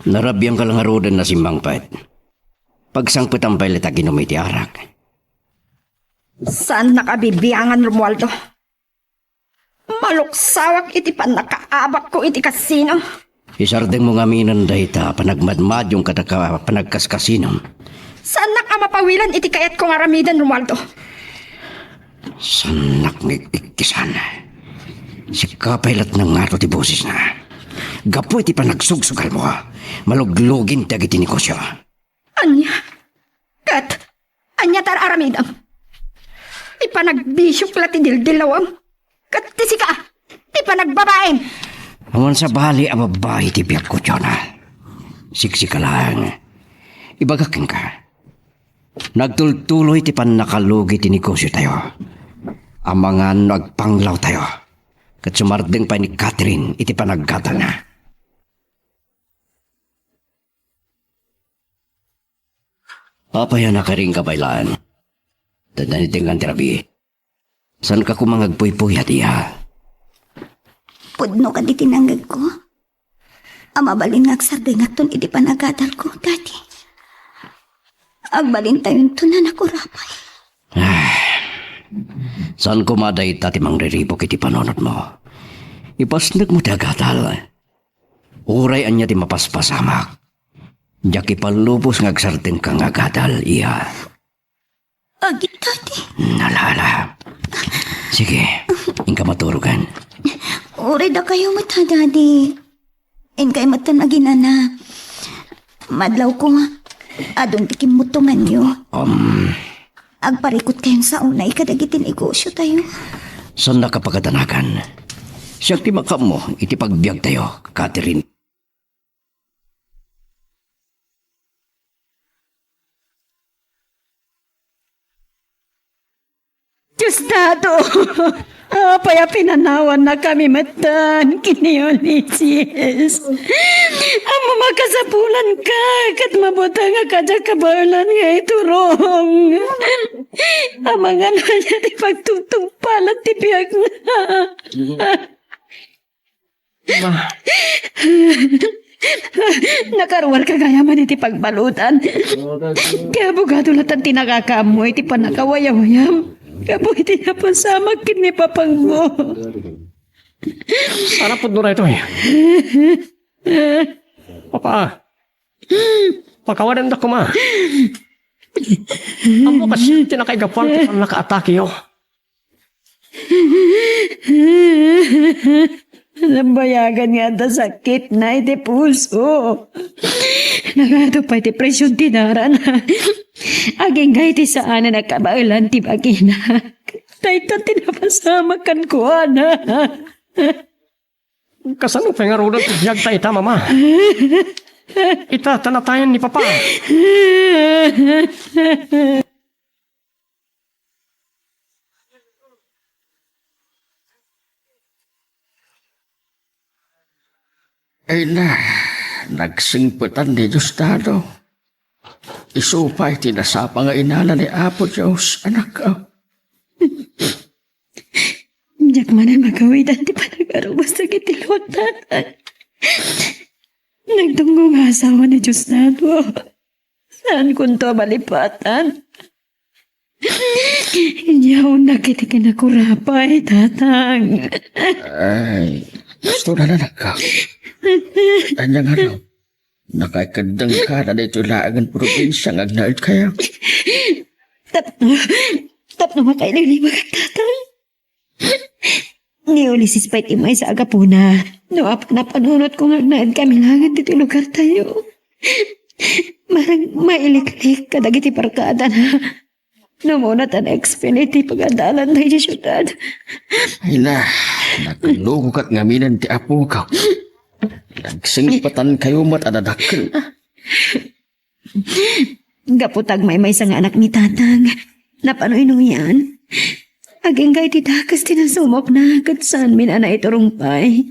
Narabian ka la ngaruden a simmangpet. Pagsangpetam pay la ti aginom iti arak. Saannak a bibiangan, Romualdo. Maluksawak iti pannakaabakko iti kasino. Isardengmo ngaminen dayta a panagmadmadyong kada ka-, panagkaskasinom. Saannak a mapawilan iti kayatko nga aramiden, Romualdo. Saannak nga ikkikkisan. Sika pay la't nangato ti bosesna. Gapu iti panagsugsugalmo, maluglugin dagiti negosyo. Ania? Ket ania ti ar-aramidem? Ti panagbisiok la ti dildillawem. Ket ti sika, ti panagbabaim. Awan sabali a babbai ti biagko, Jonah. Siksika laeng. Ibagak kenka. Nagtultuloy ti pannakalugi ti negosyo tayo. Amangan no agpanglaw tayo. Ket sumardeng pay ni Catherine iti panaggatalna. Apay a nakaring ka pay laeng? Tadna ni tengan ti rabii. Saan ka koma nga agpuypuyat, iya? Pudno kadi ti nangngegko a mabalin nga agsardengakton iti panagadalko, Daddy. Agbalintayonton a nakurapay. Ah, saan koma dayta ti mangriribuk iti panunotmo. Ipasnekmo ti agadal. Uray ania ti mapaspasamak, diak ipalubos nga agsardengka nga agadal, iya. Agitati. Ala, ala. Sige, inka maturogan. Uray dakayo met, Daddy. Inkay met aginana. Madlawko, adun ti kimmuttonganyo. Um. Agparikutkayon sa unay kadagiti negosyo tayo. Saannak a pakadanagan. Siak ti makaammo iti pagbiag tayo, Catherine. Diosdado, apay a pinanawannakami metten ken ni Ulysses? Ammom a kasapulanka ket mabutengak a diak kabaelan nga iturong. Amangan ania ti pagtungtungpalan ti biagna. Ma. Nakaruarka gayam iti pagbaludan. Ti abogado latta ti nakakaammo iti pannakawayawayam. Gapu iti napasamak ken ni papangmo. Sarapod no daytoy. Papa, pakawadandak koma. Ammo kas ti nakaigapuan ti pannakaatakeyo. Nabayagan nga adda sakitna iti puso. Nagadu pay ti presion ti darana. Agingga iti saanen a kabaelan ti bagina. Dayta ti napasamak kenkuana. Kasano pay ngaruden ti biag ta ita, Mama? Ita, ta natayan ni Papa. Ay na, nagsingpetan ni Diosdado. Isu pay ti nasapa nga inala ni Apo Dios, anak. Diak manen magawidan ti panag-arubas dagiti luak, Tatang. Nagdunggo nga asawa ni Diosdado. Saankonto a malipatan. Inyawnak iti kinakurapay, Tatang. Ay, gusto na, anak. Anya nga raw? Nakaikeddengka na ditoy laengen probinsia nga agnaed kayo. Tapno, tapno makailiwliwag, Tatang. Ni Ulises pay ti maysa a gapuna no apay napanunotko nga agnaed kami laengen ditoy lugartayo. Marang mailiklik kadagiti barkadana. Namuna ta na-expel iti pagadalan daydi siudad. Ay na, nakallukokat ngamin ti apok. Nagsingpetan kayo met a dadakkel. Gapu ta agmaymaysa nga anak ni Tatang, napano inuyan? Agingga iti dakes ti nasumokna, ket saanmin a naiturong pay.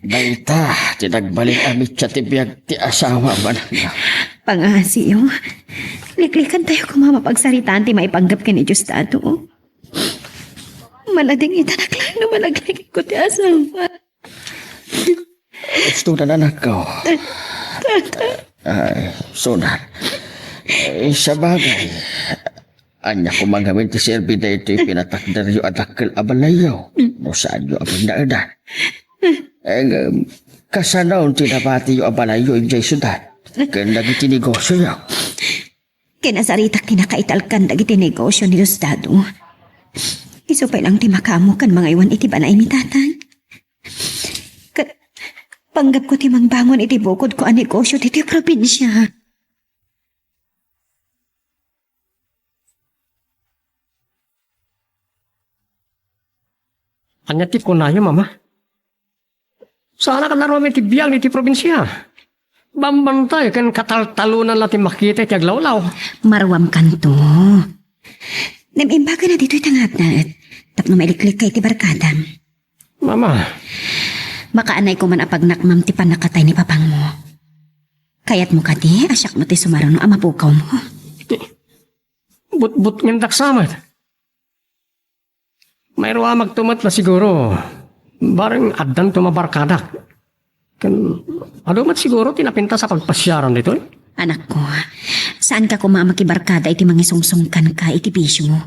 Dayta ti nagbalin a mitsa ti biag ti asawa, manang. Pangngasiyo, liklikantayo koma mapagsaritaan ti maipanggep ken ni Diosdado. Malading itanak laeng no malaglikko ti asawa. Gusto na, anakko. Ay, sunan. Ay, sabagay. Ania koma ngamin ti serbi daytoy pinatakderyo a dakkel a balayyo no saanyo a pagnaedan? Ngem, kasano ti nabatiyo a balayyo idiay siudad ken dagiti negosioyo? Kinasaritak ti nakaitalkan dagiti negosio ni Diosdado. Isu pay lang ti makaammo ken mangaywan iti balay ni Tatang. Ket panggepko ti mangbangon iti bukodko a negosio ditoy probinsia. Ania ti kunayo, Mama? Saanak a naruam iti biag iti probinsia. Bambantay ken kataltalonan la ti makita iti aglawlaw. Maruamkanto. Ngem imbagana ditoy ti nga apna, tapno mailiklikka iti barkadam. Mama. Makaanay koman a pagnakmam ti pannakatay ni papangmo. Kayatmo kadi a siakmo ti sumaruno a mapukawmo? Butbutngendak sa met. Mairuamagto met la siguro. Bareng addanto mabarkadak. Ken adu met siguro ti napintas a pagpasiaran ditoy. Anakko, saanka koma a makibarkada iti mangisungsong kenka iti bisio.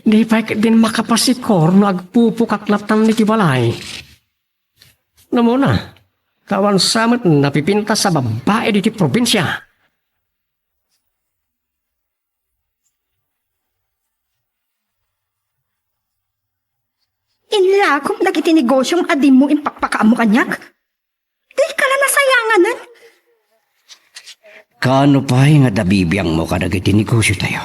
Di pay ketdin makapasikor no agpupukak laeng iti balay. Namuna, ta awan sa met napipintas a babbai ditoy probinsia. Inlakom dagiti negosiom a dimmo impakpakaammo kaniak. Dika la nasayanganen. Kaano pay nga adda bibiangmo kadagiti negosiotayo?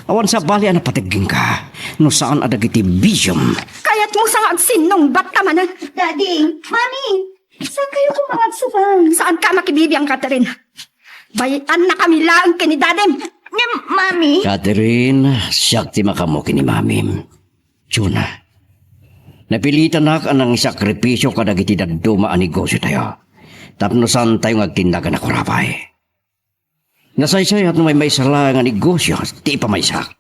Awan sabali a napateg kenka no saan a dagiti bisiom. Kayatmo sa nga agsinnungbat ta manen. Daddy, Mami, saankayo koma nga agsubang? Saanka a makibibiang, Catherine. Bay-annakami laeng ken ni Dadim. Ngem, Mami. Catherine, siak ti makaammo ken ni Mamim. Juna, napilitanak a nangisakripisio kadagiti dadduma a negosiotayo tapno saantayo nga agtinnagan a kurapay. Nasaysayat no maymaysa laeng a negosio ti ipamaysak.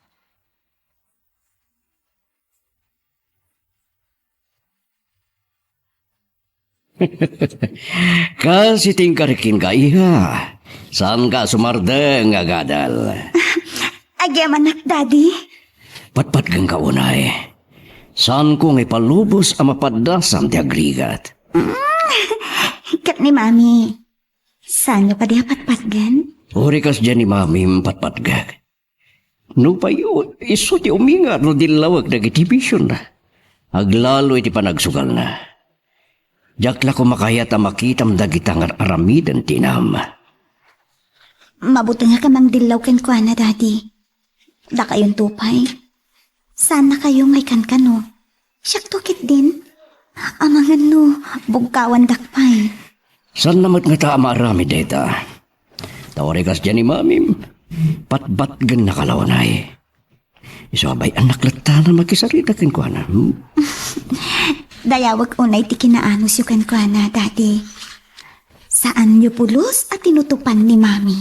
Kas iti inkarik kenka, iha, saanka a sumardeng nga agadal. Agyamanak, Daddy. Patpatgenka unay. Saanko nga ipalubos a mapaddasam ti agrigat. Mm, ket ni Mami, saanyo kadi a patpatgen? Uray kasdiay ni Mamim patpatgek. Nupay isu ti umingat no dillawek dagiti bisionna, aglalo iti panagsugalna. Diak la koma kayat a makitam dagita nga ar-aramiden ti inam. Mabutengak a mangdillaw kenkuana, Daddy. Dakayonto pay. Saannakayo nga ikankano. Siakto ketdin. Amangan no bugkawandak pay. Saanna met ngata a maaramid dayta. Ta uray kasdiay ni mamim, patbatgennaka laeng. Isu a bay-annak latta a makisarita kenkuana, hmm? Dayawek unay ti kinaanusyo kenkuana, Daddy. Saanyo pulos a tinutupan ni Mami.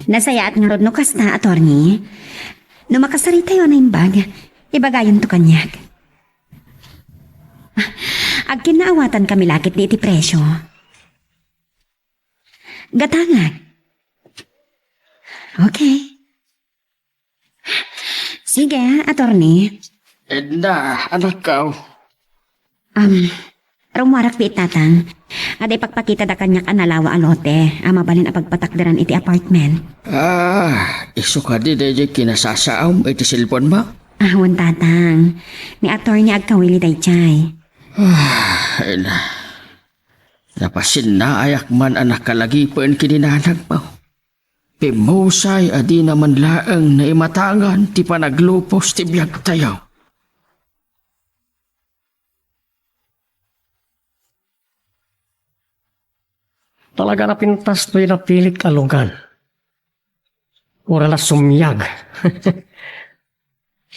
Nasayaat ngarud no kasta, attorney. No makasaritayo a naimbag, ibagayonto kaniak. Agkinnaawatankami la ketdi iti presio. Gatangak. Okay. Sige, attorney. Edna, anakko. Um, rumuarakto, tatang. Adda ipakpakita da kaniak a nalawa a lote a mabalin a pagpatakderan iti apartment. Ah, isu kadi daydiay kinasasaom iti cellphone mo? Ah, wen, tatang. Ni attorney agkawili daydiay. Ah, Edna. Napasinnaayakman a nakalagipen ken ni nanangmo. Pimmusay a dina man laeng naimatangan ti panaglupos ti biagtayo. Talaga napintas toy napilik a lugan. Uray la sumiag.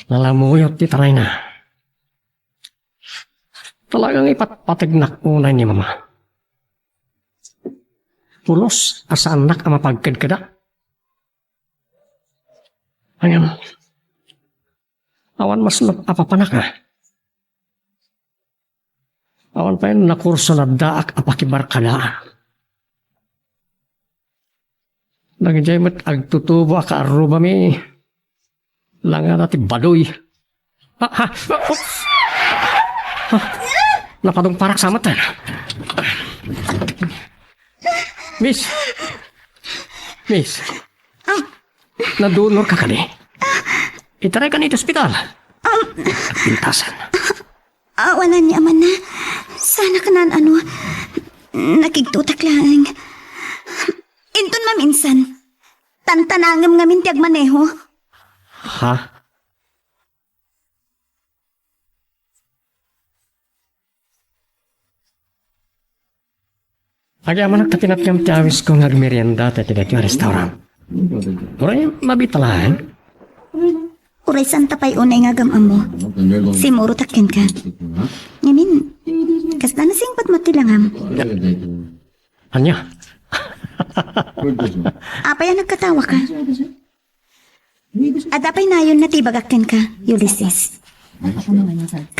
Nalamuyot ti tarayna. Talagang ipatpategnak unay ni Mama. Pulos a saannak a mapagkedkeda. Ngem, awan masnop a papanak, a. Awan pay nakurso naddaak a pakibarkadaan. Dagijay met agtutubo a kaarrubami, langada ti badoy. Ha, ha, oops! Ha, napadungparak sa matan. Miss! Miss! Ah. Nadunor ka kadi? Itaray ka ni iti ospital. Um. Pintasan. Awanan ni amanna. Sana kanan ano. Nakigtutak laeng. Inton maminsan. Tantanangem ngamin ti agmaneho. Ha? Agyamanak ta pinatngam ti awisko nga agmerienda ta iti daytoy a restaurant. Uray, mabita laeng. Uray, saan ta pay unay nga agam-ammo. Simurotak kenka. Ngamin, kasla nasingpet met ti langam. Ania? Apay a nagkatawaka? Adda pay nayon a natibagak kenka, Ulysses.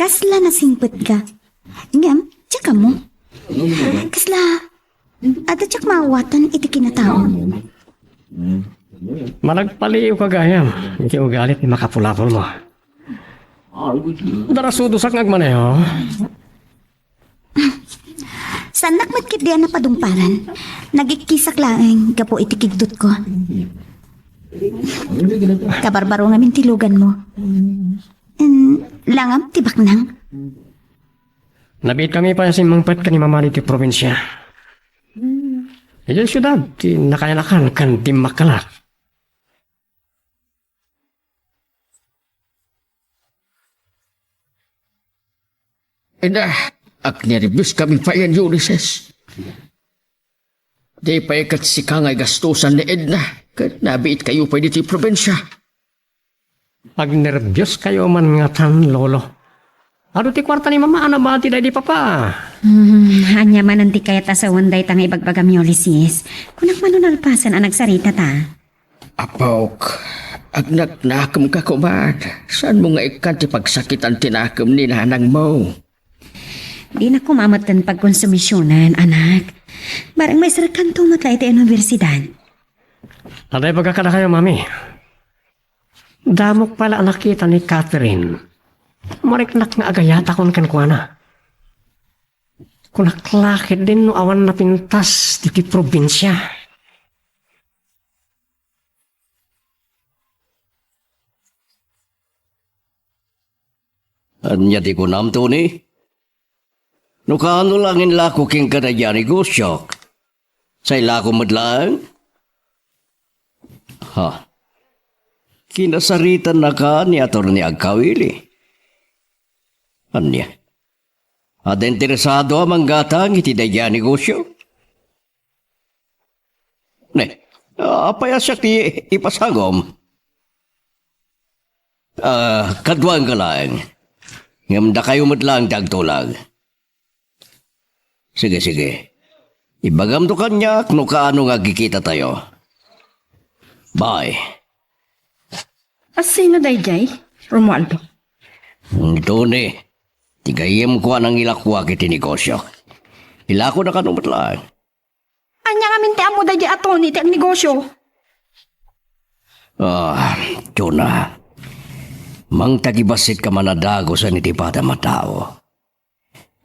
Kasla nasingpetka. Ngem, diak ammo. Kasla, adda diak maawatan iti kinatao. Managpaliiwka gayam iti ugali ti makapulapolmo. Darasudosak nga agmaneho. Saannak met ketdi a napadungparan. Nagikkisak laeng gapu iti kigdutko. Kabarbaro ngamin ti luganmo. Mm, langam ti baknang. Nabiitkami pay a simmangpet ken ni Mama ditoy probinsia. Idiay siudad ti nakayanakan ken dimmakkelak. Ida, agnerbios kami payen, Ulysses. Di pay ket sika nga igastosan ni Edna, ket nabiit kayo pay ditoy probinsia. Agnerbios kayo man ngatan, Lolo. Adu ti kuarta ni Mama a nabati daydi Papa. Hmm, ania manen ti kayat a sawen dayta nga ibagbagam, Ulysses? Kunak man no nalpasen a nagsarita ta. Apok, agnaknakemka koma. Saanmo nga ikkan ti pagsakitan ti nakem ni nanangmo? Dinak koma metten pagkonsumisionen, anak. Bareng maiserkanto met la iti universidad. Adda ibaga kadakayo, Mami. Damok pay la a nakita ni Catherine. Mariknak nga agayatakon kenkuana. Kunak la ketdin no awan napintas ditoy probinsia. Ania ti kunam, Tony? No kaano la nga inlako kenka daydiay a negosiok, sailako met laeng? Ha? Kinasaritannaka ni Attorney Agkawili. Ania? Adda interesado a manggatang iti daydiay a negosio? Ne, apay a siak ti ipasagom? Ah, kaduaenka laeng. Ngem dakayo met laeng ti agtulag. Sige, sige. Ibagamto kaniak no kaano nga agkikitatayo. Bye. A sino daydiay, Romualdo? Ni Tony. Ti gayyemko a nangilakuak iti negosio. Ilakona kano met laeng. Ania ngamin ti ammo daydiay a Tony iti agnegosio? Ah, Jonah. Mangtagibasitka man a dagusen iti padam a tao.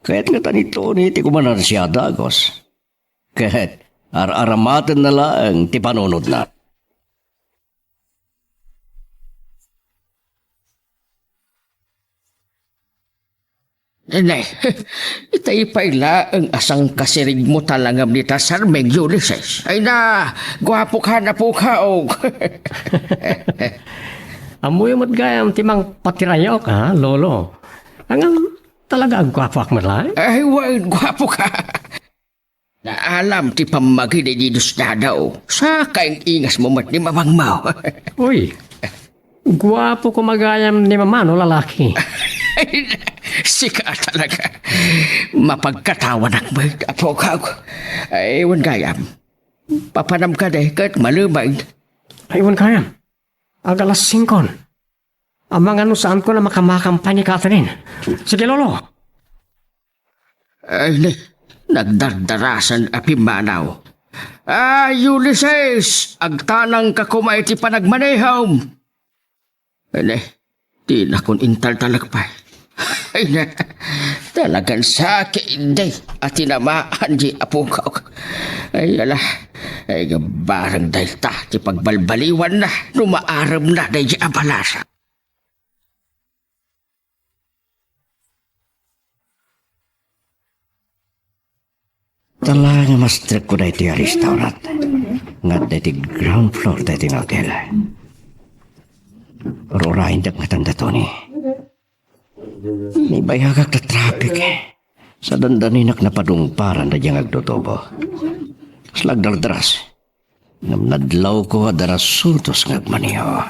Kayat ngata ni Tony ti kumanan siya a dagus. Ket ar-aramatenna laeng ti panunotna. Ne, itay pay laeng a sangkasirigmo talangam ni Tasarmeng Ulises. Ay na, guapo ka na po ka, oh. Ammoyo met gayam ti mangpatirayok, ha, Lolo? Ngem talaga agguapoak met laeng? Ay, wen, guapo ka. Naalam ti pammagi daydi dusdadaw. Saka ing-ingasmo met ni mamangmo. Uy, guapo koma gayam ni mama no lalaki. Sika talaga. Mapagkatawanak met, apokak. Ay, wen gayam. Papanam kadi ket malumaw. Ay, wen gayam. Ag-alas singkon. Amangan no saanko a makamakam pay ni Catherine. Sige, Lolo. Ay, ne, nagdardarasan a pimmanaw. Ay, Ulises, agtanangka koma iti panagmanehom. Ay, ne, dinakon intaltalek pay. Ay, ne, talagan sakit idi a tinamaan di apokak. Ay, ala, ay, bareng dayta ti pagbalbaliwanna no maaremna daydi a balasa. Tala nga mastrekko daytoy a restaurant nga adda iti ground floor daytoy nga hotel. Rurayendak ngatan da Tony. Naibayagak ta traffic. Sa dandaninak napadungparan daydiay nga agtutubo. Kasla agdardaras. Ngem nadlawko a darasultos nga agmaneho.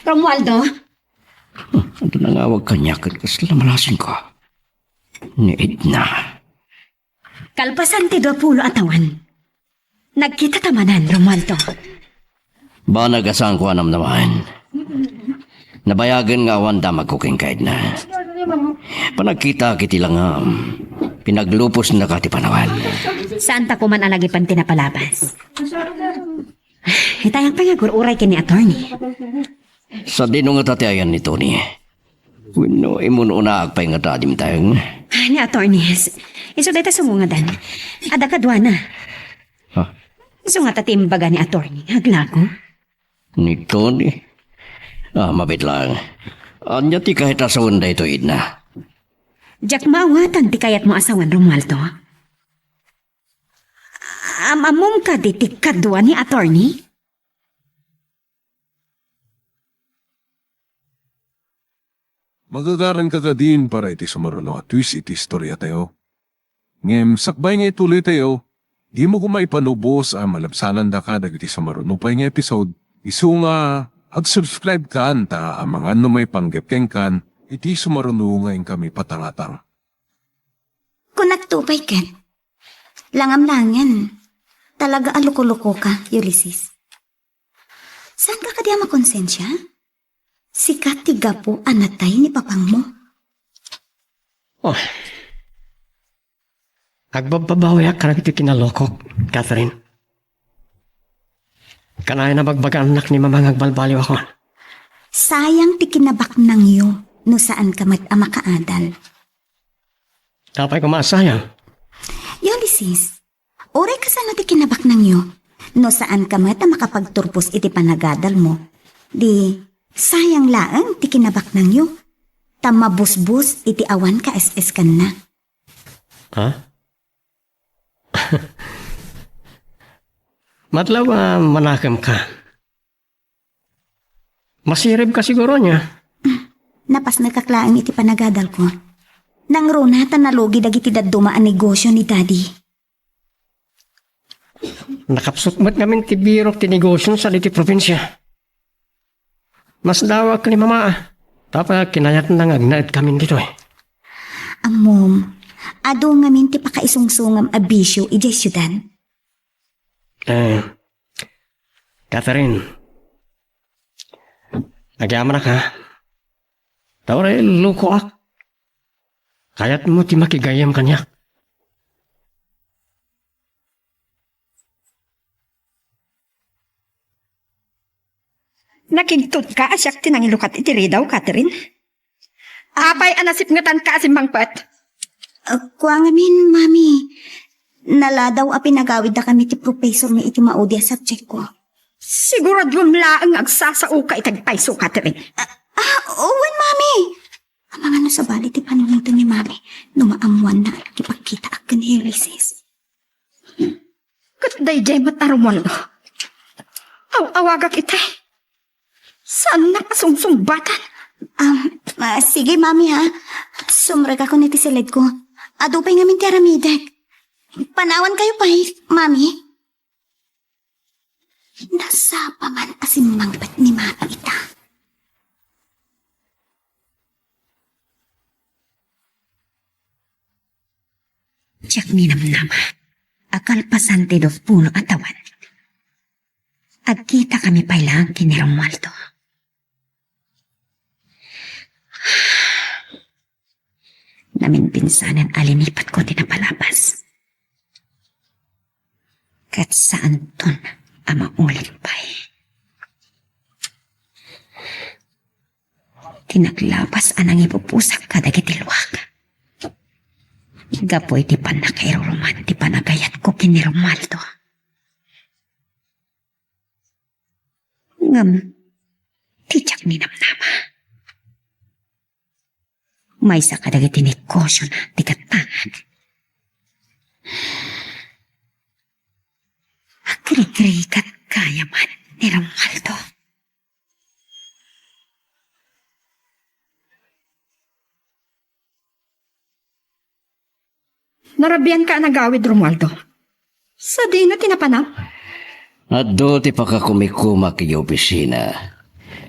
Romualdo? Hmm, adda nangawag kaniak ket kasla malasinko. Ni Edna. Kalpasan ti duapulo a tawen, nagkitata manen, Romualdo. Banag a saanko a namnamaen. Nabayagen nga awan damagko kenka, Edna. Panagkitaak iti langam, pinaglupos naka ti panawen. Saanta koman a nagipan ti napalabas. Itayak pay nga agur-uray ken ni attorney. Sadino ngata ti ayan ni Tony? Wenno imun-unaak pay ngata a dimteng? Ah, ni attorney, s-, isu dayta sumungadan. Adda kaduana. Ha? Isu ngata ti imbaga ni attorney, aglago. Ni Tony? Ah, mabit lang. Ania ti kayat a sawen daytoy, Edna? Diak maawatan ti kayatmo a sawen, Romualdo. Am-ammom kadi ti kadua ni attorney? Magagaranka kadin para iti sumaruno a twist iti istoriatayo. Ngem sakbay nga itulitayo, dimo koma ipanubos a malabsanandaka dagiti sumaruno pay nga episode, isu nga ag-subscribe kan ta amangan no maipanggep kenkan iti sumaruno nga inkami patangatang. Kunak to pay ket, langamlangen, talaga a loko-lokoka, Ulysses. Saanka kadi a makonsensia? Sika ti gapu a natay ni papangmo. Oh. Agbabbabawiak kadagiti kinalokok, Catherine. Kanayon a bagbagaannak ni Mama nga agbalbaliwakon. Sayang ti kinabaknangyo no saanka met a makaadal. Apay koma a sayang? Ulysses, uray kasano ti kinabaknangyo, no saanka met a makapagturpos iti panagadalmo, di sayang laeng ti kinabaknangyo, ta mabusbos iti awan kaes-eskanna. Ha? Matlaw a manakemka. Masiribka siguro nia. Napasnekak laeng iti panagadalko. Nangruna ta nalugi dagiti dadduma a negosio ni Daddy. Nakapsut met ngamin ti birok ti negosio sadi ti probinsia. Masdaawak ni Mama, ta apay a kinayatna nga agnaedkamin ditoy? Ammom, adu ngamin ti pakaisungsongam a bisio idiay siudad. Eh, Catherine, agyamanak, ha? Ta uray lokoak. Kayatmo ti makigayyem kaniak. Nakigtotka a siak ti nangilukat iti ridaw, Catherine. Apay a nasipngetanka a simmangpet? Ah, kua ngamin, Mami. Naladaw a pinagawiddakami ti professormi iti maudi a subjectko. Siguraduem laeng nga agsasaoka iti agpayso, Catherine. Ah, ah, wen, Mami. Amangan no sabali ti panunguto ni Mami no maammoanna ti pagkitaak ken ni Ulysses. Ket daydiay met a Romualdo. Aw-awagak iti. Saannak a sungsungbatan. Um, ah, sige, Mami, ha. Sumrekakon iti siledko. Adu pay ngamin ti aramidek. Panawankayo pay, Mami. Nasapa man a simmangpet ni Mami ita. Diak ninamnama a kalpasan ti dua pulo a tawen, agkitakami pay laeng ken ni Romualdo. Naminpinsanen a linipatko ti napalabas. Ket saanton a maulit pay. Ti naglabas a nangipupusak kadagiti luak. Gapu iti pannakairuruman ti panagayatko ken ni Romualdo. Ngem, ti diak ninamnama, maysa kadagiti negosiona ti gattangan. Agrigrigat gayam ni Romualdo. Narabianka a nagawid, Romualdo. Sadino ti napanam? Adda ti pakakumikumak iti opisina.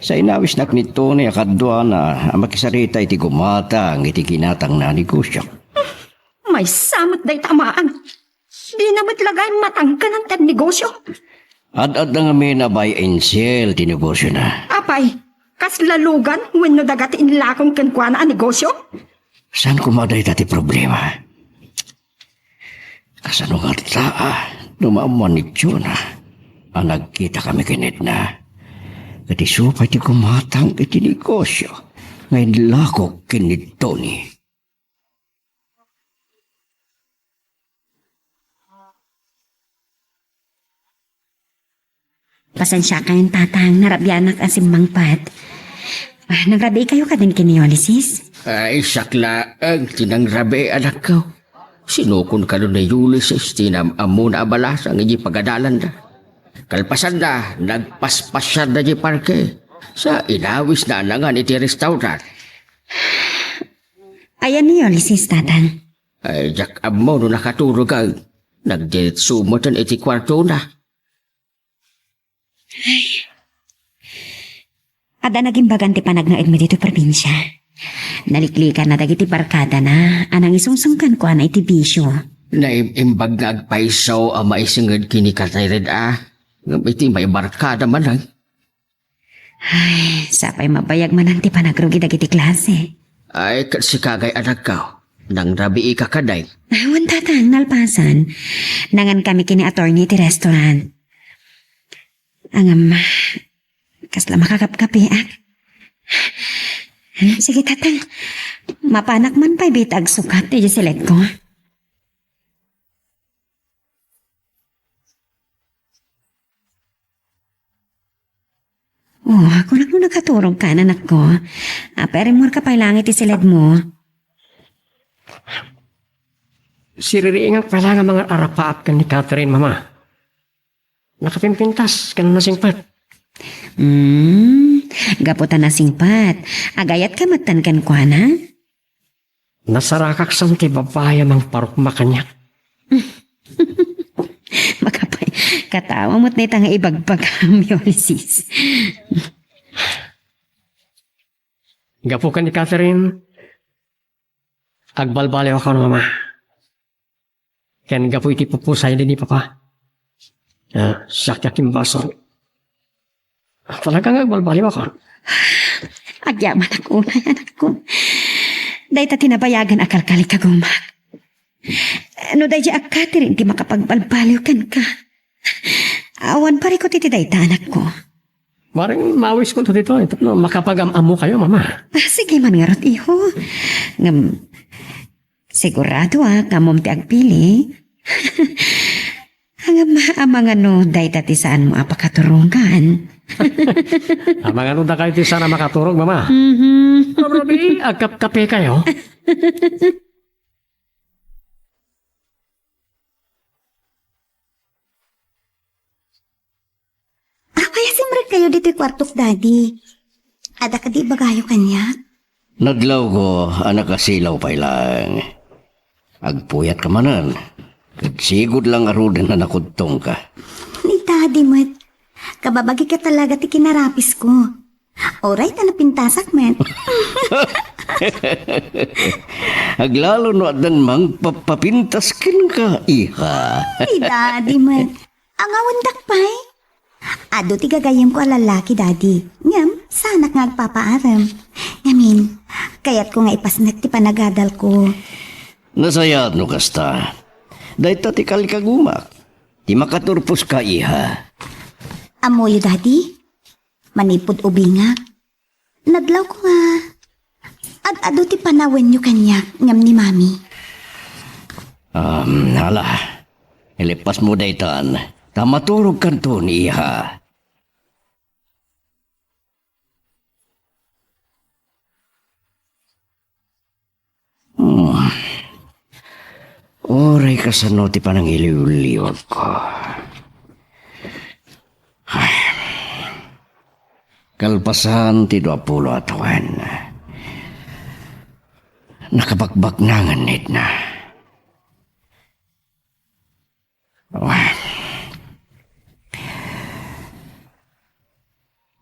Sa inawisnak ni Tony a kaduana a makisarita iti gumatang iti ginatangna a negosio. Maysa met dayta a maan. Dina met la gayen matangkenan ti agnegosio. Ad-adda ngamin a buy and sell ti negosiona. Apay, kasla lugan wenno daga ti inlakong kenkuana a negosio? Saan koma dayta ti problema? Kasano ngata no maammuan ni Jonah a nagkitakami ken Edna? Ket isu pay ti gumatang iti negosio nga inlakok ken ni Tony. Pasensiakayon, Tatang, narabianak a simmangpet. Ah, nagrabiikayo kadin ken ni Ulysses? Ay, siak laeng ti nangrabii, anakko. Sinukon kano ni Ulysses ti nam-ammona a balasang iti pagadalanda. Kalpasanna, nagpaspasiarda iti parke. Sa inawisna a nangan iti restaurant. Ayan ni Ulysses, Tatang? Ay, diak ammo no nakaturog a nagdiretso metten iti kuartona. Adda nagimbagan ti panagnaedmi ditoy probinsia. Naliklikanna dagiti barkadana a nangisungsong kenkuana iti bisio. Naim-imbag nga agpayso a maisinged ken ni Catherine a, ngem iti maibarkada manen. Ay, sapay mabayag manen ti panagrugi dagiti klase. Ay, ket sika ngay, anakko, nangrabiika kadi? Ay, wen, Tatang, nalpasan. Nangankami ken ni attorney iti restaurant. Ngem, kasla makakapkapiak. Sige, Tatang. Mapanak man pay bit agsukat iti siledko. Oh, kunak no nakaturogka, anakko. Apay, rimmuarka pay laeng iti siledmo. Siririingak pay laeng a mangar-arapaap ken ni Catherine, Mama. Nakapimpintas ken nasingpet. Hmm, Gapu ta nasingpet, agayatka metten kenkuana? Nasarakak san ti babai a mangparukma kaniak. Makapay, katawa met dayta nga ibagbagam, Ulysses. Gapu ken ni Catherine, agbalbaliwakon, Mama. Ken gapu iti pupusay ni Papa, ah, siak ti akimbasol. Talaga nga agbalbaliwakon. Agyamanak unay, anakko. Dayta ti nabayagen a kalkalikagumak. No daydiay a Catherine ti makapagbalbaliw kenka, awan parikut iti dayta, anakko. Maring mawiskonto ditoy tapno makapagam-ammokayo, Mama. Ah, sige man ngarud, iho. Ngem, siguradoak nga ammom ti agpili. Ngem, amangan no dayta ti saanmo a pakaturongan? Amangan no dakay ti saan a makaturog, Mama? Mhm. Ma'am Ruby, agkapkapekayo? Apay a simrekkayo ditoy kuartok, Daddy? Adda kadi ibagayo kaniak? Nadlawko a nakasilaw pay laeng. Agpuyatka manen, ket sigud la ngaruden a nakudtongka. Ni Daddy met, kababagika talaga ti kinarapisko. Uray ta napintasak met. Aglalo no addan mangpapapintas kenka, iha. Ni Daddy met. Angawendak pay. Adu ti gagayyemko a lallaki, Daddy. Ngem, saanak nga agpapaarem. Ngamin, kayatko nga ipasnek ti panagadalko. Nasayaat no kasta. Dayta ti kalikagumak. Ti makaturposka, iha. Ammoyo, Daddy? Manipud ubingak, nadlawko nga ad-adu ti panawenyo kaniak ngem ni Mami. Um, hala, ilippasmo daytan, ta maturogkanto ni iha. Hmm. Uray kasano ti panangiliwliwagko. Ay. Kalpasan ti duapulo a tawen, nakabakbaknangen ni Edna.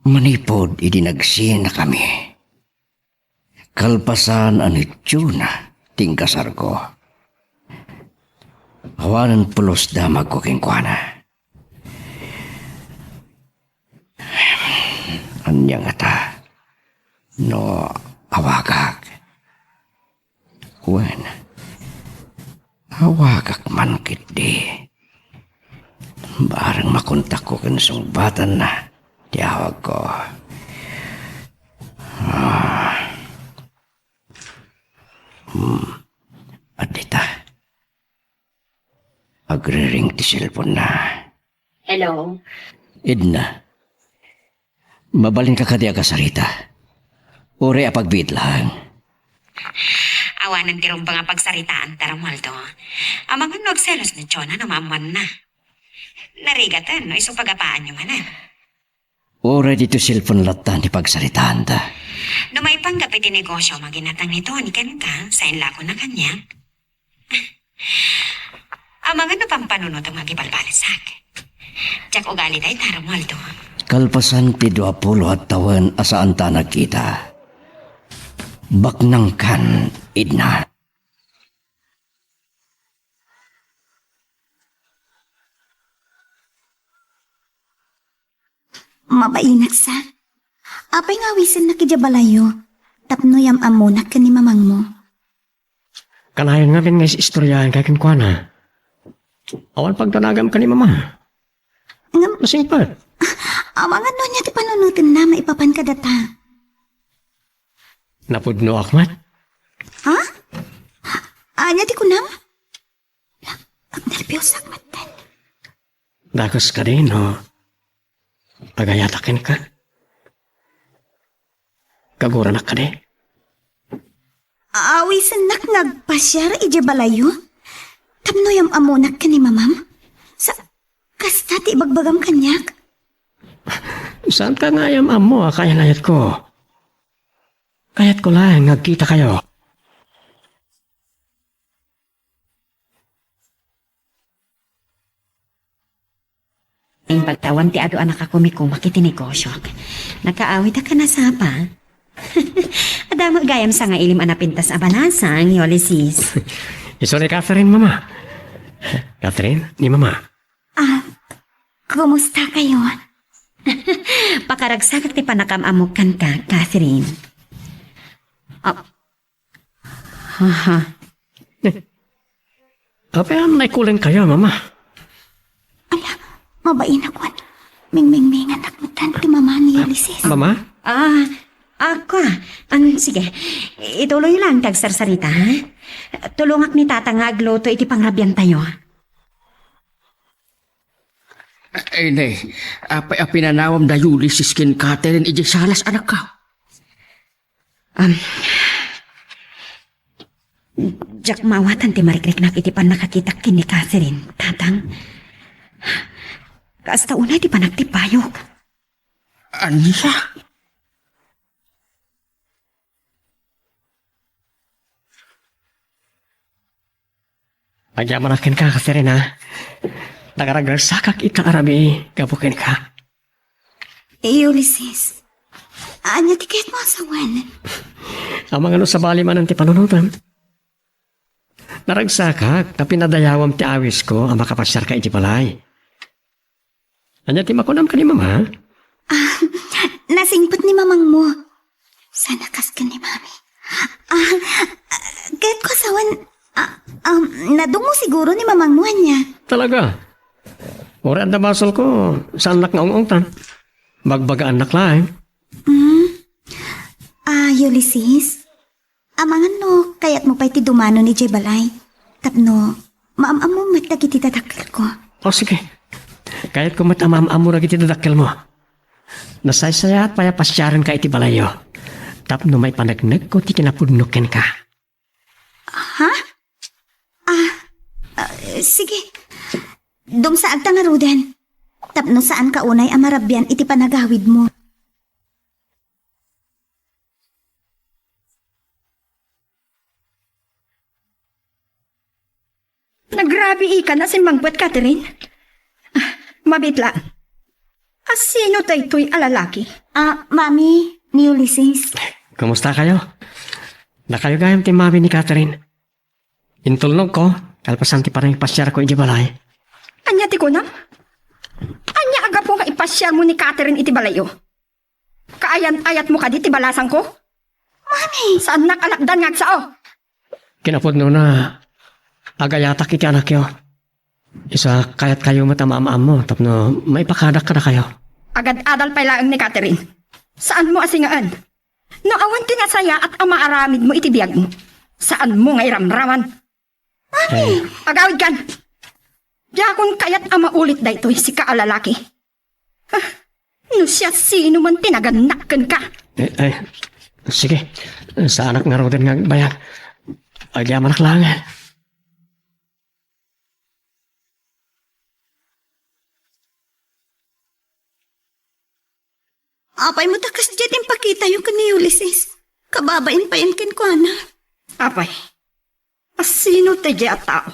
Manipud idi nagsinakami, kalpasan a nituna ti inkasarko, awanen pulos damagko kenkuana. Ania ngata no awagak? Wen, awagak man ketdi. Bareng makontakko ken sungbatanna ti awagko. Ah. Hmm. Adda ita. Agriring ti cellphone-na. Hello? Edna, mabalinka kadi a kasarita? Uray a pagbiit laeng. Awanen ti rumbeng a pagsaritaanta, Romualdo. Amangan no agselos ni Jonah no maammoanna. Narigaten no isu pagapaanyo manen. Uray ditoy cellphone latta ti pagsaritaanta. No maipanggep iti negosio a maginatang ni Tony kenka, saen la a kuna kaniak. Amangan no pampanunotem nga agibalbalisak. Diak ugali dayta, Romualdo. Kalpasan ti duapulo a tawen a saanta a nagkita, baknangkan, Edna. Mabainak sa. Apay nga awisennak idiay balayyo tapno yam-ammonak ken ni mamangmo? Kanayon ngamin nga is-istoryaenka kenkuana. Awan pagdanagam ken ni Mama. Ngem, masingpet. Amangan no ania ti panunotenna maipapan kadata. Napudnoak met. Ha? Ania ti kunam? Agnerbios ak metten. Dakes kadi no agayatak kenka? Kaguranak kadi? Awisennak nga agpasiar idiay balayyo tapno yam-ammonak ken ni Mamam. Sa, kasta ti ibagbagam kaniak? Saanka nga ayam-ammo a kaayat-ayatko. Kayatko laeng nga agkitakayo. Imbag ta awan ti adu a nakakumikumak iti negosiok. Nakaawid a kanasapa. Adda met gayam sangailim a napintas a balasang, Ulysses. Isu ni Catherine, Mama. Catherine, ni Mama. Ah, kumusta kayo? Pakaragsakak ti panakam-ammok kenka, Catherine. Ah, Aha. Apay a naikulen kayo, Mama? Ala, mabain ako. Mingmingmingan ako ti mama ni Ulysses. Mama? Ah, ako. An, sige. Ituloy lang ti agsarsarita, ha? Tulongak ni Tata nga agluto iti pangrabian tayo. Ay, ne, apay a pinanawam da Ulysses ken Catherine iti salas, anakko? Um, diak maawatan ti marikriknak iti pannakakitak ken ni Catherine, Tatang. Kasta unay ti panagtippayok. Ania? Agyamanak kenka, Katerina. Nagaragrasakak ita a rabii gapu kenka. Eh, Ulysses, ania ti kayatmo a sawen? Amangan no sabali manen ti panunotem. Naragsakak ta pinadayawam ti awisko a makapasiarka iti balay. Ania ti makunam ken ni Mama? Ah, nasingpet ni mamangmo. Sana kas ken ni Mami. Ah, kayatko a sawen, ah, um, nadungo siguro ni mamangmo, ania? Talaga? Uray adda basolko, saannak nga ung-ungtan. Bagbagaannak laeng. Hmm? Ah, Ulysses? Amangan no kayatmo pay ti dumanon idiay balay. Tapno maam-ammom met dagiti dadakkelko. O, sige. Kayatko met a maam-ammo dagiti dadakkelmo. Nasaysayaat pay a pasiarenka iti balayyo. Tapno maipanegnegko ti kinapudno kenka. Ha? Ah, ah, sige. Dumsaagta ngaruden. Tapno saanka unay a marabian iti panagawidmo. Nagrabiikan a simmangpet, Catherine. Ah, mabiit la. A sino daytoy a lalaki? Ah, Mami, ni Ulysses. Kumusta kayo? Dakayo gayam ti mami ni Catherine. Intulnogko, kalpasan ti panangipasiarko iti balay. Ania ti kunam? Ania a gapu nga ipasiarmo ni Catherine iti balayyo? Kaayat-ayatmo kadi ti balasangko? Mami! Saannak a lakdan nga agsao. Kinapudnona, agayatak iti anakyo. Isu a kayatkayo met a maam-ammo tapno maipakadak kadakayo. Agad-adal pay laeng ni Catherine. Saanmo a singaen. No awan ti nasayaat a maaramidmo iti biagmo, saanmo nga iramraman. Mami! Eh. Agawidkan! Diakon kayat a maulit daytoy, sika a lalaki. Ah, no siasinoman ti nagannak kenka. Eh, eh, sige. Saanak ngaruden nga agbayag. Agyamanak laeng. Apay met a kasdiay ti impakitayo ken ni Ulysses? Kababain payen kenkuana. Apay, a sino daydiay a tao?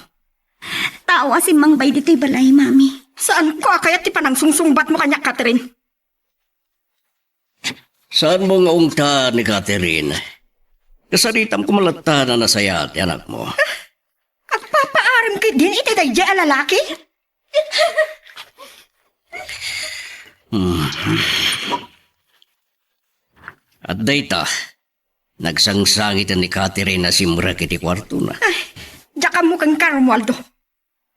Tao a simmangbay ditoy balay, Mami. Saanko a kayat ti panangsungsungbatmo kaniak, Catherine. Saanmo nga ungtan ni Catherine. Kasaritam koma latta a nasayaat ti anakmo. Agpapaarim ketdin iti daydiay a lalaki? Hmm. At dayta, nagsangsangiten ni Catherine a simrek iti kuartona. Ay, diak ammo kenka, Romualdo.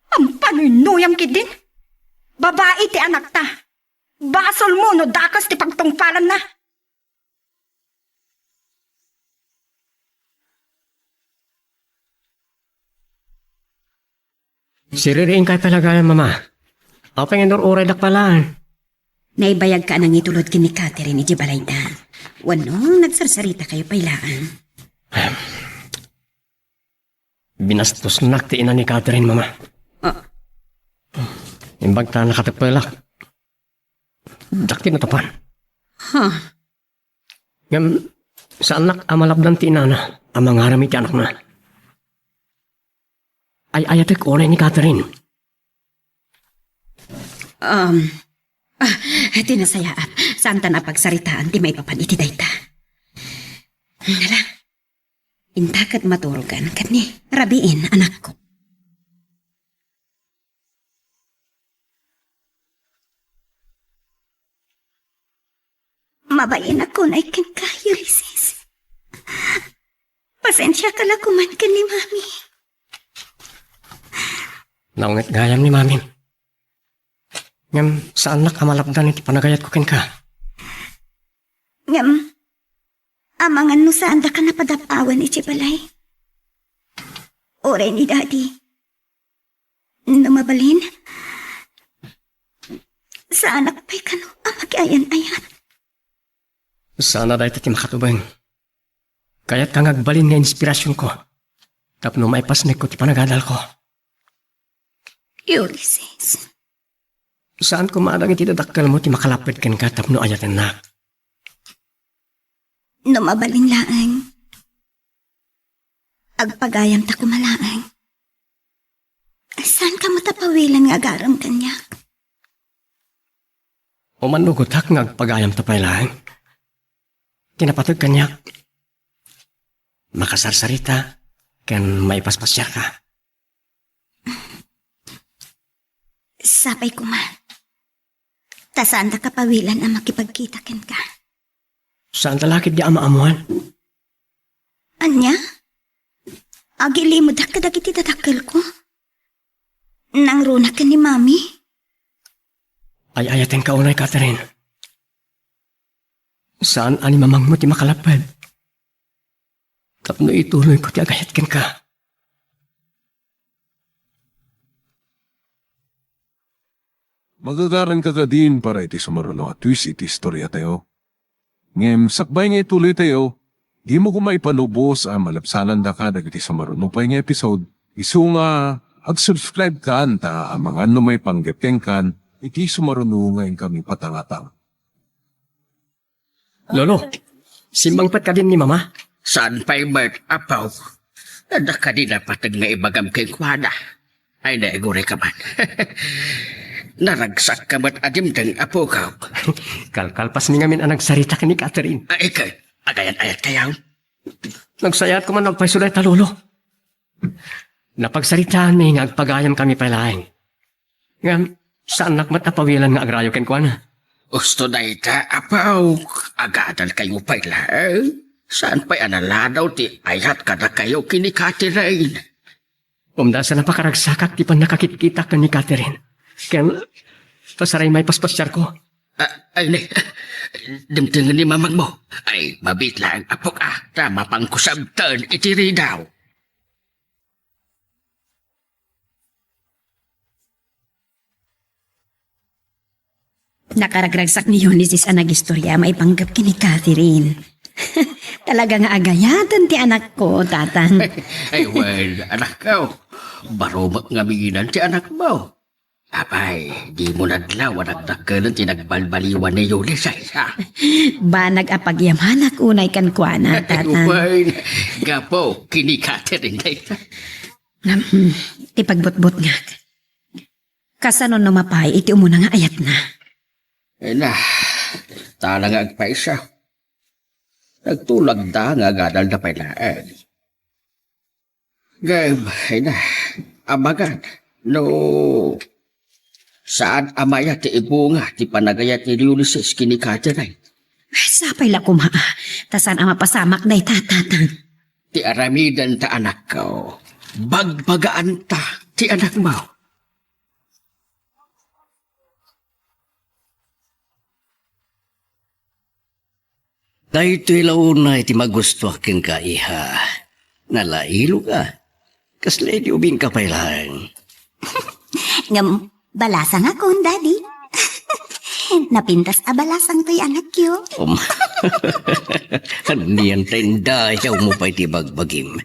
Ampanuynuyam ketdin. Babai ti anakta. Basolmo no dakes ti pagtungpalanna. Siririingkayo pay la gayam, Mama. Apay nga inur-uraydak pay laeng? Naibayagka a nangitulod ken ni Catherine iti balayda. Wenno, nagsarsarita kayo pay laeng? Binastosnak ti ina ni Catherine, Mama. Ah. Imbag ta nakateppelak. Dakti no tapan. Huh. Ngem, saannak a malapdan ti inana a mangaram iti anakna. Ay-ayatek unay ni Catherine. Um, ah, ti nasayaat, saanta a pagsaritaan ti maipapan iti dayta. Nala, inta ket maturogan ket ni rabiin, anakko. Mabain a kunay kenka, Ulises. Pasensiaka la koman ken ni Mami. Naunget gayam ni Mami. Ngem saannak a malapdan iti panagayatko kenka. Ngem, amangan no saandaka napadap-awan iti balay. Uray ni Daddy. No mabalin, saanak pay kano a makiayan-ayat. Saan a dayta ti makatubeng. Kayatka nga agbalin nga inspirasionko tapno maipasnekko ti panagadalko. Ulises. Saan koma a dagiti dadakkelmo ti makalapped kenka tapno ayatennak. No mabalin laeng, agpagayamta koma laeng. Saan kamo ta pawilen nga agarem kaniak? Umannugotak nga agpagayamta pay laeng. Ti napateg kaniak, makasarsarita ken maipaspasiarka. Sapay koma. Ta saanta kapawilan a makipagkita kenka. Saanta la ketdi a maammoan. Ania? Agilimedak kadagiti dadakkelko. Nangruna ken ni Mami. Ay-ayatenka unay, Catherine. Saan a ni mamangmo ti makalapped tapno ituloyko ti agayat kenka. Magagaranka kadin para iti sumaruno a twist iti istoriatayo. Ngem sakbay nga ituloytayo, dimo koma ipalubos a malabsanandaka dagiti sumaruno pay nga episode, isu nga ag-subscribe kan ta amangan no maipanggep kenkan iti sumaruno nga inkami patangatang. Lolo, simmangpet kadin ni Mama? Saan pay met, apo? Adda kadi napateg nga ibagam kenkuana? Ay, naigurayka man. Naragsak ka met a dimteng, apok. Kalkalpasmi ngamin a nagsarita ken ni Catherine. Ay, ket, agayan-ayatkayo? Nagsayat koma agpayso dayta, Lolo. Napagsaritaanmi nga agpagayamkami pay laeng. Ngem, saannak met a pawilan nga agrayo kenkuana. Usto dayta, apo. Agadalkayo pay laeng. Saan pay a naladaw ti ayat kadakayo ken ni Catherine? Umdasan a pakaragsakak ti pannakakitkitak ken ni Catherine. Ken, ta saray maipaspasiarko. Ah, ay, ne. Dimtengen ni mamangmo. Ay, mabiit laeng, apok, ah. Ta mapanko sabten iti ridaw. Nakaragragsak ni Ulises a nagistorya maipanggep ken ni Catherine. Talaga nga agayaten ti anakko, Tatang. Ay, wen, anakko. Baro met ngamin ti anakmo. Apay, dimo nadlaw a dakdakkelen ti nagbalbaliwan ni Ulises, ha? Banag a pagyamanak unay kenkuana, Tatang. Wen, gapu ken ni Catherine dayta. Ngem, hmm, ti pagbutbutngak. Kasano no mapay iti umuna nga ayatna? Ay na, tala nga agpayso. Nagtulagda nga agadalda pay laeng. Ngem, ay na, amangan, no saan a mayat ti ibunga ti panagayat ni Ulises ken ni Catherine. Sapay la koma, ta saan a mapasamak dayta, Tatang. Ti aramidenta, anakko. Bagbagaanta ti anakmo. Daytoy la unay ti magustuak kenka, iha. Nalailoka. Kasla idi ubingka pay laeng. Ngem, balasangakon, Daddy. Napintas a balasang toy anakyo. Um. Anian ta indayawmo pay ti bagbagim.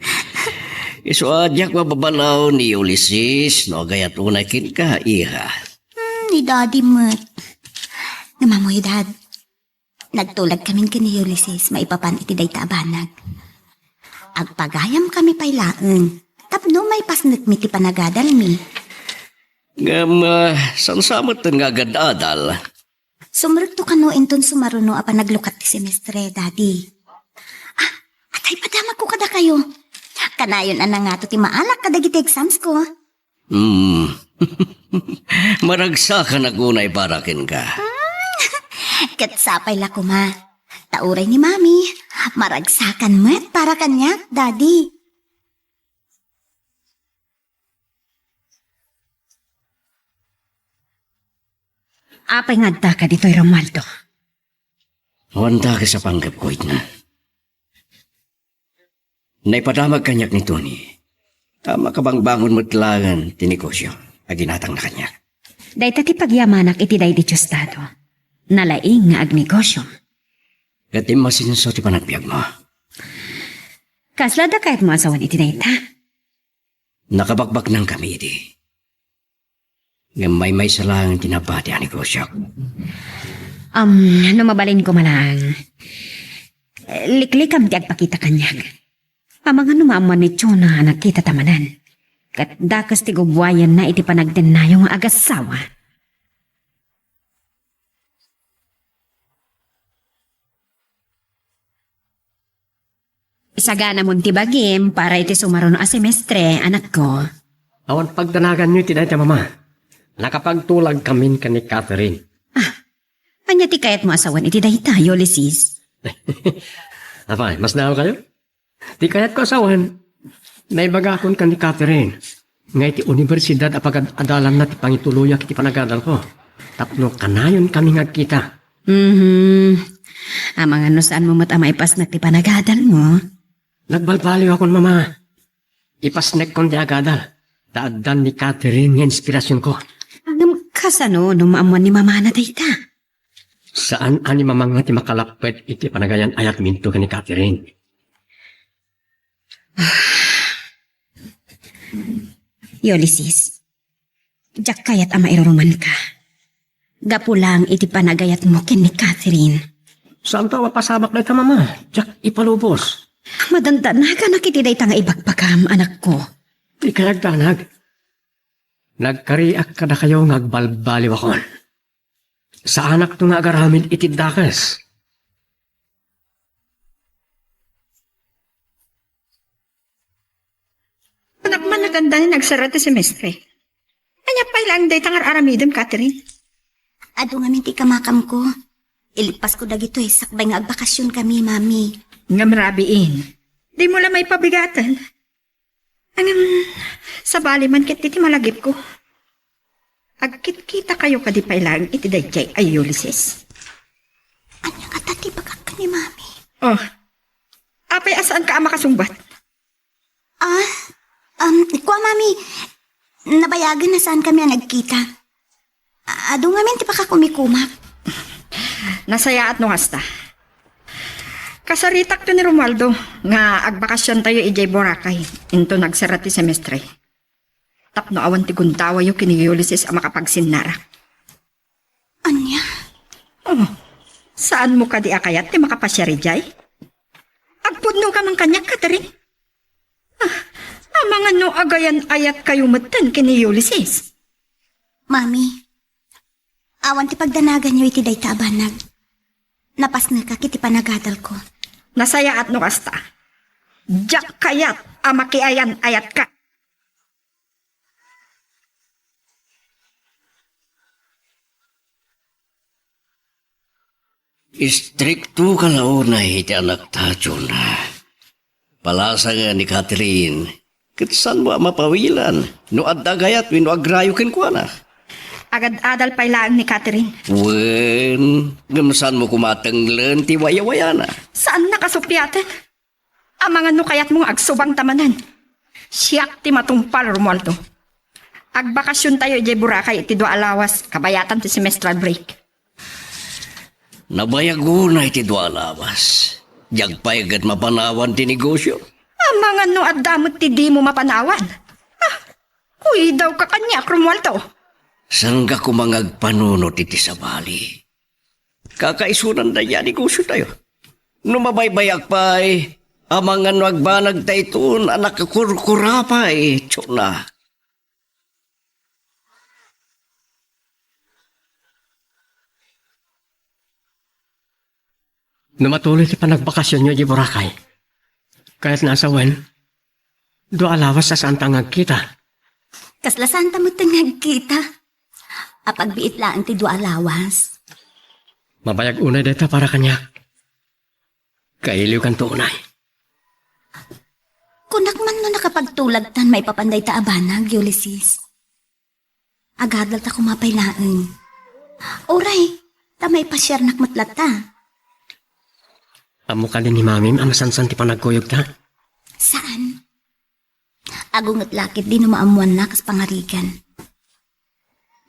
Isu a diak mababalaw ni Ulises no agayat unay kenka, iha. Hmm, ni Daddy met. Ngem ammoyo, Dad. Nagtulag kamin ken ni Ulysses maipapan iti dayta a banag. Agpagayam kami pay laeng tapno maipasnekmi ti panagadalmi. Ngem, ah, saan sa metten nga agad-adal? Sumrekto kano inton sumaruno a panaglukat ti semestre, Daddy. Ah, atay, padamagko kadakayo. Kanayon a nangato ti maalak kadagiti exams ko. Hmm. Maragsakan a gunay para kenka. Hmm. Ket sapay la koma. Ta uray ni Mami, maragsakan met para kaniak, Daddy. Apay nga adda ka ditoy, Romualdo? Awan dakes a panggepko, Edna. Naipadamag kaniak ni Tony. Ta makabangbangon met laeng ti negosio a ginatangna kaniak. Dayta ti pagyamanak iti daydi Diosdado. Nalaing nga agnegosio. Ket immasinso ti panagbiagmo. Kasla adda kayatmo a sawen iti dayta? Nakabakbaknangkami idi. Ngem maymaysa laeng ti nabati a negosiok. Am, no mabalin koma laeng, liklikam ti agpakita kaniak. Amangan no maammuan ni Jonah a nagkitata manen. Ket dakes ti gubuayenna iti panagdennayo nga agassawa. Isaganamon ti bagim para iti sumaruno a semestre, anakko. Awan pagdanaganyo iti dayta, Mama. Nakapagtulagkamin ken ni Catherine. Ah, ania ti kayatmo a sawen iti dayta, Ulysses? Apay, masnaawkayo? Ti kayatko a sawen, naibagakon ken ni Catherine nga iti universidad a pagad-adalanna ti pangituloyak iti panagadalko tapno kanayon kami nga agkita. Mhm. Amangan no saanmo met a maipasnek ti panagadalmo. Nagbalbaliwakon, Mama. Ipasnekkon ti agadal ta addan ni Catherine nga inspirasionko. Ngem kasano no maammuan ni Mamana dayta? Saan a ni Mamana ti makalapped iti panagayan-ayatminto ken ni Catherine. Ulysses, diak kayat a mairurumanka. Gapu laeng iti panagayatmo ken ni Catherine. Saanto a mapasamak dayta, Mama. Diak ipalubos. Madandanaganak iti dayta nga ibagbagam, anakko. Dika agdanag. Nagkariak kadakayo nga agbalbaliwakon. Saanakto nga agaramid iti dakes. Anak man, naganda ni nagsara ti semestre. Ania pay laeng dayta nga ar-aramidem, Catherine? Adu ngamin ti kamakamko. Ilippasko dagitoy sakbay nga agbakasion kami, Mami. Ngem rabiin, dimo la maipabigaten. Ngem, sabali man ket iti malagipko. Agkitkitakayo kadi pay laeng iti daydiay a Ulysses. Ania ngata ti ibagak ken ni Mami? Oh. Apay a saanka a makasungbat? Ah, um, kua, Mami, nabayagen a saankami a nagkita. Adu ngamin ti pakakumikumak. Nasayaat no kasta. Kasaritakto ni Romualdo nga agbakasiontayo idiay Boracay inton nagsara ti semestre. Tapno awan ti gundawayo ken ni Ulysses a makapagsinnarak. Ania? Oh, saanmo kadi a kayat ti makapasiar idiay? Agpudnoka man kaniak, Catherine. Ah, amangan no agayan-ayatkayo metten ken ni Ulysses. Mami, awan ti pagdanaganyo iti dayta a banag. Napasnekak iti panagadalko. Nasayaat no kasta. Diak kayat a makiayan-ayatka. Istriktoka la unay iti anakta, Jonah. Palasangen ni Catherine, ket saanmo a mapawilan no adda agayat wenno agrayo kenkuana. Agad-adal pay laeng ni Catherine. Wen, ngem saanmo koma a tenglen ti wayawayana. Saannak a suppiaten. Amangan no kayatmo nga agsubangta manen. Siak ti matungpal, Romualdo. Agbakasiontayo idiay Boracay iti dua a lawas kabayatan ti semestral break. Nabayag unay ti dua a lawas. Diak pay ket mapanawan ti negosio. Amangan no adda met ti dimo mapanawan. Ah, kuidawka kaniak, Romualdo. Saanka koma nga agpanunot iti sabali. Kakaisunan dayta a negosiotayo. No mabaybayak pay, amangan no agbanag daytoy a nakakurkura pay, Chona. No matuloy ti panagbakasionyo idiay Boracay, kayatna a sawen, dua a lawas a saanta nga agkita. Kasla saanta met nga agkita. Apagbiit laeng ti dua a lawas. Mabayag unay dayta para kaniak. Kailiwkanto unay. Kunak man no nakapagtulagtan maipapan dayta a banag, Ulysses. Agadal ta koma pay laeng. Uray, ta maipasiarnak met latta. Ammo kadi ni Mamim a masansan ti panagkuyogta? Saan. Agunget la ketdi no maammoanna kas pangarigan.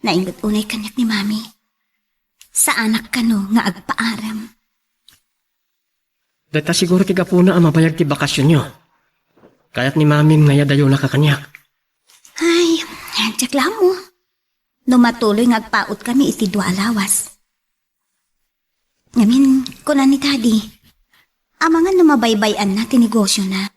Nainget unay kaniak ni Mami. Saanak kano nga agpaarem. Dayta siguro ti gapuna a mabayag ti bakasionyo. Kayat ni Mamim nga iyadayonaka kaniak. Ay, diak la ammo. No matuloy nga agpaotkami iti dua a lawas. Ngamin, kuna ni Daddy, amangan no mabaybay-anna ti negosiona.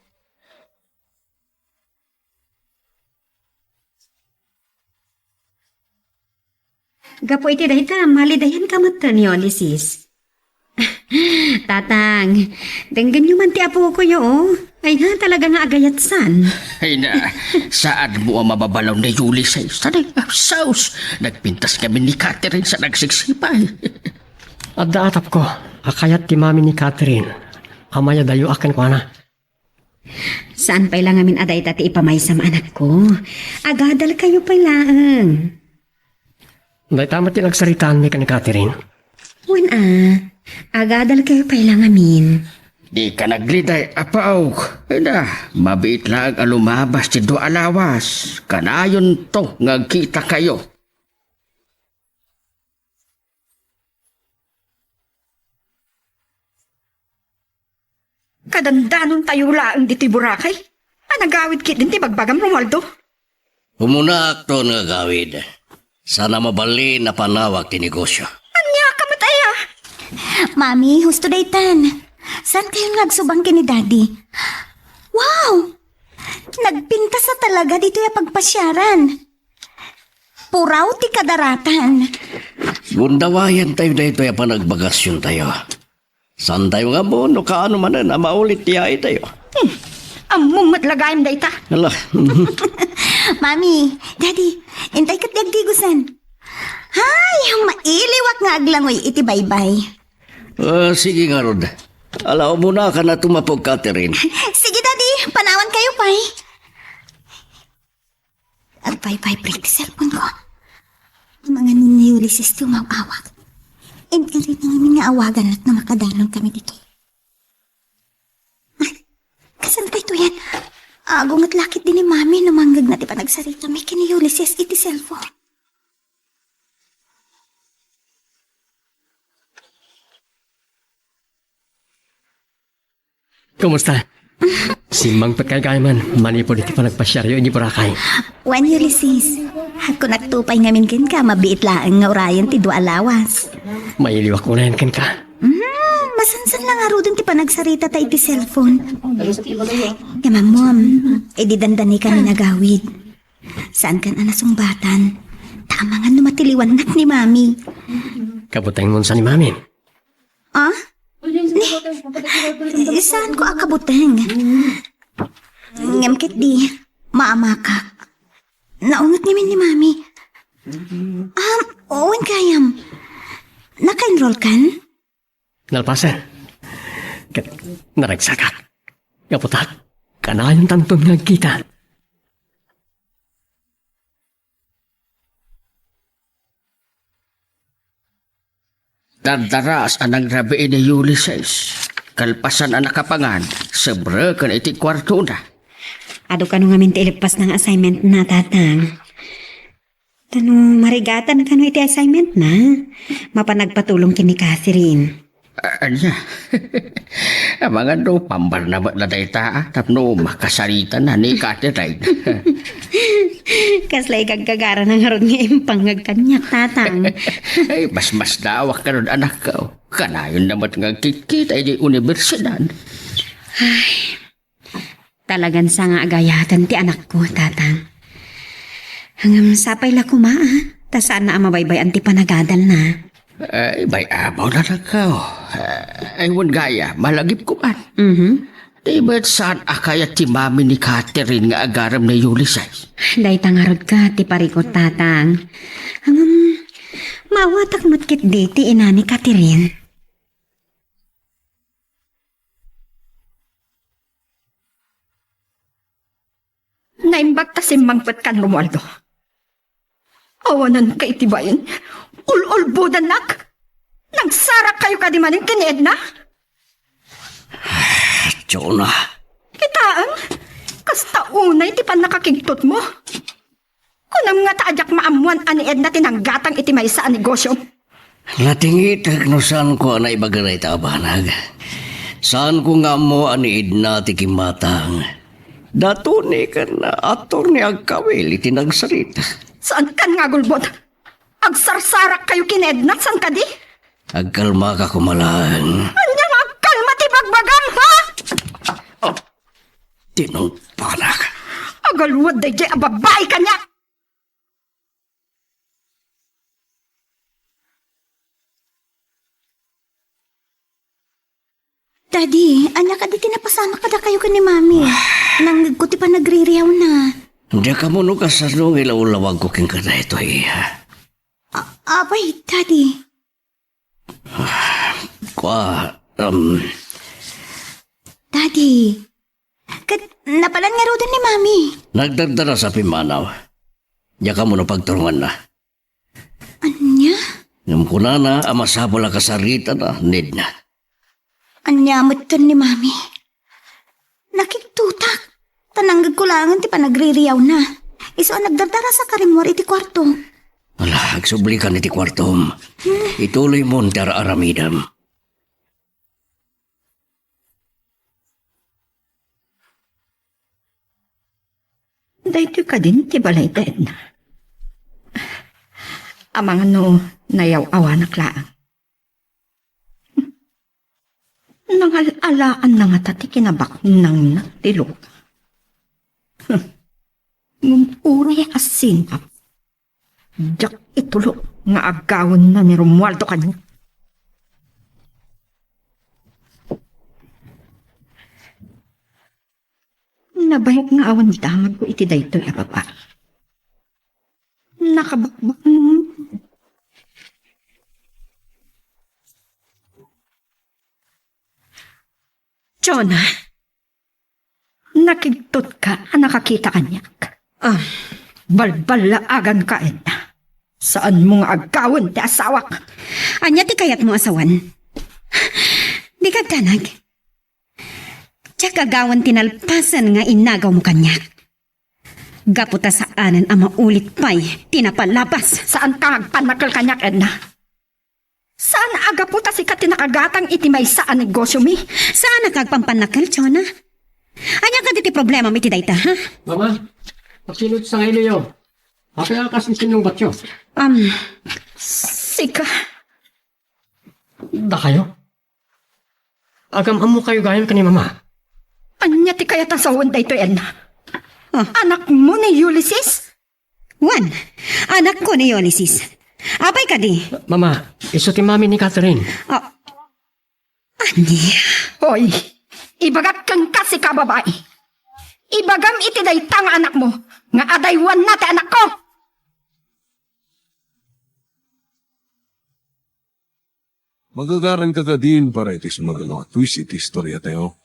Gapu iti dayta, malidayanka metten, Ulysses. Tatang, denggenyo man ti apokoyo, oh. Ay na, talaga nga agayatsan. Ay na, saadmo a mababalaw ni Ulysses. Saus, nagpintas kami ni Catherine sa nagsiksipay. Adda atapko a kayat ti mami ni Catherine a mayadayoak kenkuana. Saan pay la ngamin a dayta ti ipamaysam, anakko. Agadalkayo pay laeng. Dayta met ti nagsaritaanmi ken ni Catherine. Wen a, agadalkayo pay la ngamin. Dika nagliday, apaw. Ida, mabiit laeng a lumabas ti dua a lawas. Kanayonto nga agkitakayo. Kadandanontayo laeng ditoy Boracay. A, nagawid ketdin ti bagbagam, Romualdo. Umunaakton nga agawid. Saan a mabalin a panawak ti negosio. Ania ka met aya? Mami, husto daytan. Saankayon nga agsubang ken ni Daddy? Wow! Nagpintas a talaga ditoy a pagpasiaran. Puraw ti kadaratan. Gundawayantayo daytoy a panagbakasiontayo. Saantayo nga ammo no kaano manen a maulit ti yaitayo. Hmm. Ammom met la gayam dayta. Hala. Mami, Daddy, intay ket di agdigosen. Hay, mailiwak nga aglangoy iti baybay. Ah, sige ngarud. Ala, umunaka a tumapok, Catherine. Sige, Daddy, panawankayo pay. Agvibrate ti cellphone ko. Amangan ni Ulysses ti umaw-awag. Intirinangan nga awagan met no makadalon kami ditoy. Ah, kasano tayo yan? Agunget la ketdi ni Mami no mangngegna ti panagsaritami ken ni Ulysses iti cellphone. Kumusta? Simmangpetkay gayam manipud iti panagpasiaryo iti Boracay. Wen, Ulysses, kunak pay ngamin kenka, mabiit laeng nga urayen ti dua a lawas. Mailiwak unayen kenka. Hmm, masansan la ngaruden ti panagsaritata iti cellphone. Ngem ammom, idi dandani kami nagawid. Saankan a nasungbatan. Ta amangan no matiliwannak ni Mami. Kabutengmon sa ni Mami. Ah? Ni, saanko a kabuteng. Ngem ketdi, maamakak. Naunget ngamin ni Mami. Um, wen gayam. Naka-enroll kan? Nalpasen. Ket naragsakak. Gapu ta, kanayontanton nga agkita. Dardaras a nangrabii ni Ulysses. Kalpasan a nakapangan, sebreken iti kuartona. Adu kano ngamin ti ileppasna nga assignmentna, Tatang? Ta no marigatan kano iti assignmentna, mapan agpatulong ken ni Catherine. A-, ania? Amangan no, pambarna met la dayta, a, tapno makasaritana ni Catherine. Kasla igaggagarana ngarud nga impangngeg kaniak, Tatang. Ay, mas masdawak ngarud, anakko. Kanayon na met nga agkitkita idiay universidad. Talagan sa nga agayaten ti anakko, Tatang. Ngem sapay la koma, a, ta saanna a mabaybay-an ti panagadalna. Ay, bay-amaw, anakko. Ay, wen gayam, malagipko man. Mhm. Di met saan a kayat ti mami ni Catherine nga agarem ni Ulises? Dayta ngarud ket ti parikut, Tatang. Ngem, maawatak met ketdi ti ina ni Catherine. Naimbag ta simmangpet kan Romualdo. Awanenka iti bain. Ul-ulbodannak. Nagsarakkayo kadi manen ken ni Edna? Jonah. Kitaem, kasta unay ti pannakakigtotmo. Kunam nga ta a diak maammoan a ni Edna ti nanggatang iti maysa a negosio. Natingitek no saanko a naibaga dayta a banag. Saanko nga ammo a ni Edna ti kimmatang. Datuni ken attorney agkawil iti nagsarita. Saankan nga agulbod? Agsarsarakkayo ken ni Edna, saan kadi? Agkalmaka koma laeng. Ania nga agkalma ti bagbagam, ha? Tinungpanak. Agalwad daydiay a babai kaniak. Daddy, ania kadi ti napasamak kadakayo ken ni Mami? Nangngegko ti panagririawna. Diak ammo no kasano nga ilawlawagko kenka daytoy. A-, apay, Daddy? Kua, um, Daddy, ket napalan ngaruden ni Mami. Nagdardarasa pimmanaw. Diak ammo no pagturunganna. Ania? Ngem kunana a masapul a kasaritana ni Edna. Ania metten ni Mami? Nakigtotak. Ta nangngegko laengen ti panagririawna. Isu a nagdardarasa ka rimmuar iti kuarto. Ala, agsublikan iti kuartom. Hmm. Ituloymon ti ar-aramidem. Daytoy kadin ti balay da Edna. Amangan no nayaw-awanak laeng. Nangal-alaanna ngata ti kinabaknangna ti lupa. Ngem uray a singap, diak itulo nga agawenna ni Romualdo kaniak. Nabayag nga awan damagko iti daytoy a babai. Nakabakbak. Jonah, nakigtotka a nakakita kaniak. Ah, balballaaganka, Edna. Saanmo nga agawen ti asawak. Ania ti kayatmo a sawen? Dika agdanag. Diak agawen ti nalpasen nga inagawmo kaniak. Gapu ta saanen a maulit pay ti napalabas. Saanka nga agpannakkel kaniak, Edna. Saan a gapu ta sika ti nakagatang iti maysa a negosyomi. Saan a kagpampannakkel, Jonah? Ania kadi ti problemam iti dayta, ha? Mama, pasilod sa ngayon yo. Apay a kas isinungbatyo? Um, sika. Dakayo? Agam-ammo kayo gayam ken ni Mama. Ania ti kayat a sawen daytoy, Edna? Ah. Anakmo ni Ulysses? Wen, anakko ni Ulysses. Apay kadi? Mama, isu ti mami ni Catherine. Ah. Ania? Hoy, ibagak kenka, sika babai. Ibagam iti dayta nga anakmo nga adaywanna ti anakko. Magagaranka kadin para iti sumaruno a twist iti istoriatayo.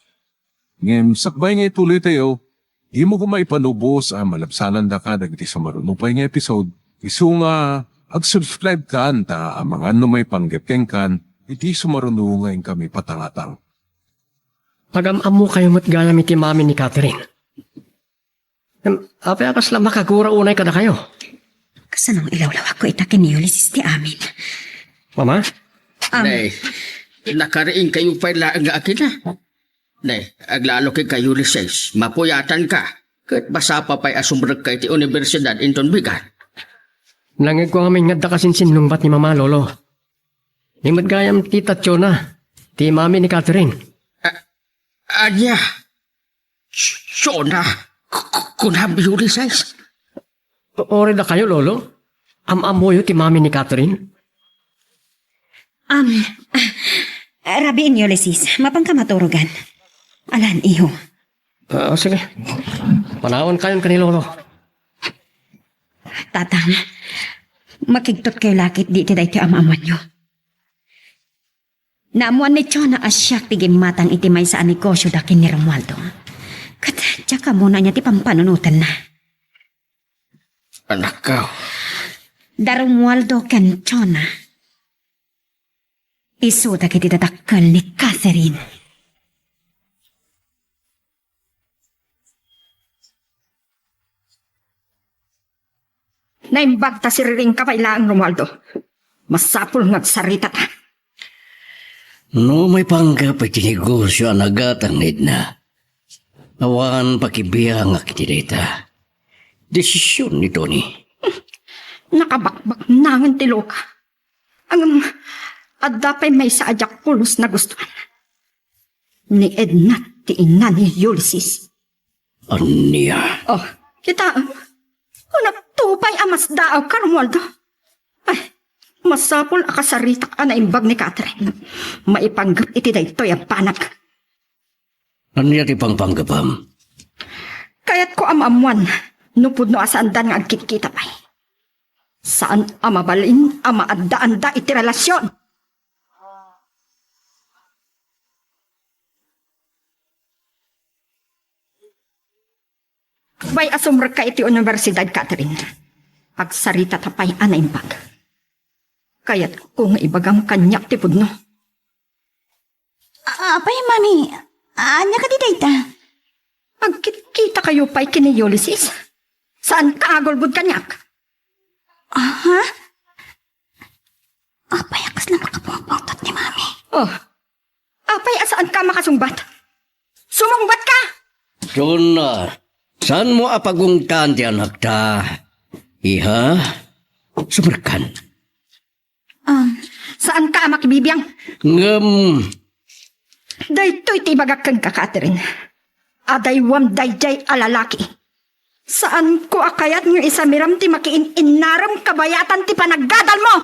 Ngem sakbay nga ituloytayo, dimo koma ipalubos a malabsanandaka dagiti sumaruno pay nga episode. Isu nga ag-subscribekan ta amangan no maipanggep kenkan iti sumaruno nga inkami patangatang. Agam-ammokayo met gayam iti mami ni Catherine. Em, apay a kasla makagura unay kadakayo? Kasano nga ilawlawagko ita ken ni Ulysses ti amin? Mama? Am. Nay, nakariingkayo pay laeng nga agina. Ne, aglalo kenka, Ulysses. Mapuyatanka. Ket masapa pay a sumrekka iti universidad inton bigat. Nangngegko ngamin nga adda kasinsinnungbat ni Mama, Lolo. Ni met gayam ti Tationa, ti mami ni Catherine. A-, ania? Ch-, Chona? K-, k-, kunam, Ulysses? Uray dakayo, Lolo? Am-ammoyo ti mami ni Catherine? Am, ah, rabiin, Ulysses. Mapanka maturogan. Alan, iho. Ah, sige. Panawankayon ken ni Lolo. Tatang, makigtotkayo la ketdi iti daytoy a maammoanyo. Naammoan ni Chona a siak ti gimmatang iti maysa a negosioda ken ni Romualdo. Ket diak ammo no ania ti pampanunotenna. Anakko. Da Romualdo ken Chona, isuda iti dadakkel ni Catherine. Naimbag ta siriringka pay laeng, Romualdo. Masapul nga agsaritata. No maipanggep iti negosio a nagatang ni Edna, awan pakibiangak iti dayta. Desisyon ni Tony. Nakabakbaknangen ti loka. Ngem, adda pay maysa a diak pulos nagustuan. Ni Edna ti ina ni Ulysses. Ania? Oh, kita, kunakto pay a masdaawka, Romualdo. Ay, masapul a kasaritak a naimbag ni Catherine. Maipanggep iti daytoy a banag. Ania ti pangpanggepem? Kayatko a maammoan no pudno a saandan nga agkitkita pay. Saan a mabalin a maaddaanda iti relasion. Pay a sumrekka iti universidad, Catherine. Agsaritata pay a naimbag. Kayatko nga ibagam kaniak ti pudno. A-, apay, Mami? Ania kadi dayta? Agkitkitakayo pay ken ni Ulysses? Saanka nga agulbod kaniak? Aha? Apay a kasla makapungpungtot ni Mami? Oh, apay a saanka makasungbat? Sumungbatka! Chona, saanmo a pagungtan ti anakta? Iha, sumrekkan. Um, saanka a makibibiang? Ngem, daytoy ti ibagak kenka, Catherine. Adaywam daydiay a lalaki. Saanko a kayat nga isamiram ti makiin-innarem kabayatan ti panaggadalmo.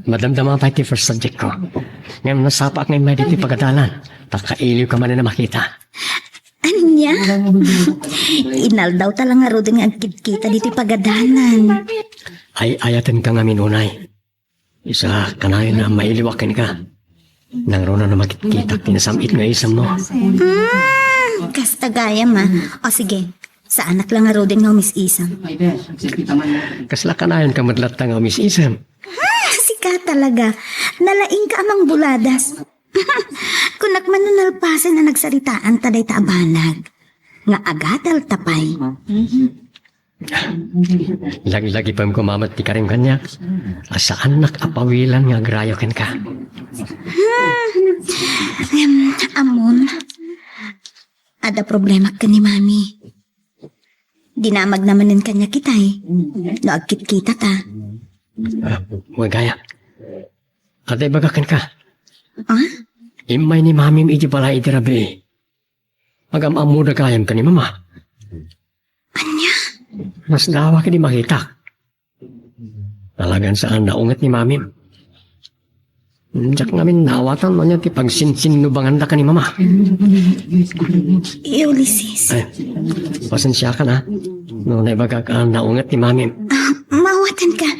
Madamdama pay ti first subject ko. Ngem nasapaak nga immay ditoy pagadalan. Ta kailiwka manen a makita. Ania? Inaldaw ta la ngaruden nga agkitkita ditoy pagadalan. Ay-ayatenka ngamin unay. Isa, kanayon a mailiwak kenka. Nangruna no makitkitak ti nasam-it nga isemmo. Hmm, kasta gayam a. O sige, saanak la ngaruden nga umis-isem. Kasla kanayonka met latta nga umis-isem? Hmm, sika talaga. Nalaingka a mangbuladas. Kunak man no nalpasen a nagsaritaanta dayta a banag. Nga agadalta pay. Laglagipem koma met ti karim kaniak, a saannak a pawilan nga agrayo kenka. Hmm. Em, ammom, adda problemak ken ni Mami. Dinamagna manen kaniak itay, no agkitkitata. Ah, wen gayam. Adda ibagak kenka. Ah? Immay ni Mamim iti balay iti rabii. Agam-ammoda gayam ken ni Mama. Ania? Masdawak idi makitak. Talagan saan naunget ni Mamim. Diak ngamin naawatan no ania ti pagsinsinnubanganda ken ni Mama. Ulysses. Ay, pasensiakan, ha. No naibagak a naunget ni Mamim. Ah, maawatanka.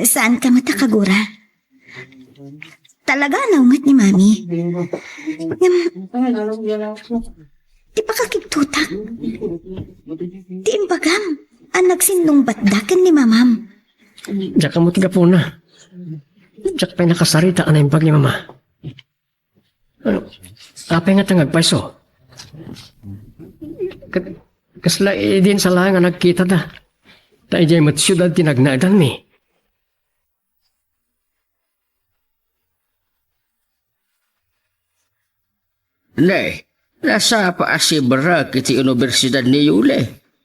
Saanka met a kagura? Talaga a naunget ni Mami. Ngem, ti pakakigtotak. Ti imbagam a nagsinnungbatda ken ni Mamam. Diak ammo ti gapuna. Diak pay nakasarita a naimbag ni Mama. Ano? Apay nga ta nga agpayso? Ket kasla idin sa laeng a nagkitada. Ta idiay met siudad ti nagnaedanmi. Ne, nasapa a sibrek iti universidad ni Yuli.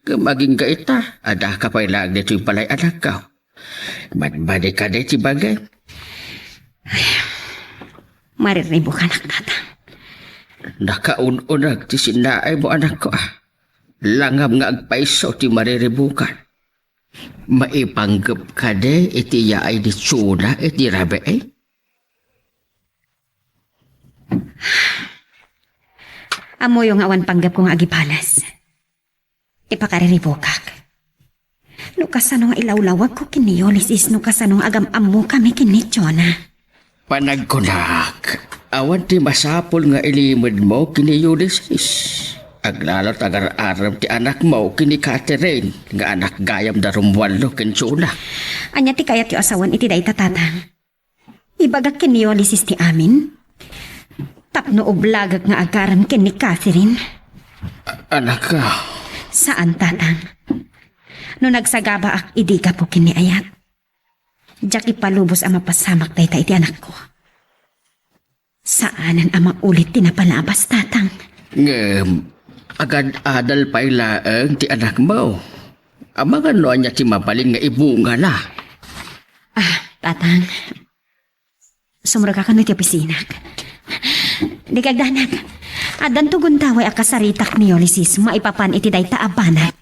Ngem agingga ita, adda ka pay laeng ditoy balay, anakko. Madmadi kadi ti bagim. Ay, mariribukanak, tatang. Nakaun-uneg ti sinnaaymo, anakko, a. Langam nga agpayso ti mariribukan. Maipanggep kadi iti yaay ni Chona iti rabii? Ammoyo nga awan panggepko nga agibales ti pakariribukak. No kasano nga ilawlawagko ken ni Ulysses, no kasano nga agam-ammokami ken ni Chona. Panagkunak, awan ti masapul nga ilimedmo ken ni Ulysses. Aglalo ta agar-arem ti anakmo ken ni Catherine nga anak gayam da Romualdo ken Chona. Ania ti kayatyo a sawen iti dayta, tatang? Ibagak ken ni Ulysses ti amin tapno ublagek nga agarem ken ni Catherine. A-, anak ka. Saan, tatang. No nagsagabaak idi gapu ken ni Ayat, diak ipalubos a mapasamak dayta iti anakko. Saanen a maulit ti napalabas, tatang. Ngem, agad-adal pay laeng ti anakmo. Amangan no ania ti mabalin nga ibungana. Ah, tatang. Sumrekak kano iti opisinako. Dika agdanag. Addanto gundaway a kasaritak ni Ulysses maipapan iti dayta a banag.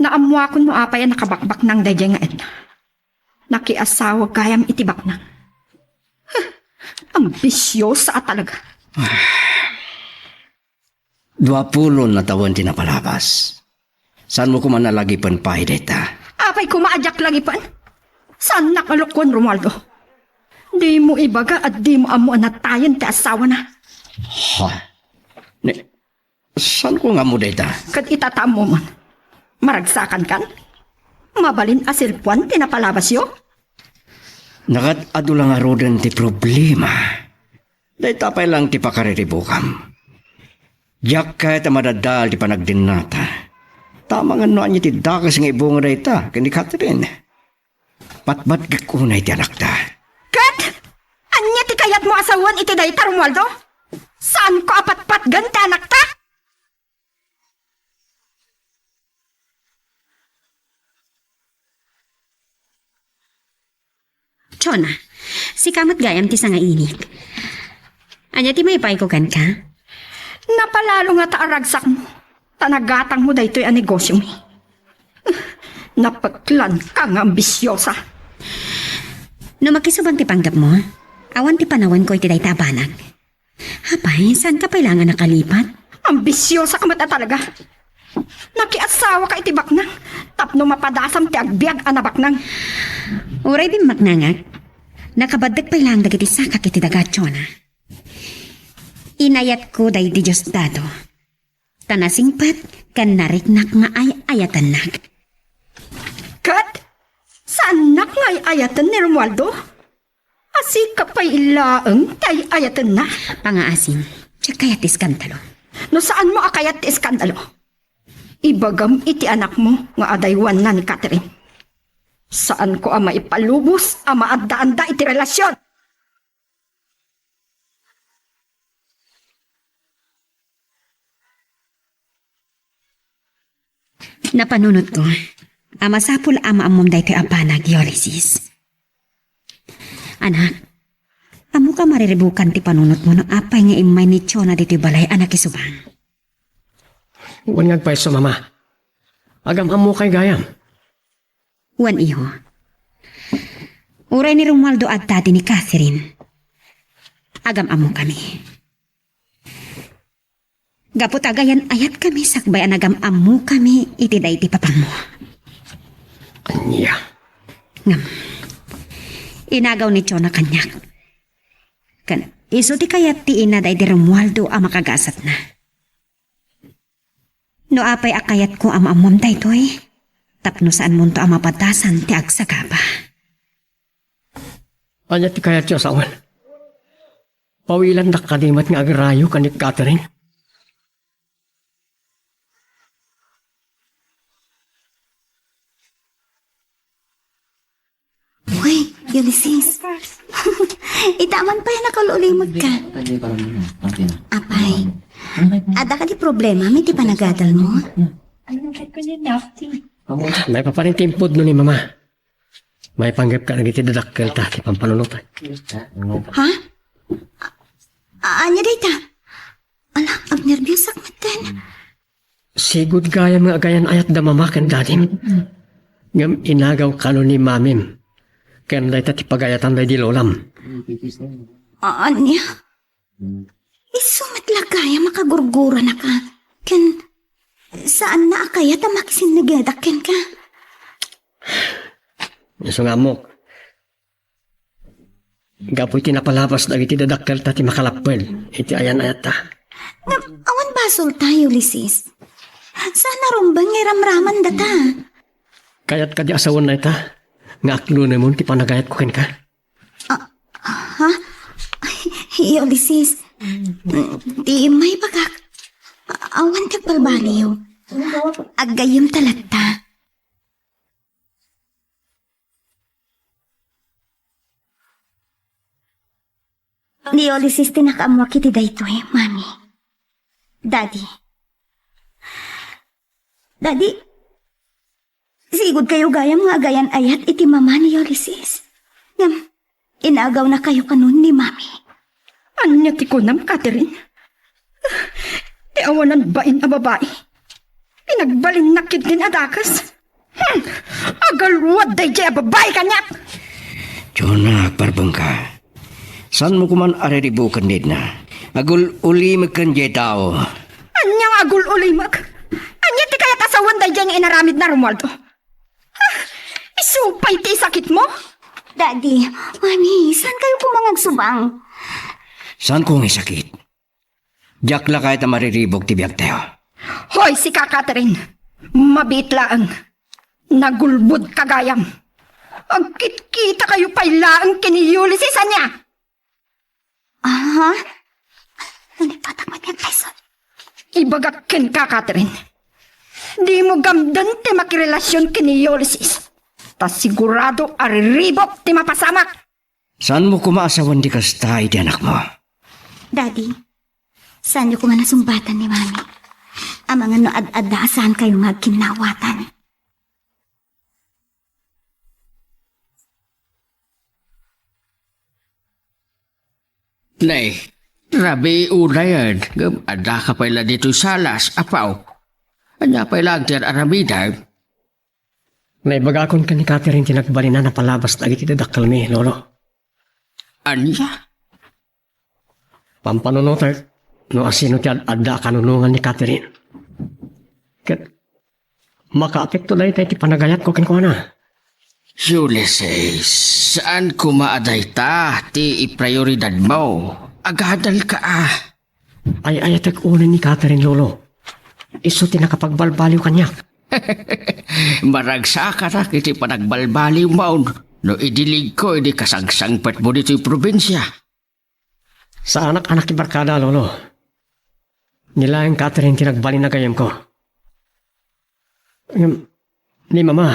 Naammoakon no apay a nakabakbaknang daydiay nga Edna. Nakiasawa gayam iti baknang. Huh, ambisiosa a talaga. Dua pulon a tawen ti napalabas. Saanmo koma a lagipen pay dayta? Apay koma a diak lagipen? Saannak a lokoen, Romualdo. Dimo ibaga a dimo ammo a natayen ti asawana. Ha? Ni, Saanko nga ammo dayta? Ket ita ta ammomon. Maragsakankan? Mabalin a selpoan ti napalabasyo? Nakat-adu la ngaruden ti problema. Dayta pay laeng ti pakariribukam. Diak kayat a madadael ti panagdennata. Amangan no ania ti dakes nga ibunga dayta ken ni Catherine. Patpatgek unay ti anakta. Ket ania ti kayatmo a sawen iti dayta, Romualdo? Saanko a patpatgen ti anakta? Chona, sika met gayam ti sangainik. Ania ti maipayko kenka? Napalalo ngata a ragsakmo, ta nagatangmo daytoy a negosyomi. Napeklanka nga ambisiosa. No makisubang ti panggepmo, awan ti panawenko iti dayta a banag. Apay, saanka pay laeng a nakalipat? Ambisiosa ka met a talaga. Nakiasawaka iti baknang tapno mapadasam ti agbiag a nabaknang. Uray dimmaknangak, nakabaddek pay laeng dagiti sakak iti daga, Chona. Inayatko daydi Diosdado. Ta nasingpet ken nariknak nga ay-ayatennak. Ket saannak nga ay-ayaten ni Romualdo? A sika pay laeng ti ay-ayatenna. Pangaasim, diak kayat ti iskandalo. No saanmo a kayat ti iskandalo, ibagam iti anakmo nga adaywanna ni Catherine. Saanko a maipalubos a maaddaanda iti relasion. Napanunotko a masapul a maammom daytoy a banag, Ulysses. Anak, ammok a mariribukan ti panunotmo no apay nga immay ni Chona ditoy balay a nakisubang. Wen nga agpayso, Mama. Agam-ammokay gayam. Wen, iho. Uray ni Romualdo adda idi ni Catherine, agam-ammokami. Gapu ta agayan-ayatkami sakbay a nagam-ammokami iti daydi papanmo. Ania? Ngem, inagaw ni Chona kaniak. Ken isu ti kayat ti ina daydi Romualdo a makagasatna. No apay a kayatko a maammom daytoy, tapno saanmonto a mapadasan ti agsagaba. Ania ti kayatyo a sawen? Pawilandak kadi met nga agrayo ken ni Catherine. Uy, Ulysses. Ita man pay a nakaul-ulimekka. Apay, adda kadi problema iti panagadalmo? Maipapan ti impudno ni Mama. Maipanggepka dagiti dadakkelta ti pampanunotek. Ha? A-, ania dayta? Ala, agnerbiasak metten. Sigud gayam nga agayan-ayat da Mama ken Dadim. Ngem inagaw kano ni Mamim ken dayta ti pagayatan daydi lolam. A-, ania? Isu met la gayam a kagurguranaka ken saanna a kayat a makisinnegedak kenka. Isu nga ammok. Gapu iti napalabas dagiti dadakkelta ti makalapped iti ayan-ayatta. Ngem awan basolta, Ulysses. Saan a rumbeng nga iramramandata. Kayat kadi a sawen dayta nga aklonemon ti panagayatko kenka? Ah, ha? Ay, Ulysses, ti maibagak, awan ti agbalbaliw. Aggayyemta latta. Ni Ulysses ti nakaammoak iti daytoy, Mami. Daddy. Daddy, sigud kayo gayam nga agayan-ayat iti mama ni Ulysses. Ngem, inagawna kayo kanon ni Mami. Ania ti kunam, Catherine? Ti awanan bain a babai. Pinagbalinnak ketdin a dakes. Hmm, agalwad daydiay a babai kaniak! Diyo, agparbengka. Saanmo koman a riribuken ni Edna. Agul-ulimek ken diay tao. Ania nga agul-ulimek? Ania ti kayat a sawen daydiay nga inaramidna, Romualdo? Ah, isu pay ti isakitmo? Daddy, Mami, saan kayo koma nga agsubang? Saanko nga isakit? Diak la kayat a mariribuk ti biagtayo. Hoy, sika, Catherine! Mabiit laeng. Nagulbodka gayam. Agkitkita kayo pay laeng ken ni Ulysses, ania? Aha? Nalipatak met nga kaison. Ibagak kenka, Catherine. Dimo gamden ti makirelasion ken ni Ulysses. Ta sigurado a riribuk ti mapasamak. Saanmo koma a sawen ti kasta iti anakmo? Daddy, saanyo koma nasungbatan ni Mami? Amangan no ad-adda a saan kayo nga agkinnawatan. Nay, rabii unayen, ngem addaka pay la ditoy salas, apo. Ania pay laeng ti ar-aramidem? Naibagakon ken ni Catherine ti nagbalin a napalabas dagiti dadakkelmi, Lolo. Ania? Pampanunotek no asino ti ad-adda a kanunongan ni Catherine. Ket makaapekto dayta iti panagayatko kenkuana. Ulysses, saan koma a dayta ti iprioridadmo. Agadalka a. Ay-ayatek unay ni Catherine, Lolo. Isu ti nakapagbalbaliw kaniak. Maragsakanak iti panagbalbaliwmo no idiligko idi kasangsangpetmo ditoy probinsia. Saanak a nakibarkada, Lolo. Ni laeng Catherine ti nagbalin a gayyemko. Ngem, ni Mama,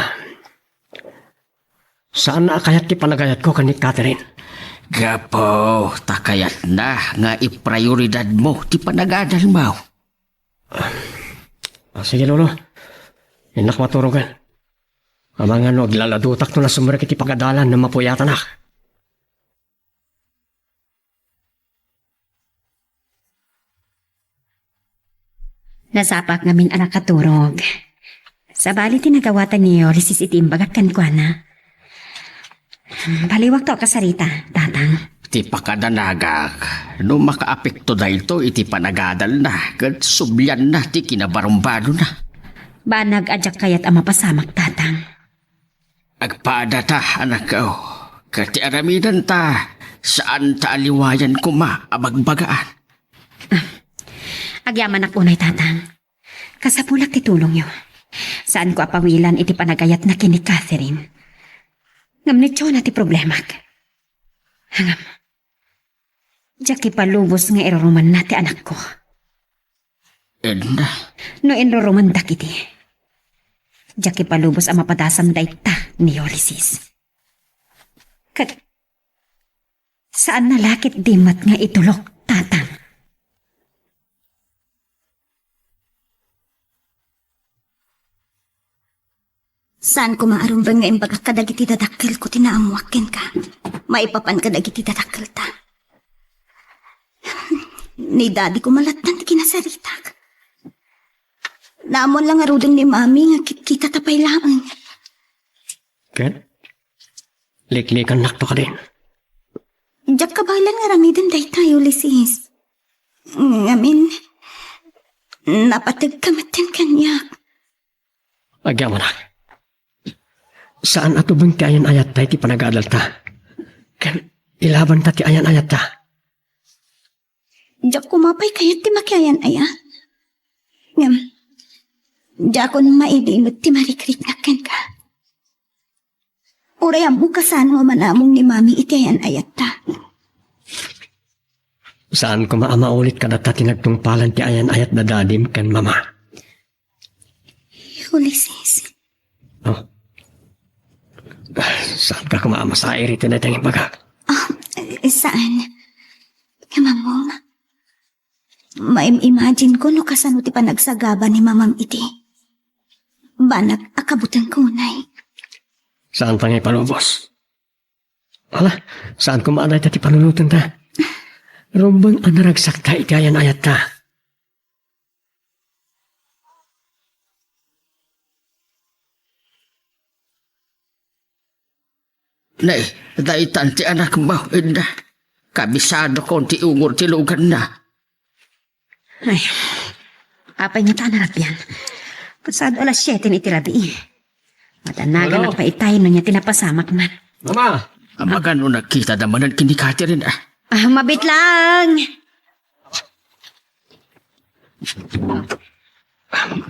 saanna a kayat ti panagayatko ken ni Catherine. Gapu ta kayatna nga iprioridadmo ti panagadalmo. Ah, sige, Lolo. Innak maturogen. Amangan no aglaladutak no nasumrek iti pagadalan no mapuyatanak. Nasapaak ngamin a nakaturog. Sabali ti nagawatan ni Ulysses iti imbagak kenkuana. Baliwakto a kasarita, Tatang. Ti pakadanagak, no makaapekto daytoy iti panagadalna ket sublianna ti kinabarumbalona. Banag a diak kayat a mapasamak, Tatang. Agpadata, anakko, ket ti aramidenta, saanta a liwayan koma a bagbagaan. Ah, agyamanak unay, Tatang. Kasapulak ti tulongyo. Saanko a pawilan iti panagayatna ken ni Catherine. Ngem ni Jonah ti problemak. Ngem, Diak ipalubos nga irurumanna ti anakko. Edna. No inrurumandak iti, diak ipalubos a mapadasam dayta ni Ulysses. Ket saanna la ketdi met nga itulok, Tatang. Saan koma a rumbeng nga imbagak kadagiti dadakkelko ti naammoak kenka, maipapan kadagiti dadakkelta. Ni Daddy koma lattan ti kinasaritak. Naammoan la ngaruden ni Mami nga kitkitata pay laeng. Ket? Liklikannakto kadin. Diak kabaelan nga aramiden dayta, Ulysses. Ngamin, napategka metten kaniak. Agyamanak. Saan a tubeng ti ayan-ayatta iti panagadalta. Ken ilabanta ti ayan-ayatta. Diak koma pay kayat ti makiayan-ayat. Ngem, diakon mailimed ti marikriknak kenka. Uray ammok a saan nga umanamong ni Mami iti ayan-ayatta. Saan koma a maulit kadata ti nagtungpalan ti ayan-ayat da Dadim ken Mama. Ulysses. Oh. Saanka koma a masair iti dayta nga imbagak? Ah, saan. Ngem ammom, maim-imagine ko no kasano ti panagsagaba ni Mamam iti banag a kabutengko unay. Saanta nga ipalubos. Hala, saan koma a dayta ti panunotenta. Rumbeng a naragsakta iti ayan-ayatta. Nay, daytan ti anakmo, Edna. Kabisadokon ti ungor ti luganna. Ay, apay ngata a narabian? Pasado alas siete iti rabii. Madanagan Hello? Pay itay no nia ti napasamak man. Mama! Amagan no nagkita da manen ken ni Catherine, ah. Ah, mabit lang.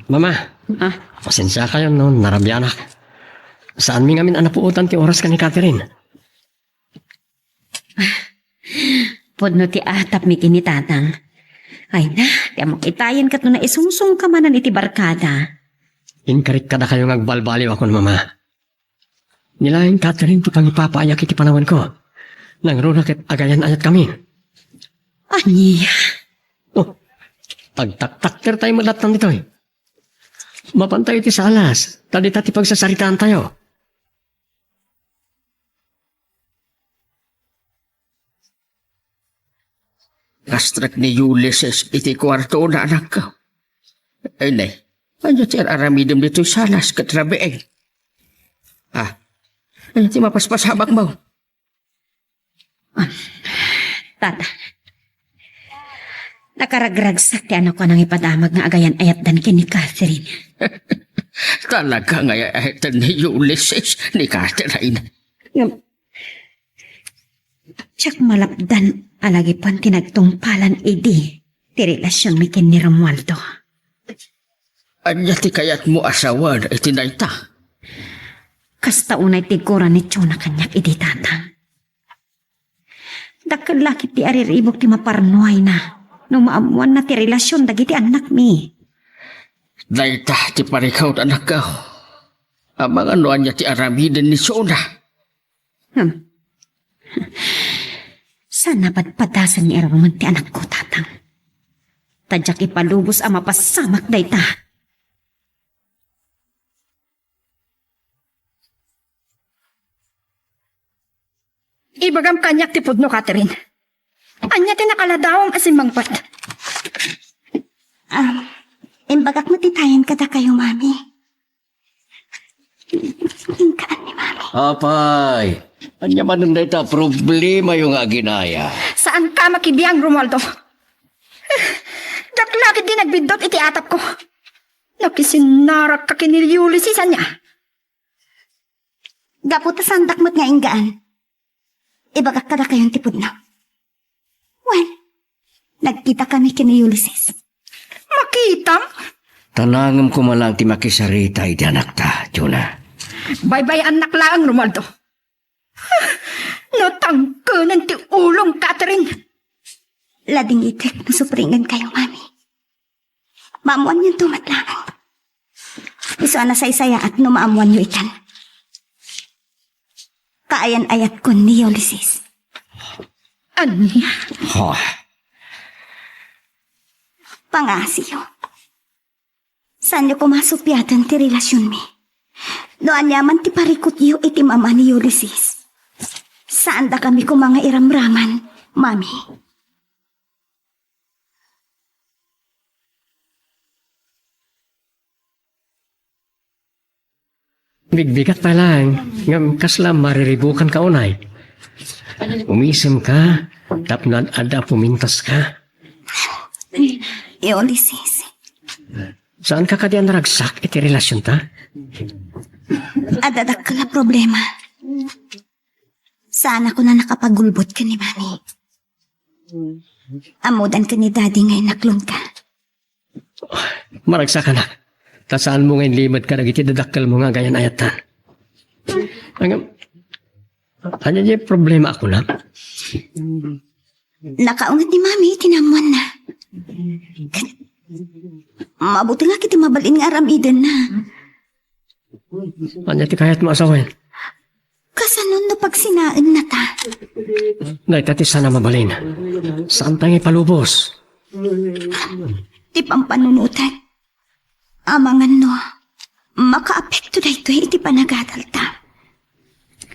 Mama, Ah? Pasensiakayon no narabianak. Saanmi ngamin a napuotan ti oras ken ni Catherine. Pudno ti atapmi ken ni Tatang. Ay na, ti ammok itayen ket no naisungsongka manen iti barkada. Inkarik kadakayo nga agbalbaliwakon, Mama. Ni laeng Catherine ti pangipapaayak iti panawenko. Nangruna ket agayan-ayatkami. Ania? Oh, agtaktaktertayo met lattan ditoy. Mapantayo iti salas, ta dita ti pagsasaritaantayo. Nastrek ni Ulysses iti kuartona, anakko. Ay, nay, ania ti ar-aramidem ditoy salas ket rabiin? Ah, ania ti mapaspasabakmo? Ah, Tata, nakaragragsak ti anakko a nangipadamag nga agayan-ayatdan ken ni Catherine. Talaga nga ay-ayatdan ni Ulysses ni Catherine. Ngem, diak malapdan a lagipan ti nagtungpalan idi ti relasionmi ken ni Romualdo. Ania ti kayatmo a sawen iti dayta? Kasta unay ti igura ni Jonah kaniak idi, Tatang. Dakkel la ketdi a riribuk ti maparnuayna no maammoanna ti relasion dagiti annakmi. Dayta ti parikut, anakko. Amangan no ania ti aramiden ni Jonah. Hmm. Saan a padpadasen nga iruruman ti anakko, Tatang. Ta diak ipalubos a mapasamak dayta. Ibagam kaniak ti pudno, Catherine. Ania ti nakaladawam a simmangpet? Ah, imbagak met itayen kadakayo, Mami. Inkaan ni Mami. Apay, ania manen dayta a problemayo nga aginaya? Saanka makibiang, Romualdo. Diak la ketdi nagbiddut iti atapko. Nakisinarakka ken ni Ulysses, ania? Gapu ta saandak met nga inggaan. Ibagak kadakayon ti pudno. Wen, nagkitakami ken ni Ulysses. Makitam? Talangem koma laeng ti makisarita iti anakta, Jonah. Baybay-annak laeng, Romualdo. No tangkenen ti ulom, Catherine. Ladingitek no supringenkayo, Mami. Maammoanyonto met laeng. Isu a nasaysayaat no maammoanyo itan. Kaayan-ayatkon ni Ulysses. Ania? Oh. Pangaasiyo. Saanyo koma supiaten ti relasionmi. No aniaman ti parikutyo iti mama ni Ulysses, saandakami koma nga iramraman, Mami. Bigbigat pay laeng, ngem kasla mariribukanka unay. Umisemka, tapno ad-adda a pumintaska. Ulysses. Saanka kadi a naragsak iti relasionta? Adda dakkel a problema. Saanakon a nakapagulbod ken ni Mami. Ammodan ken ni Daddy nga inaklonka. Maragsak, anak. Ta saanmo nga inlimed kadagiti dadakkelmo nga agayan-ayattan. Ngem, ania diay problema a kunam? Nakaunget ni Mami iti naammoanna. Ket mabutingak iti mabalin nga aramidenna. Ania ti kayatmo a sawen? Kasano no pagsinaennata? Dayta ti saan a mabalin. Saanta nga ipalubos. Ti pampanunoten. Amangan no makaapekto daytoy iti panagadalta.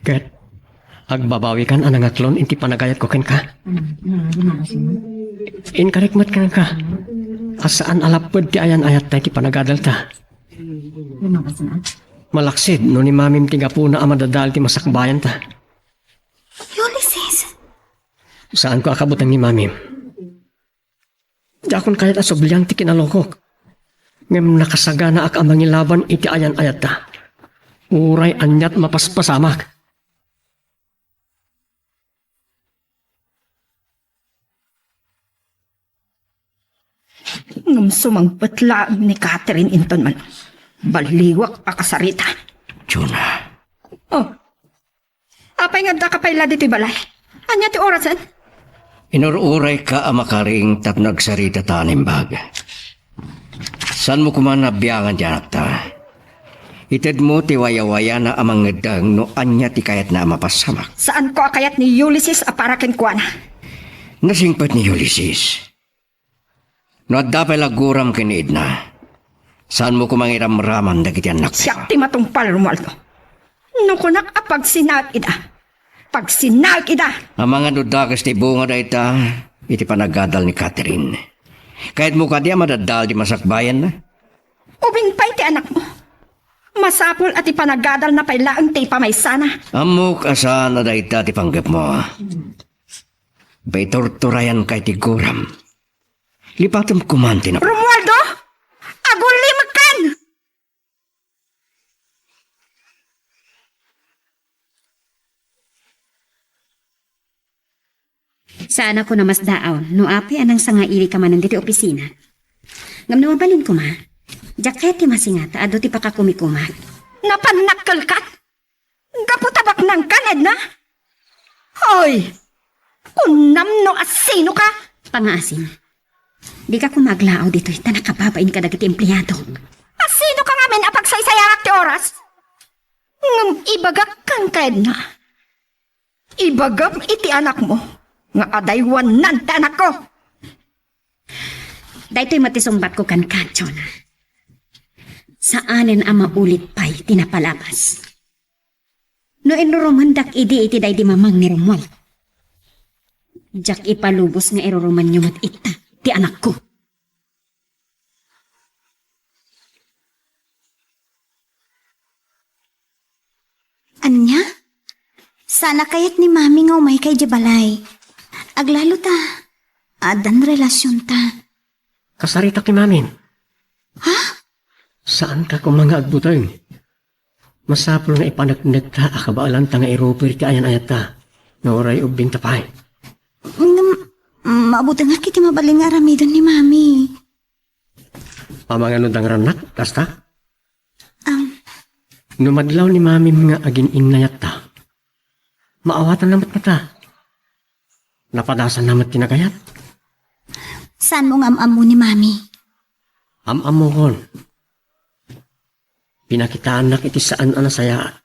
Ket agbabawikan a nangaklon iti panagayatko kenka. Inkarik met kenka a saan a lapped ti ayan-ayatta iti panagadalta. Malaksid no ni Mamim ti gapuna a madadael ti masakbayanta. Ulysses! Saanko a kabuteng ni Mamim. Diakon kayat a sublian ti kinalokok. Ngem nakasaganaak a mangilaban iti ayan-ayatta. Uray aniat mapaspasamak. Ngem sumangpet laeng ni Catherine inton man. Baliwak a kasarita. Jonah. Oh. Apay nga addaka pay la ditoy balay? Ania ti orasen? Inur-urayka a makaring tapno agsaritata a naimbag. Saanmo koma nabiangan ti anakta. Itedmo ti wayawayana a mangeddeng no ania ti kayatna a mapaspasamak. Saanko a kayat ni Ulysses a para kenkuana. Nasingpet ni Ulysses. No adda pay la guram ken ni Edna, saanmo koma nga iramraman dagiti annakmo. Siak ti matungpal, Romualdo. No kunak a pagsinaek ida, pagsinaek ida! Amangan no dakes ti bunga dayta iti panagadal ni Catherine. Kayatmo kadi a madadael ti masakbayanna? Ubing pay ti anakmo. Masapul a ti panagadalna pay laeng ti ipamaysana. Ammok a saan a dayta ti panggepmo. Paiturturayanka iti guram. Lipatem koman ti nap- Romualdo! Agulimekkan! Saan a kuna masdaaw no apay a nangsangailika manen ditoy opisina. Ngem no mabalin koma, diak kayat ti masinga ta adu ti pakakumikumak. Napannakkelkan? Gapu ta baknangkan, Edna? Hoy! Kunam no asinoka? Pangaasim. Dika koma aglaaw ditoy ta nakababain kadagiti empleado. Asinoka ngamin a pagsaysayaak ti oras? Ngem ibagak kenka, Edna. Ibagam iti anakmo nga adaywanan ti anakko. Daytoy met ti sungbatko kenka, Jonah. Saanen a maulit pay ti napalabas. No inurumendak idi iti daydi mamang ni Romualdo, diak ipalubos nga irurumenyo met ita ti anakko. Ania? Saan a kayat ni Mami nga umayka idiay balay. Aglalo ta, addan relasionta. Kasaritak ni Mamim. Ha? Saanka koma nga agbuteng. Masapul nga ipaneknekta a kabaelanta nga irupir ti ayan-ayatta, no uray ubbingta pay. Ngem, mabutengak iti mabalin nga aramiden ni Mami. Amangan no dangrannak, kasta? Am. No madlaw ni Mamim nga agin-innayatta, maawatanna met ngata. Napadasanna met ti nagayat. Saanmo nga am-ammo ni Mami? Am-ammokon. Pinakitaannak iti saan a nasayaat.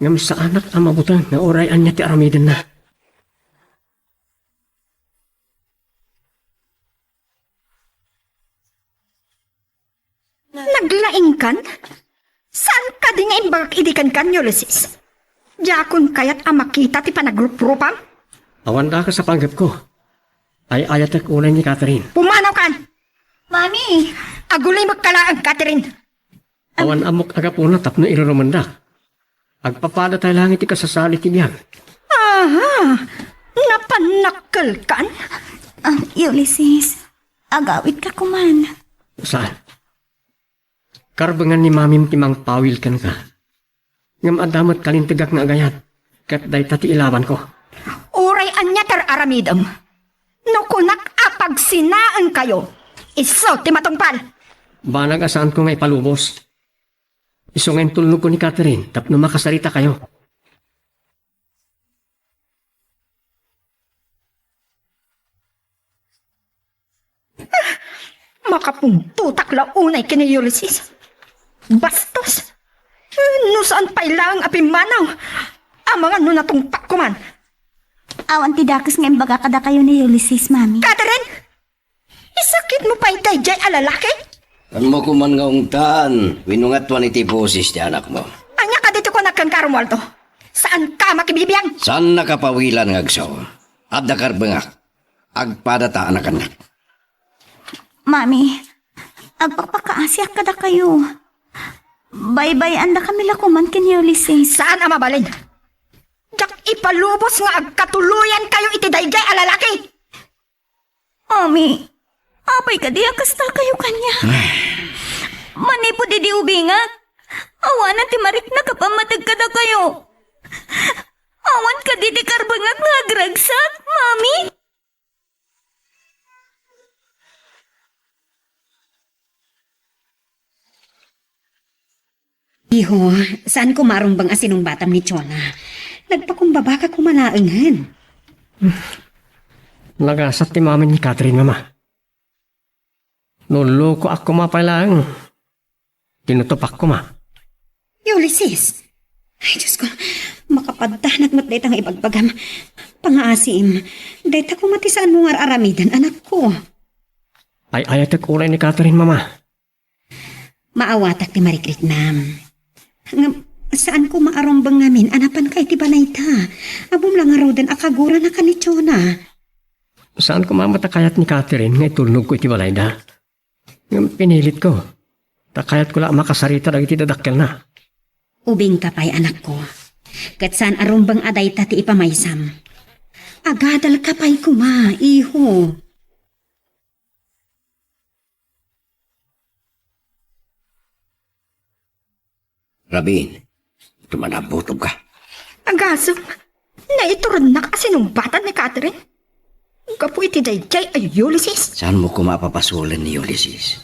Ngem saanak a mabuteng nga uray ania ti aramidenna. Naglaingkan? Saan kadi nga imbagak idi kenka, Ulysses? Diakon kayat a makita ti panagruprupam? Awan dakes a panggepko. Ay-ayatek unay ni Catherine. Pumanawkan! Mami! Agulimekka laeng, Catherine! Awan ammok a gapuna tapno irurumendak. Agpapadatayo laeng iti kasasali ti biag. Aha! Napannakkelkan? Ah, Ulysses, agawidka koman. Saan? Karbengan ni Mamim ti mangpawil kenka. Ngem adda met kalintegak nga agayat, ket dayta ti ilabanko. Uray ania ti ar-aramidem? No kunak a pagsinaenkayo, isu ti matungpal. Banag a saanko nga ipalubos. Isu nga intulnogko ni Catherine tapno makasaritakayo. Makapungtotak la unay ken ni Ulysses. Bastos! No saan pay laeng a pimmanaw, amangan no natungpakko man. Awan ti dakes nga imbaga kadakayo ni Ulysses, Mami. Catherine! Isakitmo pay daydiay a lalaki? Saanmo koman nga ungtan wenno nga atuan iti boses ti anakmo. Ania kadi ti kunak kenka, Romualdo? Saanka makibibiag? Saannak a pawilan nga agsaw. Adda karbengak. Agpadata a nakannak. Mami, agpakpakaasiak kadakayo. Baybay-andakami la koman ken ni Ulysses. Saan a mabalin? Diak ipalubos nga agkatuloyankayo iti daydiay a lalaki. Mami, apay kadi a kastakayo kaniak? Manipud idi ubingak, awanen ti mariknak a pammateg kadakayo. Awan kadi ti karbengak nga agragsak, Mami? Iho, saan koma a rumbeng a sinungbatam ni Jonah. Nagpakumbabaka koma laengen. Nagasat ti mami ni Catherine, Mama. Nullukoak koma pay laeng. Tinutopak koma. Ulysses! Ay, Diyos ko, makapaddanag met dayta nga ibagbagam. Pangaasim, dayta koma ti saanmo nga ar-aramiden, anakko. Ay-ayatek unay ni Catherine, Mama. Maawatak ti marikriknam. Ngem, saan koma a rumbeng ngamin a napanka iti balayda. Ammom la ngaruden a kagurana ken ni Jonah. Saan koma met a kayat ni Catherine nga itulnogko iti balayda. Ngem pinilitko. Ta kayatko la a makasarita dagiti dadakkelna. Ubingka pay, anakko. Ket saan a rumbeng a dayta ti ipamaysam. Agadalka pay koma, iho. Rabin, tumanabutog ka. Agasem, naiturednak a sinumbatan ni Catherine. Gapu iti daydiay a Ulysses. Saanmo koma a papasolen ni Ulysses?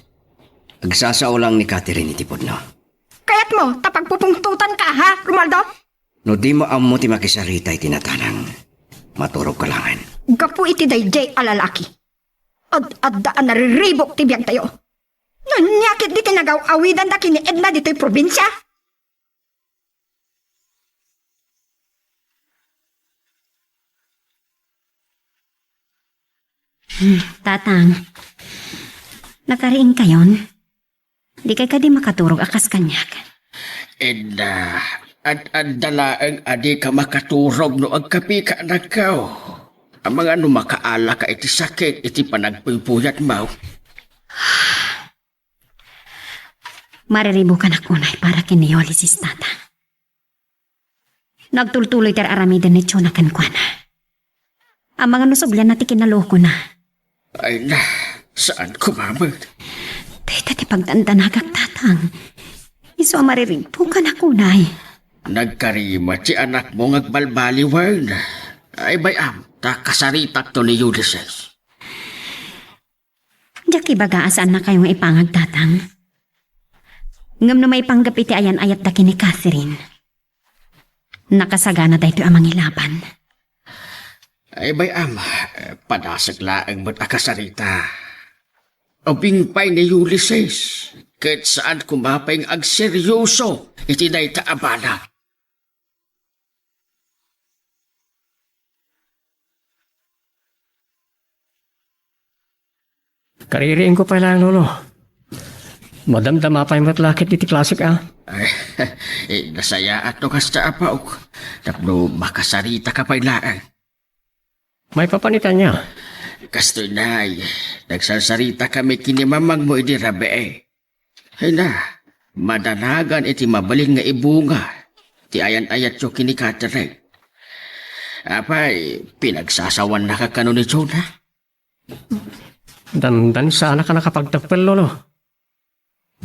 Agsasao lang ni Catherine iti pudno. Kayatmo ta pagpupungtotanka, ha, Romualdo? No dimo ammo ti makisarita iti natanang, maturogka laengen. Gapu iti daydiay a lalaki. Ad-adda a nariribuk ti biagtayo. Ania ketdi ti nagaw-awidanda ken ni Edna ditoy probinsia? Hmm, Tatang, nakariingkayon? Dikay kadi makaturog a kas kaniak? Edna, ad-adda laeng a dika makaturog no agkapika, anakko. Amangan no makaalaka iti sakit iti panagpuypuyatmo. Mariribukanak unay para ken ni Ulysses, Tatang. Nagtultuloy ti ar-aramiden ni Jonah kenkuana. Amangan no sublianna ti kinalukona. Ay na, saan koma met? Dayta ti pagdandanagak, Tatang. Isu a mariribukanak unay. Nagkarima ti anakmo nga agbalbaliwen. Ay, bay-am, ta kasaritakto ni Ulysses. Diak ibaga a saannakayo nga ipangag, Tatang. Ngem no maipanggep iti ayan-ayatda ken ni Catherine, nakasagana daytoy a mangilaban. Ay, bay-am, padasek laeng met a kasarita. Ubing pay ni Ulysses, ket saan koma pay nga agseryoso iti dayta a bana. Kaririingko pay laeng, Lolo. Madamdama pay met la ket iti klasek, a. Ay, eh, nasayaat no kasta, apok. Tapno makasarita ka pay laeng. Maipapan iti ania? Kastoy, nay, nagsarsarita kami ken ni mamangmo idi rabii. Ay na, madanagan iti mabalin nga ibunga ti ayan-ayatyo ken ni Catherine. Apay, pinagsasawannaka kano ni Jonah? Dandani saanak a nakapagteppel, Lolo.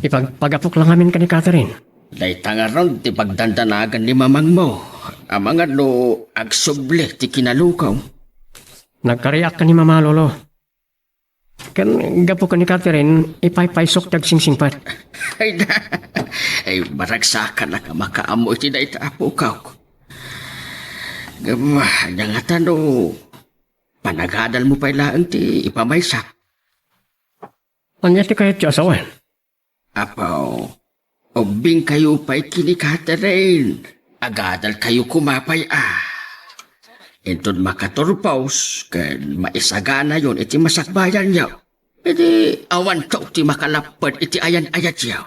Ipagpagapok la ngamin ken ni Catherine. Dayta ngarud ti pagdandanagan ni mamangmo. Amangan no agsubli ti kinalukaw. Nagkariak ken ni Mama, Lolo. Ken gapu ken ni Catherine, ipaypaysok ti agsingsingpet. Ay na, ay, maragsakanak a makaammo iti dayta, apok. Ngem, ania ngata no panagadalmo pay laeng ti ipamaysa? Ania ti kayatyo a sawen? Apo, ubbingkayo pay ken ni Catherine. Agadalkayo koma pay a. Inton makaturpos ken maisaganayon iti masakbayanyo, idi awanto ti makalapped iti ayan-ayatyo.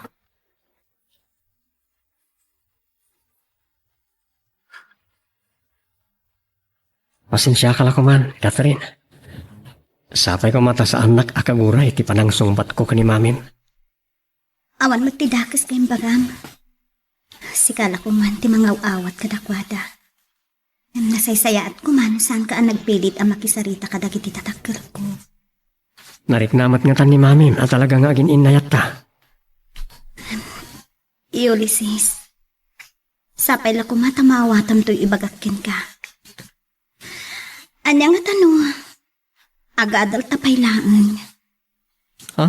Pasensiaka la koman, Catherine. Sapay koma ta saannak a kagura iti panangsungbatko ken ni Mamim. Awan met ti dakes nga imbagam. Sika la koman ti mangaw-awat kadakuada. Ngem nasaysayaat koma no saanka a nagpilit a makisarita kadagiti tatakkelko. Narikna met ngatan ni Mamim a talaga nga agin-innayatta. Ulysses, sapay la koma ta maawatam toy ibagak kenka. Ania ngata no agadalta pay laeng? Ha?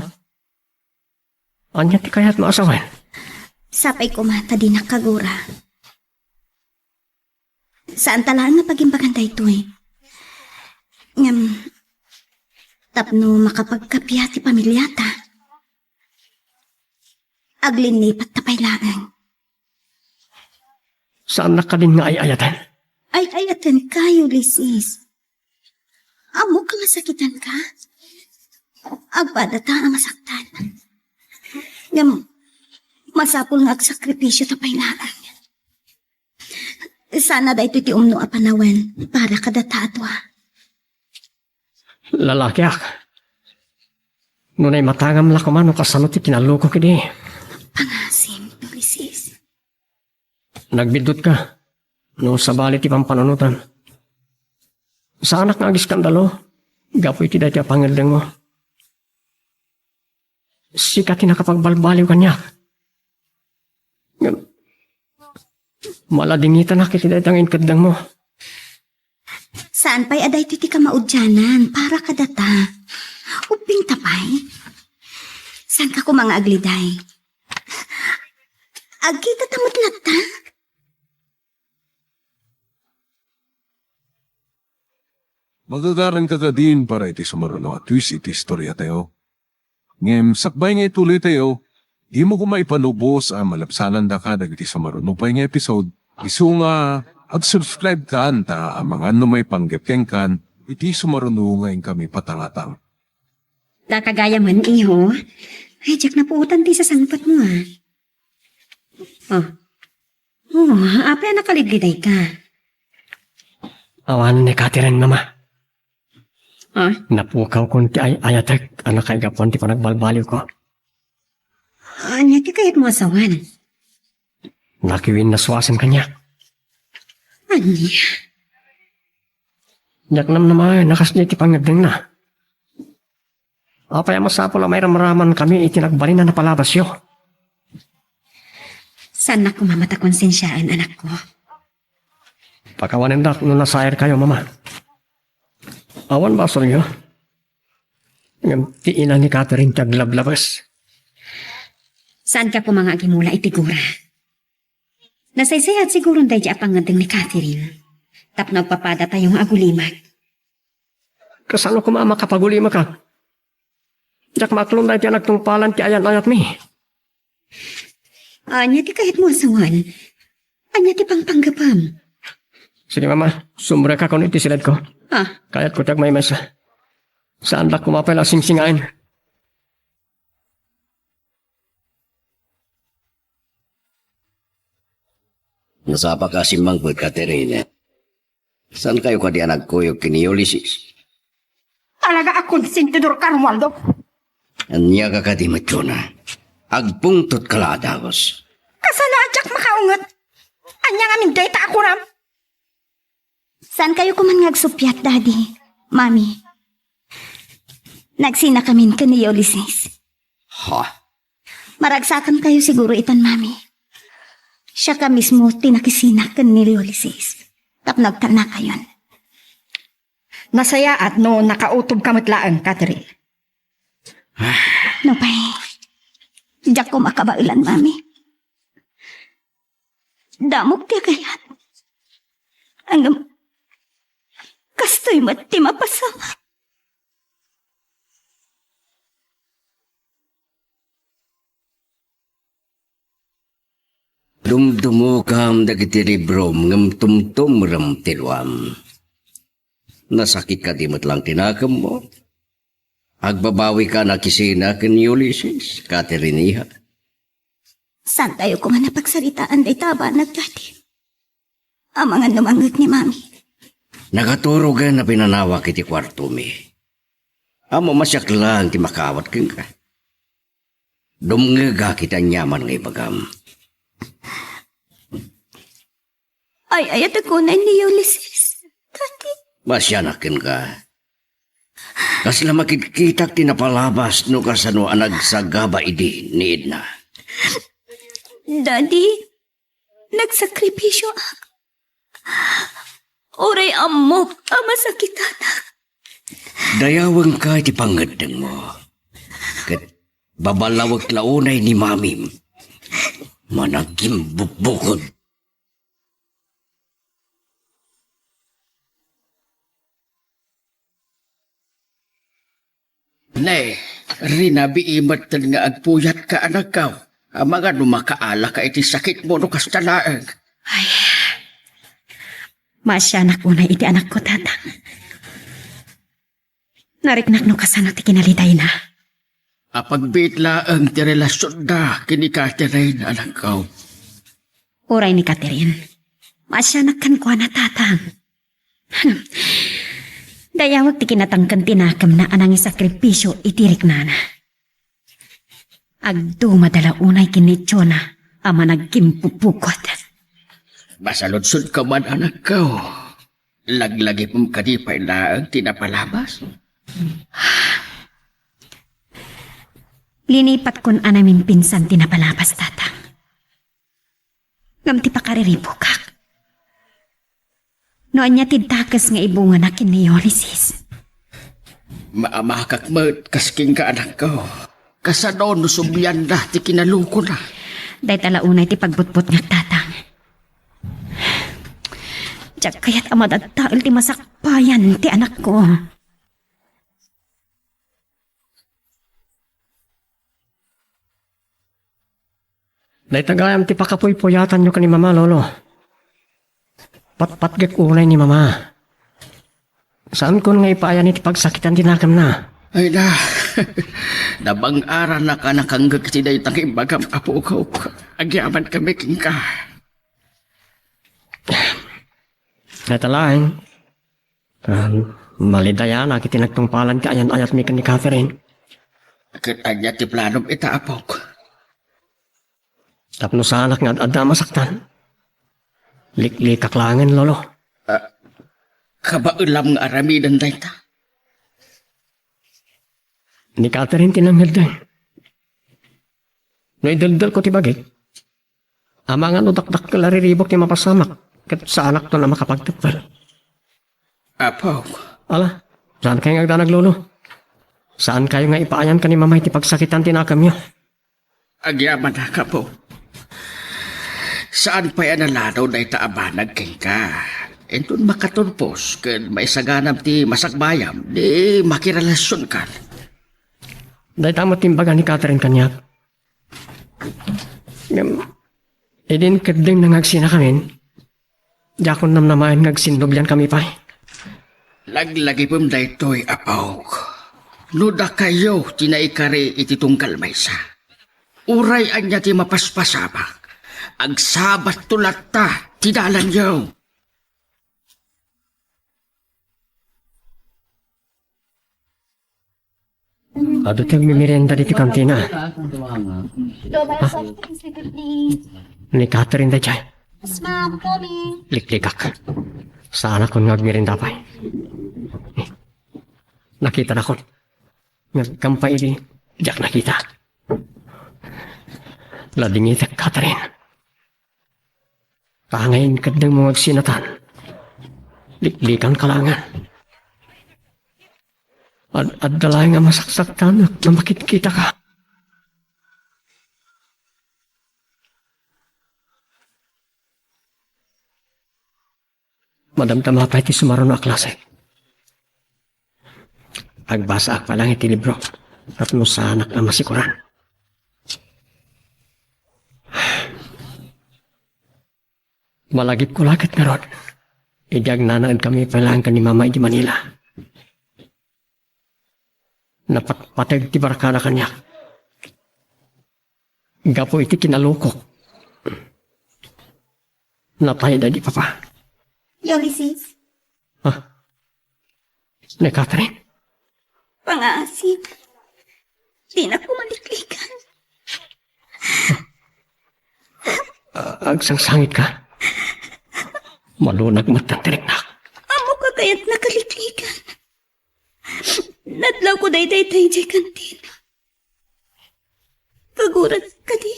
Ania ti kayatmo a sawen? Sapay koma ta dinak kagura. Saanta laeng nga pagimbagan daytoy. Ngem, tapno makapagkappia ti pamiliata, aglinnipatta pay laeng. Saannak kadin nga ay-ayaten? Ay-ayatenka, Ulysses. Ammok nga sakitanka. Agpadata a masaktan. Ngem, masapul nga agsakripisio ta pay laeng. Sana daytoy ti umno a panawen para kadata a dua. Lalakiak. No naimatangam la koma no kasano ti kinalukok idi. Pangasim, Ulysses. Nagbiddutka. No sabali ti pampanunotam. Saanak nga agiskandalo. Gapu iti daytoy a pangeddengmo. Sika ti nakapagbalbaliw kaniak. Ngem, maladingitanak iti dayta nga inkeddengmo. Saan pay a daytoy ti kamaudianan para kadata. Ubbingta pay. Saanka koma nga agliday? Agkitata met latta. Magagaranka kadin para iti sumaruno a twist iti istoriatayo. Ngem sakbay nga ituloytayo, dimo koma ipalubos a malabsanandaka dagiti sumaruno pay nga episode. Isu nga, ag-subscribe kan ta amangan no maipanggep kenkan iti sumaruno nga inkami patangatang. Dakagayam, iho. Ay, diak napuotan ti sasangpetmo, a. Oh. Oh, apay a nakalidlidayka? Awan ni Catherine, Mama. Ah? Napukawkon ti ay-ayatek a nakaigapuan ti panagbalbaliwko. Ania ti kayatmo a sawen? Nakiwinnasuasen kaniak. Ania? Diak namnamaen a kasdiay ti pangngeddengna. Apay a masapul a mairamramankami iti nagbalin a napalabasyo? Saannak koma met a konsensiaen, anakko. Pakawanendak no nasairkayo, Mama. Awan basolyo. Ngem ti ina ni Catherine ti aglablabes. Saanka koma nga agimula iti gura. Nasaysayaat siguron daydi a pangngeddeng ni Catherine tapno agpapadatayo nga agulimek. Kasano koma a makapagulimekak? Diak maaklon daytoy a nagtungpalan ti ayan-ayatmi. Ania ti kayatmo a sawen? Ania ti pangpanggepem? Sige, Mama. Sumrekakon iti siledko. Ah. Kayatko ti agmaymaysa. Saandak koma pay la a singsingaren. Nasapa ka a simmangpet, Catherine. Saan kayo kadi a nagkuyog ken ni Ulysses? Talaga a konsentidor ka, Romualdo. Ania ka kadi met, Jonah? Agpungtot ka la a dagus. Kasano a diak makaunget? Ania ngamin dayta a kunam? Saan kayo koman nga agsuppiat, Daddy? Mami, nagsinakamin ken ni Ulysses. Ha? Maragsakan kayo siguro itan, Mami. Siya ka mismo ti nakisinak ken ni Ulysses tapno agtalnakayon. Nasayaat no nakautob ka met laeng, Catherine. No pay, diak ko makabaelan, Mami. Damok ti agayat. Ngem, kastoy met ti mapasamak. Dumdumokam dagiti librom ngem tumtumrem ti luam. Nasakit kadi met laeng ti nakemmo? Agbabawika a nakisina ken ni Ulysses, Catherine, iha? Saantayo koma a pagsaritaan dayta a banag, Daddy. Amangan no mangngeg ni Mami. Nagaturogen a pinanawak iti kuartomi. Ammom a siak laeng ti makaawat kenka. Dumngegak iti aniaman nga ibagam. Ay-ayatek unay ni Ulysses, Daddy. Masianak kenka. Kasla makitkitak ti napalabas no kasano a nagsagaba idi ni Edna. Daddy, nagsakripisyoak. Uray ammok a masakitanak. Dayawenka iti pangngeddengmo. Ket baballawek la unay ni Mamim. Managimbubbukod. Ne, rinabii metten nga agpuyatka, anakko. Amangan no makaalaka iti sakitmo no kasta laeng. Ay, maasianak unay iti anakko, Tatang. Nariknak no kasano ti kinalidayna. Apagbiit laeng ti relasionda ken ni Catherine, anakko. Uray ni Catherine, maasianak kenkuana, Tatang. Dayawek ti kinatangken ti nakemna a nangisakripisio iti riknana. Agdumada la unay ken ni Jonah a managimpupugot. Masaludsodka man, anakko. Laglagipem kadi pay laeng ti napalabas? Linipatkon a namimpinsan ti napalabas, Tatang. Ngem ti pakariribukak. No ania ti dakes nga ibungana ken ni Ulysses? Maamakak met kas kenka, anakko. Kasano no sublianda ti kinalukona? Dayta la unay ti pagbutbutngak, Tatang. Diak kayat a madagdael ti masakbayan ti anakko. Dayta gayam ti pakapuypuyatanyo ken ni Mama, Lolo. Patpatgek unay ni Mama. Saankon nga ipaayan iti pagsakitan ti nakemna. Ay na, nabang-aranak a nakanggek iti dayta nga imbagam, apok. Agyamankami kenka. Dayta laeng, ah, malidayanak iti nagtungpalan ti ayan-ayatmi ken ni Catherine. Ket ania ti planom ita, apok? Tapno saanak nga ad-adda a masaktan, liklikak laengen, Lolo. Ah, kabaelam nga aramiden dayta? Ni Catherine ti nangngeddeng. No ideldelko ti bagik, amangan no dakdakkel a riribuk ti mapasamak, ket saanakton a makapagteppel. Apok. Ala, saankayo nga agdanag, Lolo? Saankayo nga ipaayan ken ni Mama iti pagsakitan ti nakemyo? Agyamanak, apok. Saan pay a nalanaw dayta a banag kenka. Inton makaturpos ken maisaganam ti masakbayam, di makirelasionkan. Dayta met ti imbaga ni Catherine kaniak. Ngem, idin keddengna nga agsinakamin, diakon namnamaen nga agsinnubliankami pay. Laglagipem daytoy, apok. No dakayo ti naikari iti tunggal maysa, uray ania ti mapaspasabak, agsabatto latta ti dalanyo. Adu ti agmimerienda ditoy kantina. Loba, soft drinks, please. Ni Catherine daydiay. Yes, ma'am. Coming. Liklikak. Saanakon nga agmerienda pay. Nakitanakon. Ngem, gapu idi diak nakita. Ladingitek, Catherine. Angay inkeddengmo nga agsinatan, liklikanka laengen. Ad-adda laeng a masaksaktanak no makitkitaka. Madamdama pay ti sumaruno a klase. Agbasaak pay laeng iti libro tapno saanak a masikoran. Malagipko la ket ngarud, idi agnanaedkami pay laeng ken ni Mama idi Manila. Napatpateg ti barkada kaniak. Gapu iti kinalukok, natay daydi Papa. Ulysses? Ah, ni Catherine? Pangaasim. Dinako maliklikan. Ah, agsangsangitka? Malunag met ti riknak. Ammok a kayatnaka liklikan. Nadlawko daydiay idiay kantin. Kagurak kadi?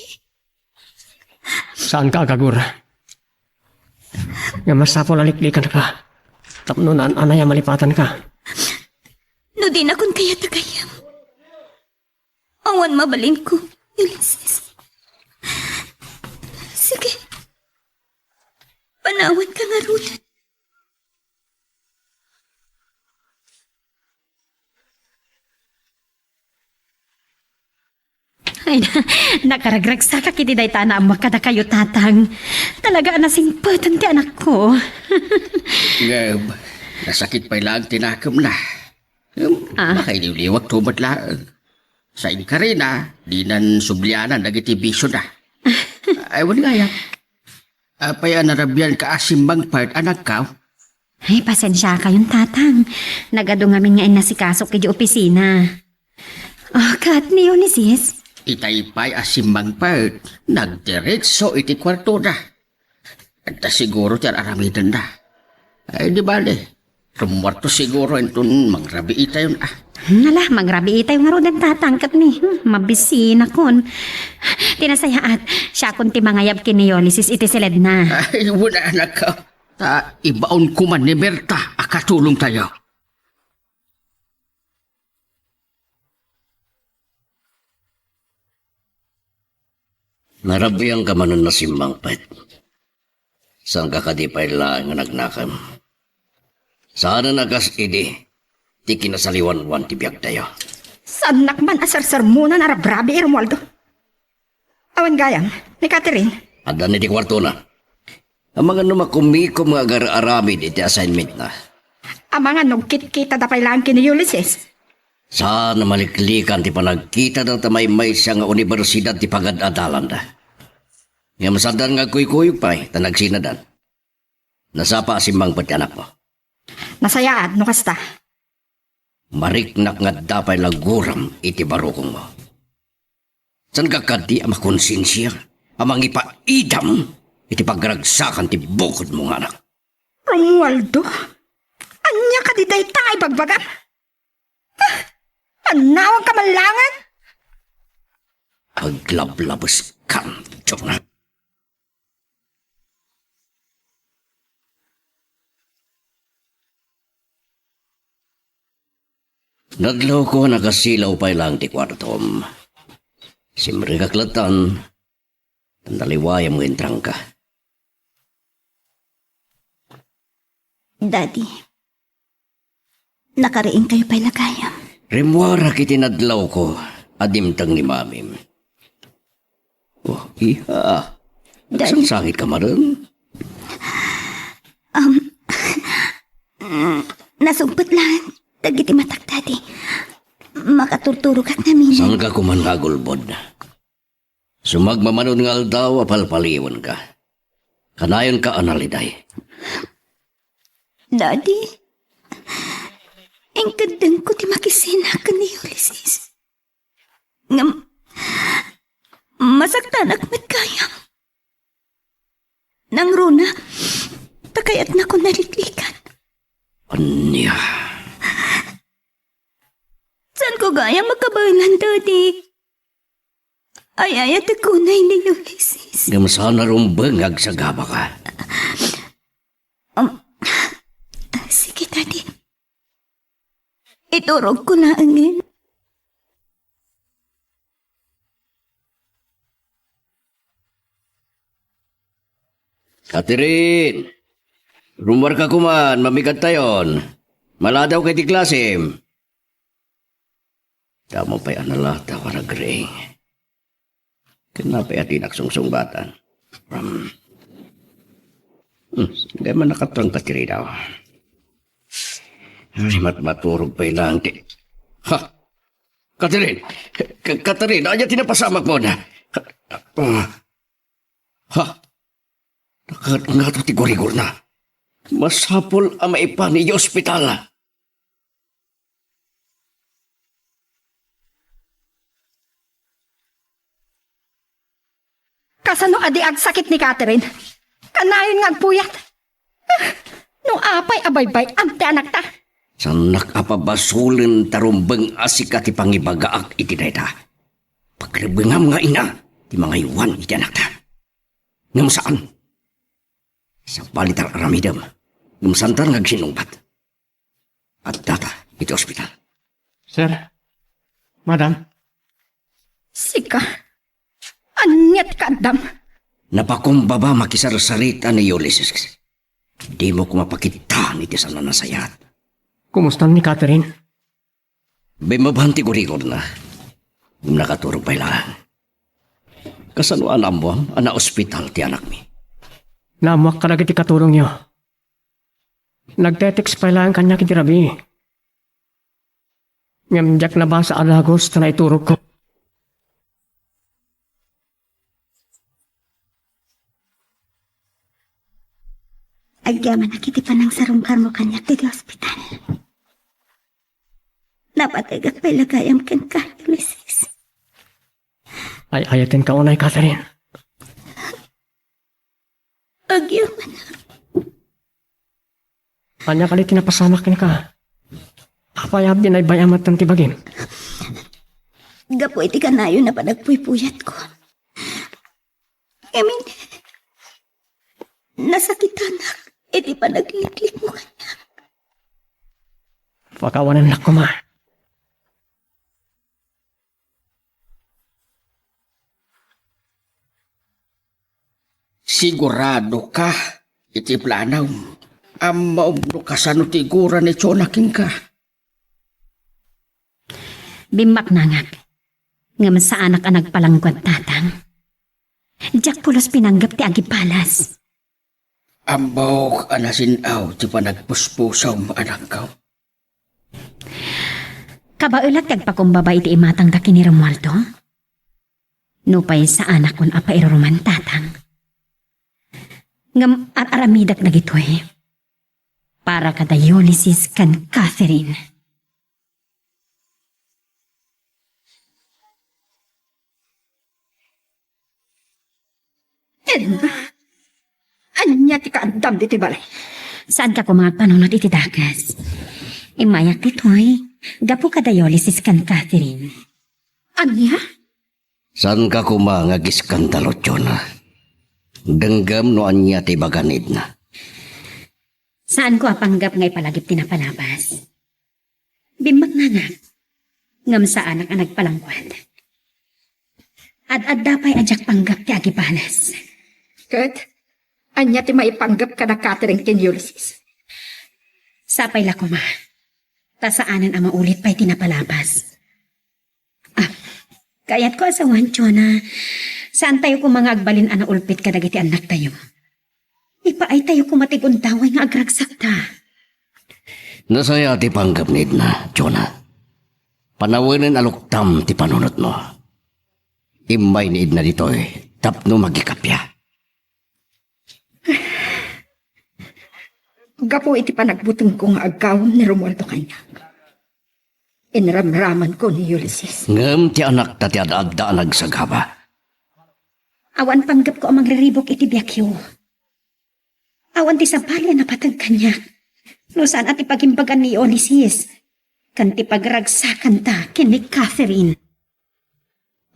Saanka a kagura. Nga masapul a liklikanka tapno naan-anay a malipatanka. No dinakon kayat a gayyem, awan mabalinko, Ulysses. Sige. Panawanka ngarud. Ay, na-, nakaragragsakak iti dayta a naammoak kadakayo, Tatang. Talaga a nasingpetan ti anakko. Ngem, nasakit pay laeng ti nakemna. Ngem, Ah? makailiwliwakto met laeng. Sa inkarina, dinan sublianan dagiti bisiona. Ay, wen gayam. Apay a narabianka a simmangpet, anakko? Ay, pasensiakayon, Tatang. Nagadu ngamin nga innasikasok idiay opisina. Oh, ket ni Ulysses? Itay pay a simmangpet, nagdiretso iti kuartona. Adda siguro ti ar-aramidenna. Ay, di bale. Rummuarto siguro inton mangrabiitayon, ah. Hala, mangrabiitayo ngaruden, Tatang, ket ni, hmm, mabisinakon. Ti nasayaat, siakon ti mangayab ken ni Ulysses iti siledna. Ay, wen, anakko. Ta ibaonko man ni Berta a katulongtayo. Narabianka manen a simmangpet. Saanka kadi pay laeng nga nagnakem? Saanen a kas idi ti kinasaliwanwan ti biagtayo. Saannak man a sersermonan a rabrabii, Romualdo. Awan gayam, ni Catherine? Adda iti kuartona. Amangan no makumikom nga agar-aramid iti assignmentna. Amangan no agkitkitada pay laeng ken ni Ulysses. Saan a maliklikan ti panagkitada ta maymaysa nga universidad ti pagad-adalanda. Ngem saandan nga agkuykuyog pay ta nagsinadan. Nasapa a simmangpet ti anakmo. Nasayaat no kasta. Mariknak nga adda pay la guram iti barukongmo. Saanka kadi a makonsensia a mangipaidam iti pagragsakan ti bukodmo nga anak? Romualdo, ania kadi dayta nga ibagbagam? Ah, annawanka man laengen? Aglablabeskam, Jonah. Nadlawko a nakasilaw pay laeng ti kuartom. Simrekak lattan, naliwayam nga intrangka. Daddy, nakariingkayo pay la gayam. Rimmuarak iti nadlawko a dimteng ni Mamim. Oh, iha. Daddy. Nagsangsangitka manen? Um, mm, nasungpet laeng dagiti matak, Daddy. Makaturturogak ngamin. Saanka koma nga agulbod. Sumagmamano nga aldaw a palpaliwenka. Kanayonka a naliday. Daddy, inkeddengko ti makisina ken ni Ulysses. Ngem, masaktanak met gayam. Nangruna, ta kayatnakon a liklikan. Ania? Saanko gayam a kabaelan, Daddy. Ay-ayatek unay ni Ulysses. Ngem saan a rumbeng nga agsagabaka. Um, sige, Daddy. Iturogko laengen. Catherine! Rummuarka koma, mamikadtayon. Maladaw kay ti klasem. Damo pay a naladaw a nagriing. Ken apay a dinak sungsungbatan? Um, hmm, saan gayam a nakatrangka ti ridaw? Ay, mat-, maturog pay laeng ti, ha? Catherine! Ka-, Catherine, ania ti napasamakmon? Ah, ha? Nakat-, ngato ti gurigurna. Masapul a maipan idiay ospital. Kasano a di agsakit ni Catherine? Kanayon nga agpuyat. Ah, no apay a baybay-am ti anakta? Saannak a pabasolen ta rumbeng a sika ti pangibagaak iti dayta. Pagrebengam nga ina ti mangaywan iti anakta. Ngem saan. Sabali ta ar-aramidem. Ngem saanta nga agsinnungbat. Addata iti ospital. Sir, madam. Sika, ania ti kaaddam? Napakumbaba makisarsarita ni Ulysses. Dimo koma pakittaan iti saan a nasayaat. Kumusta ni Catherine? Bimmabaen ti gurigurna. Ngem nakaturog pay laeng. Kasano a naammoam a naospital ti anakmi? Naammoak kadagiti katulongyo. Nagte-text pay laeng kaniak iti rabii. Ngem diak nabasa a dagus ta naiturogko. Agyamanak iti panangsarungkarmo kaniak ditoy ospital. Napategak pay la gayam kenka, Ulysses. Ay-ayatenka unay, Catherine. Agyamanak. Ania kadi ti napasamak kenka? Apay a binaybay-am ti bagim? Gapu iti kanayon a panagpuypuyatko. Ngem, nasakitanak iti panagliklikmo kaniak. Pakawanennak koma. Siguradoka iti planom? Ammom no kasano ti igura ni Jonah kenka? Bimmaknangak, ngem saanak a nagpalangguad, Tatang. Diak pulos pinanggep ti agibalas. Ammok a nasin-aw ti panagpuspusom, anakko. Kabaelak ti agpakumbaba iti imatangda ken ni Romualdo. Nupay saanakon a pairuruman, Tatang. Ngem ar-aramidek dagitoy para kada Ulysses ken Catherine. Edna, ania ti kaaddam ditoy balay? Saanka koma agpanunot iti dakes. Immayak ditoy gapu kada Ulysses ken Catherine. Ania? Saanka koma nga agiskandalo, Jonah. Denggem no ania ti ibaga ni Edna. Saanko a panggep nga ipalagip ti napalabas. Bimmaknangak, ngem saanak a nagpalangguad. Ad-adda pay a diak panggep ti agibalas. Ket ania ti maipanggep kada Catherine ken Ulysses? Sapay la koma. Ta saanen a maulit pay ti napalapas. Ah, kayatko a sawen, Jonah. Saantayo koma nga agbalin a naulpit kadagiti annaktayo. Ipaaytayo koma ti gundaway nga agragsakta. Nasaya ti panggep ni Edna, Jonah. Panawenen a luktam ti panunotmo. Immay ni Edna ditoy tapno magikappia. Gapu iti panagbutengko nga aggawem ni Romualdo kaniak, inramramanko ni Ulysses. Ngem ti anakta ti ad-adda a nagsagaba. Awan panggepko a mangriribuk iti biagyo. Awan ti sabali a napateg kaniak no saan a ti pagimbagan ni Ulysses ken ti pagragsakanta ken ni Catherine.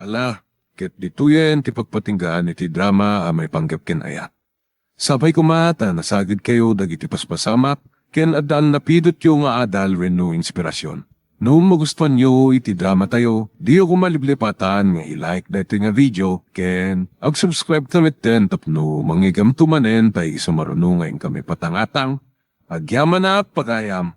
Ala, ket ditoyen ti pagpatinggaan iti drama a maipanggep ken ayat. Sapay koma ta nasagidkayo dagiti paspasamak ken adda a napidotyo nga adal wenno inspirasyon. No magustuanyo iti dramatayo, diyo koma liplipatan nga i-like daytoy nga video ken ag-subscribe ta metten tapno mangigamto manen pay isu maruno nga inkami patangatang. Agyamanak, pagayam.